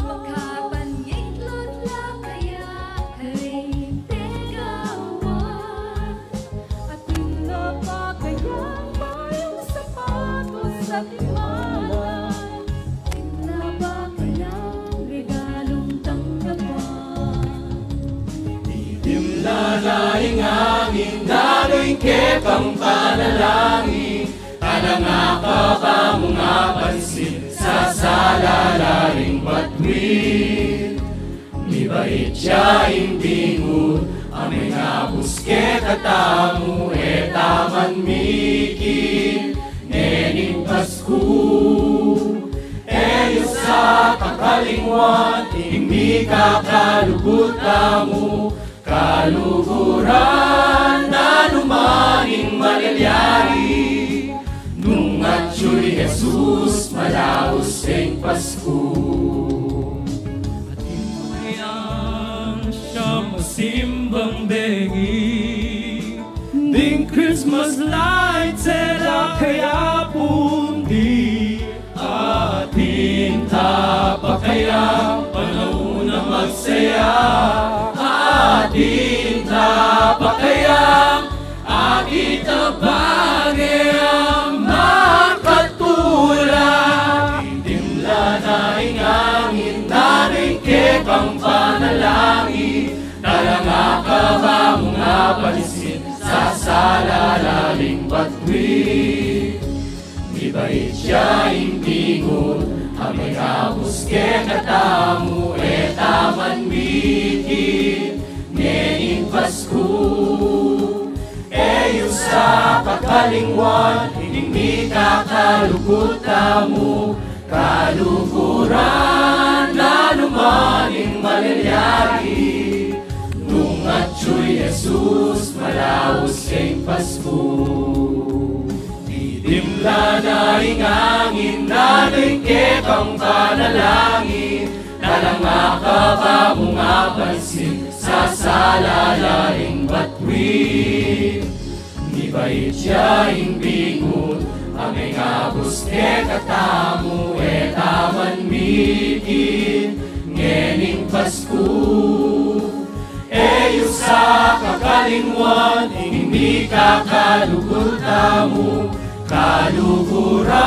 Makapanyiklut la kaya karing tegawan? Atin la ba kayang mayung sapatos at imalan? Atin la ba kayang regalung tanggapan? Itim la la ing angin, dalu ing kekang panalangin, alang akaba mung apansin, sasala la ring batuin. Mibait ya ing bingut a mengabus kekatamu, e ta man mikibat ngening Pasku. E yu sa kakalingwan ing mikakalugud tamu, kaluguran, danuman ing malilyari. Nung atyu i Jesus, malaus ing Pasku. Atin kayang siyang masimbang bengi ding Christmas lights, e la kaya pung di? Atin ta pa kayang panaun a magsaya? Atin ta pa kayang akit a bage a makatula? Ba mung apansin sa salalaling batwi, mibait ya ing bingun a mengabus kekatamu, e ta man mikit ngening Pasku. E yu sa kakalingwan ing mikakalugud tamu, kaluguran na nu man ing maliliari. Nung atyu i Jesus, malaus ya ing Pasku. Didimlan na ing angin, nanu ing kekang panalangin, talanga ka ba mung apansin sa salalaling batwi, mibait ya ing bingun a mengabus kekatamu, e ta man mikit ngening Pasku. E yu sa kakalingwan ing mikakalugud tamu, kaluguran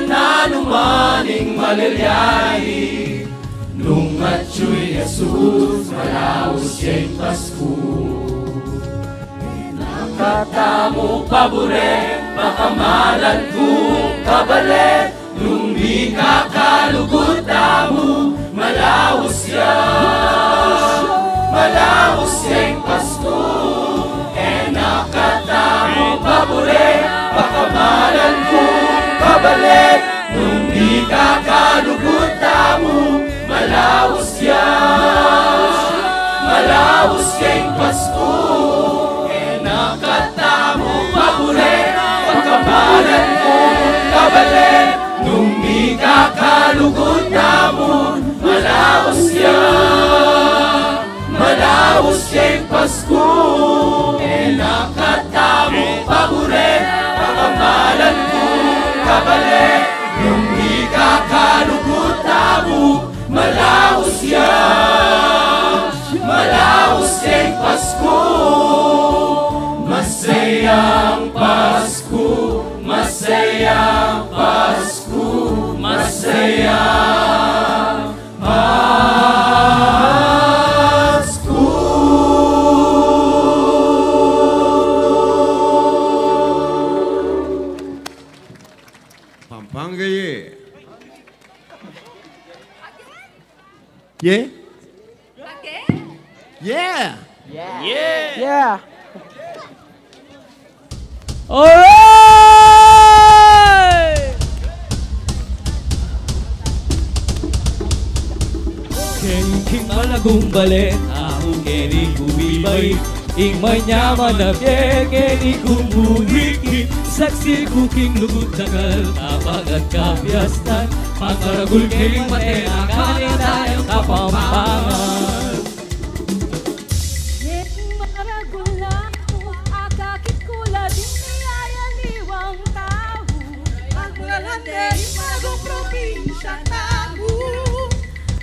na nu man ing maliliari. Nung atyu i Jesus, malaus ya ing Pasku. Katamu pabure, pakamalan kung kabale, nung mikakalugud tamu, malaus ya, malaus ya ing Pasku. E na katamu pabure, pakamalan kung kabale, nung mikakalugud tamu, malaus ya, malaus ya ing Pasku. E na katamu pabure, pakamalan kung kabale, nung mikakalugud tamu, malaus ya, malaus ya ing Pasku. E na katamu pabure, pakamalan kung kabale, nung mikakalugud tamu, malaus ya, malaus ya ing Pasku. Masayang Pasku, masayang Pasku, masayang Pasku. Pampanga ye. Ye? Ye? Yeah. Yeah. Alright! Keni king malagung bale tamu, keni ku bibait ing manyaman a bie, keni ku mumikit, saksi ku king lugud dakal, kapag at kapiastan, pangaragul keng mate na kanita yang Kapampangan. Neng maragul aku, akakit ku la ding niyayaliwang tau. Magmulande ing malagung probinsya tamu.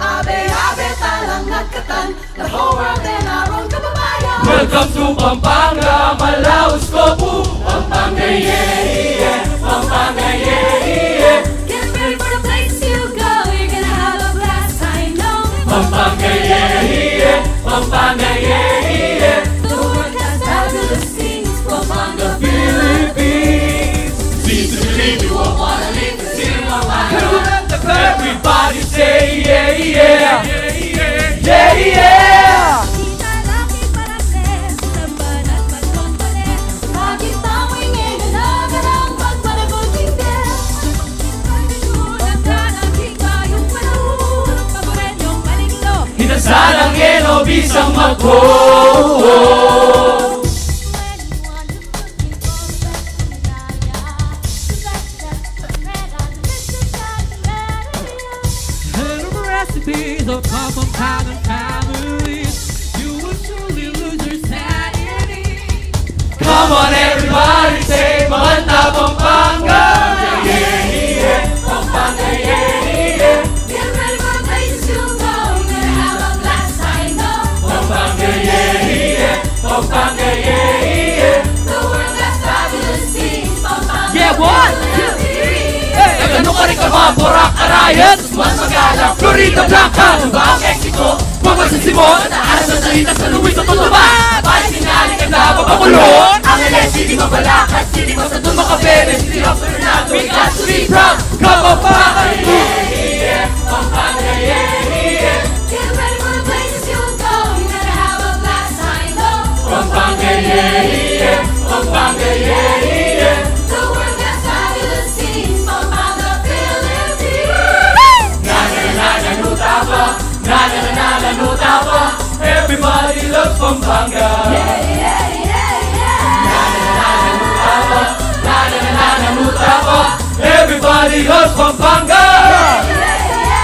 Abe, abe, talang nagkatan, the whole world and our own kababayan. Welcome to Pampanga, malaus ko pu. Pampanga, yeah, yeah. Pampanga, yeah, yeah. Get ready for the place you go. You're gonna have a blast, I know. Pampanga, yeah, yeah. Pampanga, yeah, yeah. The world has fabulous things. Pampanga, Philippines. Seems to believe you won't wanna leave the city of Pampanga. Everybody say, yeah, yeah. Yeah, yeah. Ita salang yelo bisang magko. Little recipes of Kapampangan families. You will surely lose your sanity. Come on, everybody, say, Maganda Pampanga! Yeah, yeah, Pampanga, yeah, yeah. Get ready for the places you go. You're gonna have a blast, I know. Pampanga, yeah, yeah. Pampanga, yeah, yeah. The world has fabulous things. Pampanga, yeah, what? Hey, ano ka rin ka ba? Boracay, Arayat, Mas Magala, Florinda Blanca, Davao, Mexico. Papa San Simon, mataas na salita sa luwi sa tutuba. Pati sinali ka na papakulon. Angeles, di mabalakas, di masadun makaberes. Di ako Fernando, it has to be proud. Kapampangan. Get ready for the places you'll go. You better have a blast, I know. Pampanga, yeah, yeah. Pampanga, yeah, yeah. The world has fabulous scenes. Pampanga, Philippines. Na, na, na, na, na, Nutapa. Na, na, na, na, na, Nutapa. Everybody loves Pampanga. Yeah, yeah, yeah, yeah. Na, na, na, na, na, Nutapa. Na, na, na, na, na, Nutapa. Everybody loves Pampanga.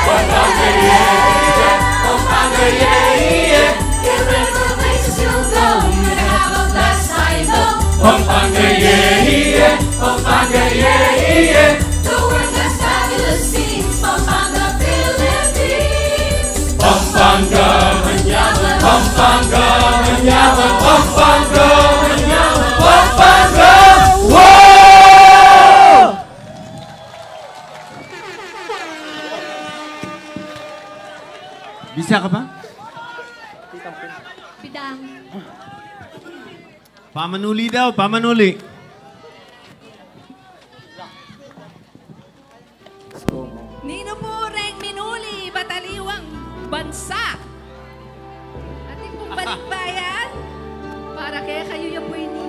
Pampanga, yeah, yeah. Pampanga, yeah, yeah. Get ready for the places you'll go. You're gonna have a blast, I know. Pampanga, yeah, yeah. Pampanga, yeah, yeah. The world has fabulous scenes. Pampanga, Philippines. Pampanga, manyaman. Pampanga, manyaman. Pampanga, manyaman. Pampanga, wow! Bisa ka pa? Bidang. Pamanuli daw, pamanuli. Ninu pu reng minuli ibat aliwang bansa? Atin pung balikbayan para kekayu ya pu ini.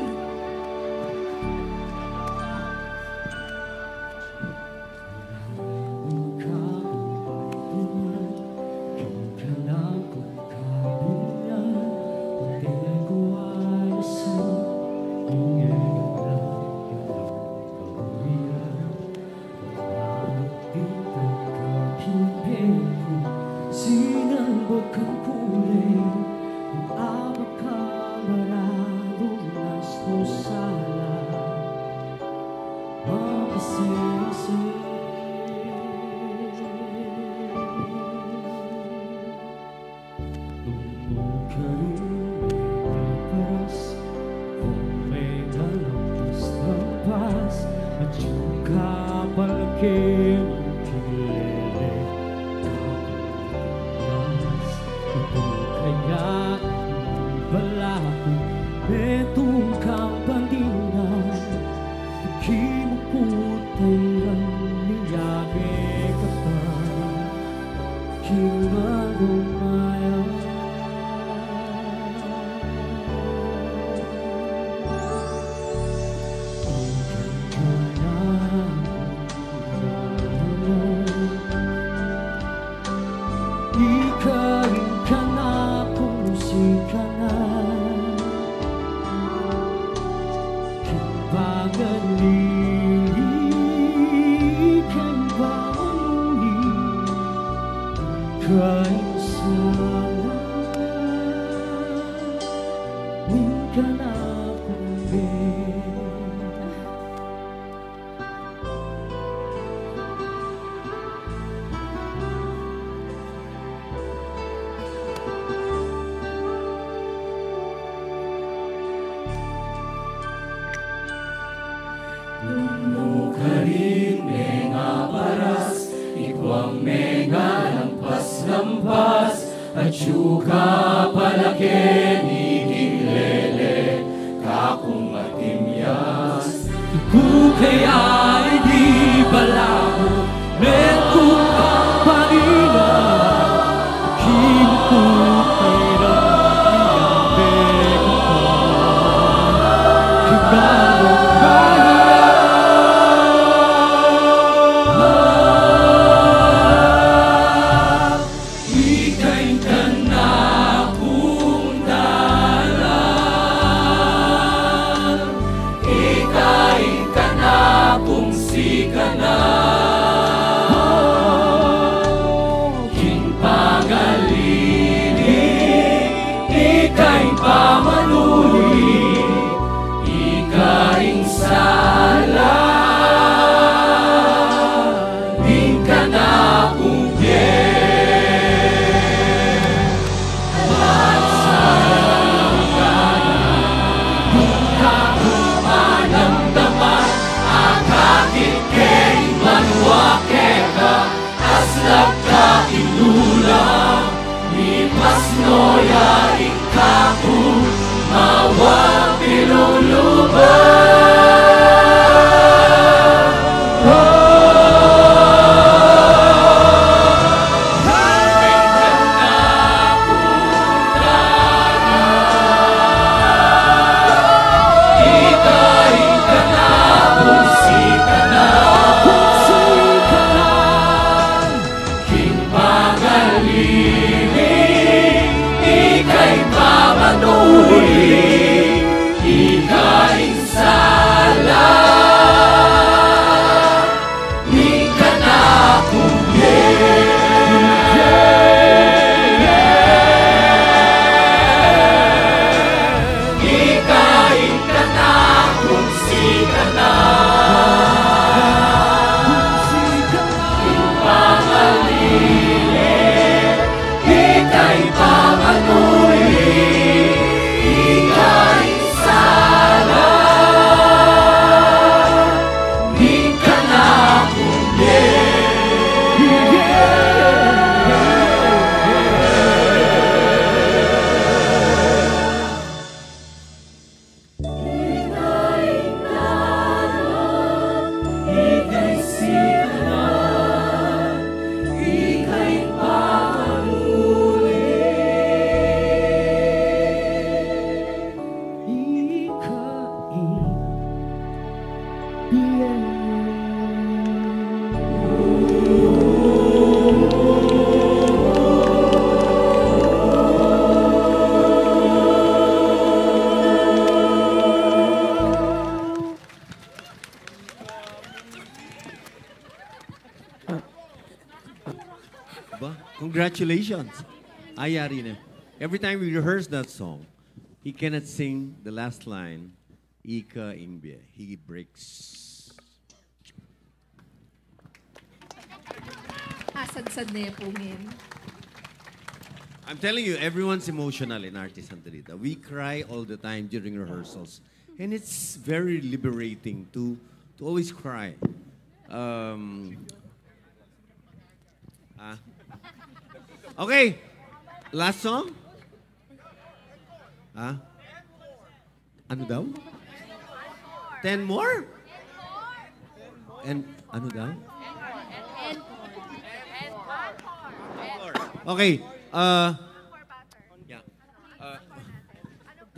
Ika ing kanakung sikanan, king pagalili, king pamanuli, ika ing sala ning kanakung bie. Nung nu karin mengaparas, ikwang mengalampas-lampas, atyu ka palake ni king lele kakung atimyas. Ku kaya ini balamu, metung kampanilan, kimukut ira, miyabe ka pa, kibalong kaya. Ika ing kanakung dalan, ika ing kanakung sikanan, king pagalili, ika ing pamanuli, ika ing sala ning kanakung bie. At sa langit ka na, dun ka ku manamdaman, akakit ke ing banua keka, aslap ka king lula, mipas King pangalili, ika ing pamanuli, ika ing sala, ning kanakung bie. Ika ing kanakung sikanan, ing pangalili, ika ing pamanuli, ika ing sala, ning kanakung bie. Ba, congratulations. Ay, yari na. Every time we rehearse that song, he cannot sing the last line, "Ika ing bie." He breaks. Asadsad ne pu ngeni. I'm telling you, everyone's emotional in Artes Santa Rita. We cry all the time during rehearsals. And it's very liberating to, to always cry. Um, ah. Okay. Last song? Ah? Ano daw? Ten more? And ano daw? Okay. Uh, yeah. Uh,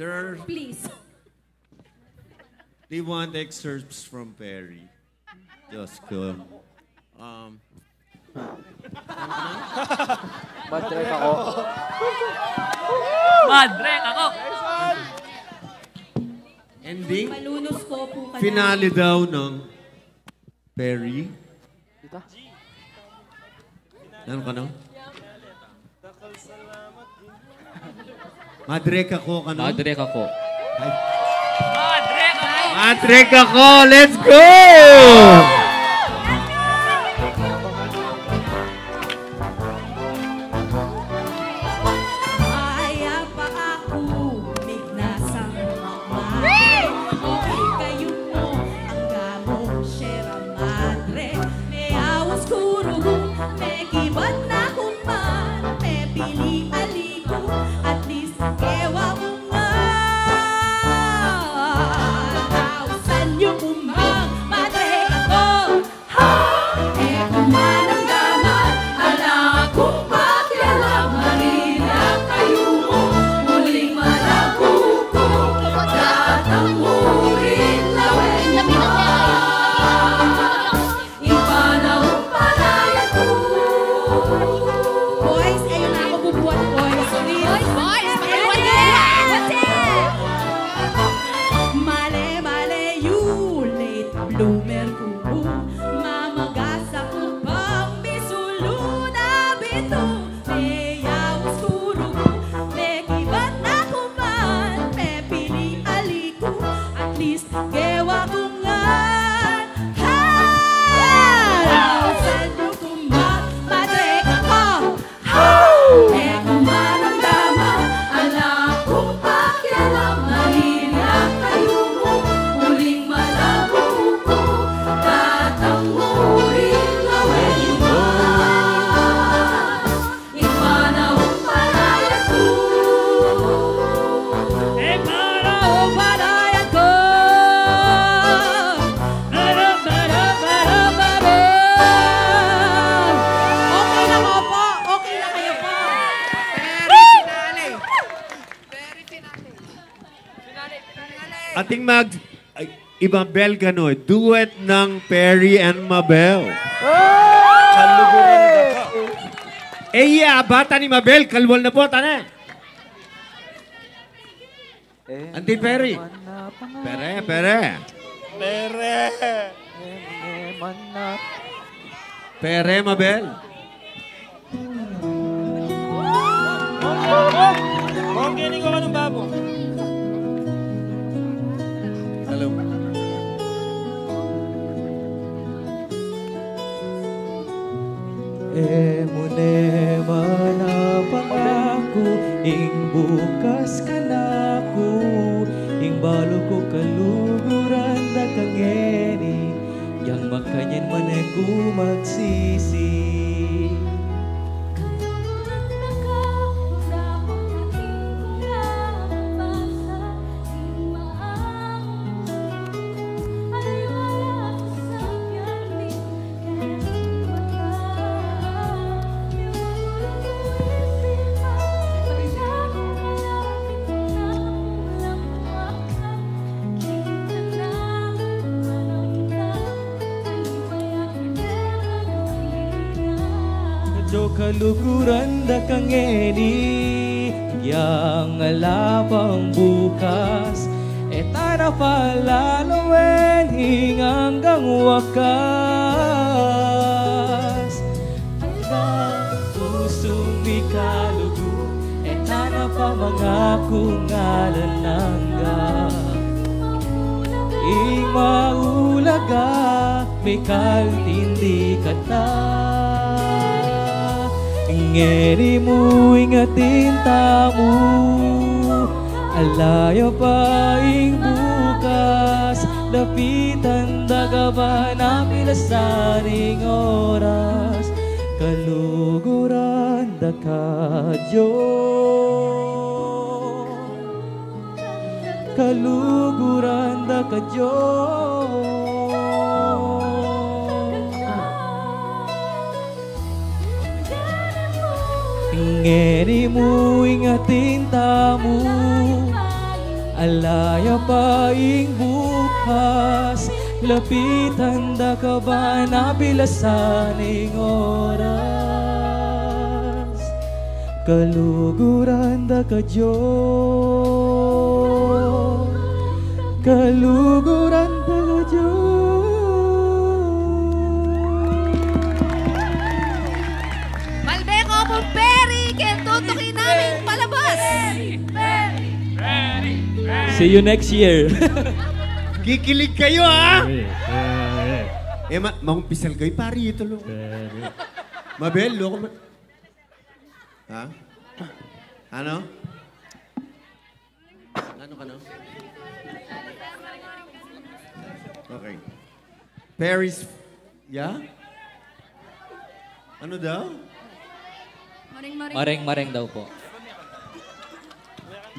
there are. Please. They want excerpts from Perry. Diyos ko. Um, Madre ka ko. Madre ka ko. Ending? Malunus ko po ka na. Finale daw ng Perry. Kita? Ano ka, no? Madre ka ko, ano? Madre ka ko. Ay. Madre ka ko. Madre ka ko. Let's go! Ay, apa aku, mignasang magmahal. Okay kayu mo, ang gamong Sierra Madre. Meaus ku rugu, mekibat na ku man, mepili ali ku, at least kewa ku ngan. Ausan yu ku man, madre ka ko. Ha? E ku man damdaman, ala kung pakialam, maririak kayu mu, muling malagu ku, datang mu rin lawen yu man. Ing panampalataya ku. Boys, e yu na ku bubuat, boys. Boys, boys, boys, boys. Male, male yu, late bloomer ku. Mamagasa ku pang misulun a bitu. Meaus ku rugu, mekibat na ku man, mepili ali ku, at least kewa ku ngan. Ha! Ausan yu ku man, madre ka ko. Hau! E ku man damdaman, ala kung pakialam, maririak kayu mu, muling malagu ku, datang mu rin lawen yu man. Ing panampalataya ku. Ating mag... Ay, i Mabel kanu, duet ng Perry and Mabel. Kaluguran da ka. E ya, bata ni Mabel, kalwal na pu, tana. Anti Perry. Pere, pere. Pere. Pere, Mabel. Bong, bong, bong. Bong, kini ko ka ng babo. Hello. E mu ne man a pangaku ing bukas kanaku, ing balu ku kaluguran da ka ngeni, yang makanyan man e ku magsisi. Kaluguran da ka ngeni, yang ala pang bukas, e ta na pa lalawen ing anggang wakas. Anggang pusung mikalugu, e ta na pa mangakung alang angga. Ing maulaga, mikaltindi kata. Ngeni mu ing atin tamu, ala ya pa ing bukas, lapitan da ka ban apilasan ing oras. Kaluguran da ka Dios. Kaluguran da ka Dios. Ngeni mu ing atin tamu, ala ya pa ing bukas, lapitan da ka ban apilasan ing oras. Kaluguran da ka Dios. Kaluguran da ka Dios. Malbe ko pu, Perry, keng tutuki naming palabas. See you next year. Kikilig kayu, ha? Eh, ma-, maumpisal kayu, pari, ito lo. Mabel, loko ma- Ha? Ano? Ano ka, no? Okay. Paris, yeah? Ano daw? Mareng-mareng. Mareng-mareng daw po.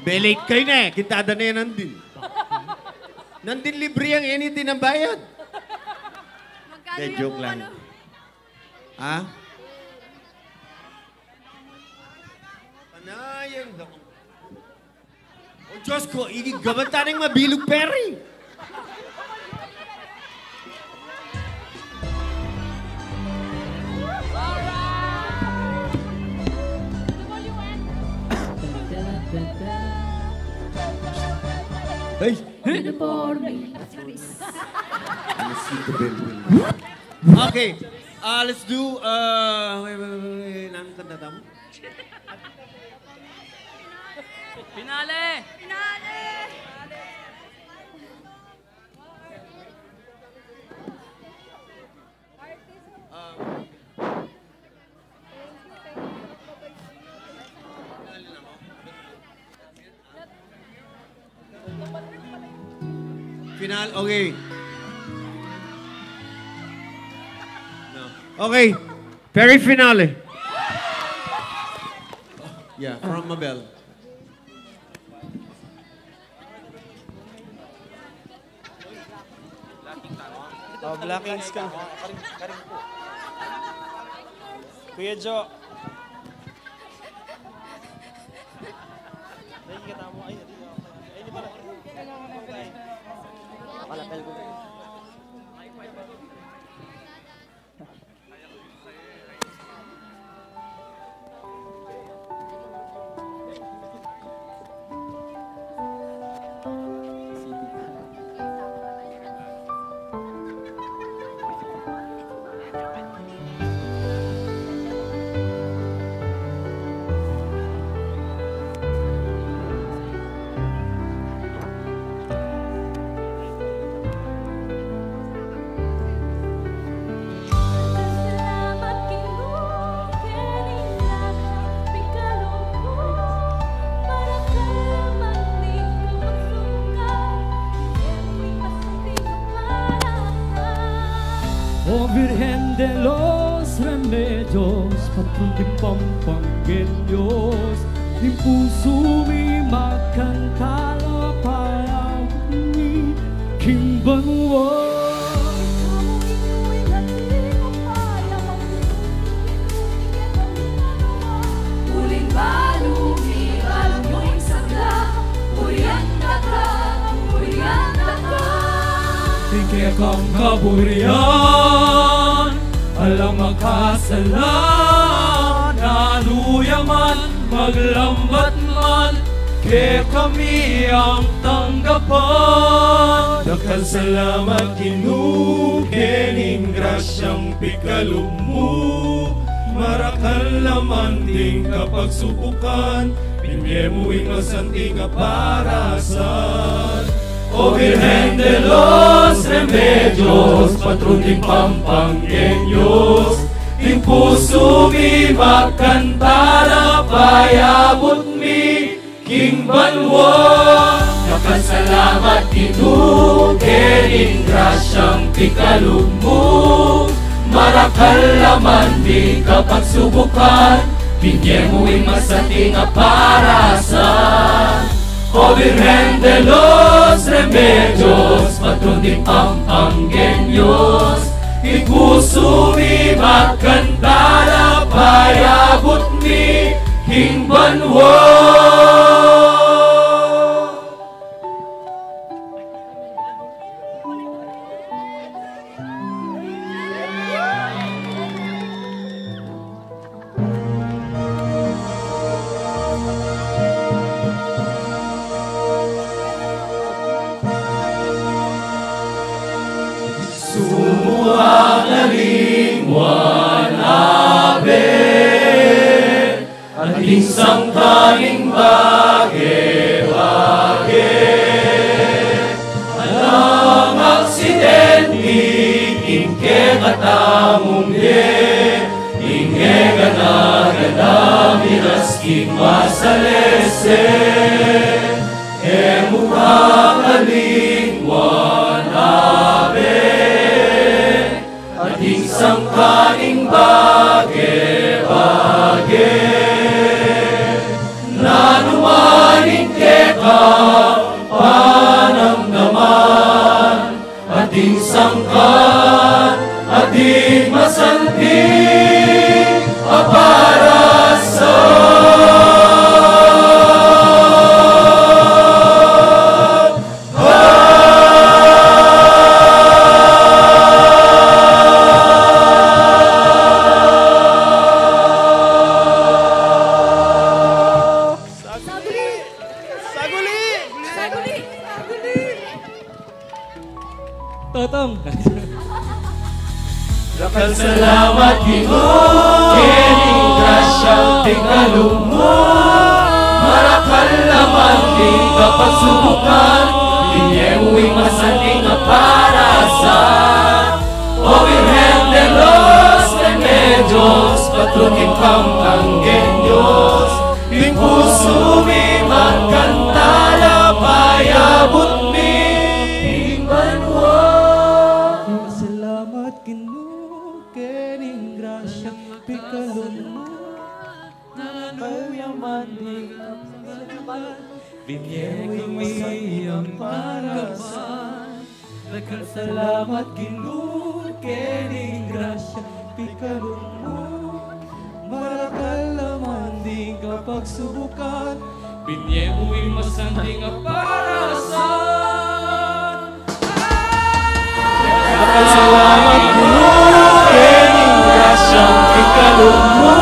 Belate kayu ne, kintada ne nandin. Nandin libre yang anything ang bayad. Magkano? Hindi, yung joke lang. Ano? Ha? Panayan ako. O Diyos ko, igigabal taneng mabilug, Perry. Hey! Uniforme. Ano si Bel? Okay, uh, let's do, uh, wait, wait, wait, wait. Nanung kanta tamu? Finale! Finale! Final, okay. No. Okay. Perry, finale. Yeah, from Mabel. Oh, Black Eyes ka. Kuya Jo. Nakikita mo, ay, ay, di pala. O Virgen de los Remedios, patron ding Pampangenios, ing pusu mi magkanta la payabut mi king banua. Uling balu mi, balu mung sabla, burian daka, burian daka. Ing kekang kaburian, alang makasala, nanu ya man, maglambat man, kekami yang tanggapan. Dakal salamat, Ginu, kening grasyang pikalub mu, marakal naman ding kapagsubukan, binie mu ing masanting a parasan. O Virgen de los Remedios, patron ding Pampangenios, ing pusu mi magkanta la payabut mi king banua. Dakal salamat, Ginu, kening grasyang pikalub mu, marakal naman ding kapagsubukan, binie mu ing masanting a parasan. O Virgen de los Remedios, patron ding Pampangenios, ing pusu mi magkanta la payabut mi king banua. Sumuang a lingwa nabe, ating sangkaning bage-bage. Alang aksidente king kekatamung bie, ing e gana-gana miras king masalese. E mu kakalingwan, Ave, ating sangkaning bage-bage. Nanu man ing kekang panamdaman, ating sangkan, ating masanting a parasan. Saguli! Saguli! Saguli! Saguli! Totong. Dakal salamat, Ginu, keni grasyang pikalub mu. Marakal naman ding kapagsubukan, binie mu ing masanting a parasan. O Virgen de los Remedios, patron king Pampangueños, ing pusu mi magkanta la payabut mi king banua. Salamat, Ginu, keni ing grasyang pikalub mu. Nanu ya man ding kapagsubukan, binie mu ing masanting a parasan. Dakal salamat, Ginu, keni ing grasyang pikalub mu. Marakal naman ding kapagsubukan, binie mu ing masanting a parasan. Dakal salamat, Ginu, keni ing grasyang pikalub mu.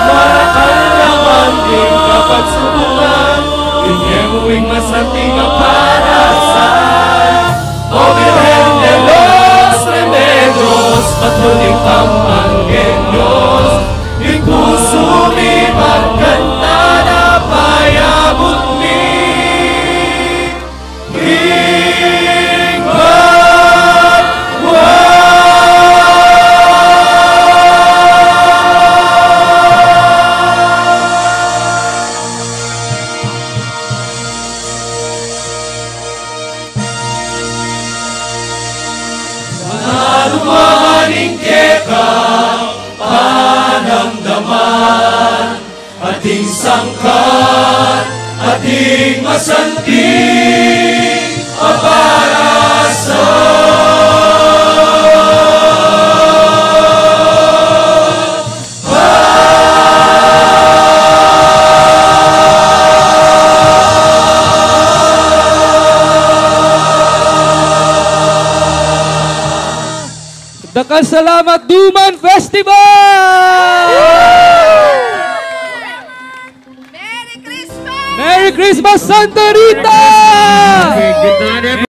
Marakal naman ding kapagsubukan, binie mu ing masanting a parasan. O Virgen de los Remedios, patron king Pampangueños, ing pusu mi magkanta la payabut mi king banua. Ing kekang panamdaman, ating sangkan, ating masanting aparasa. Dakal salamat, Duman Festival! Merry Christmas! Merry Christmas, Santa Rita! Merry Christmas!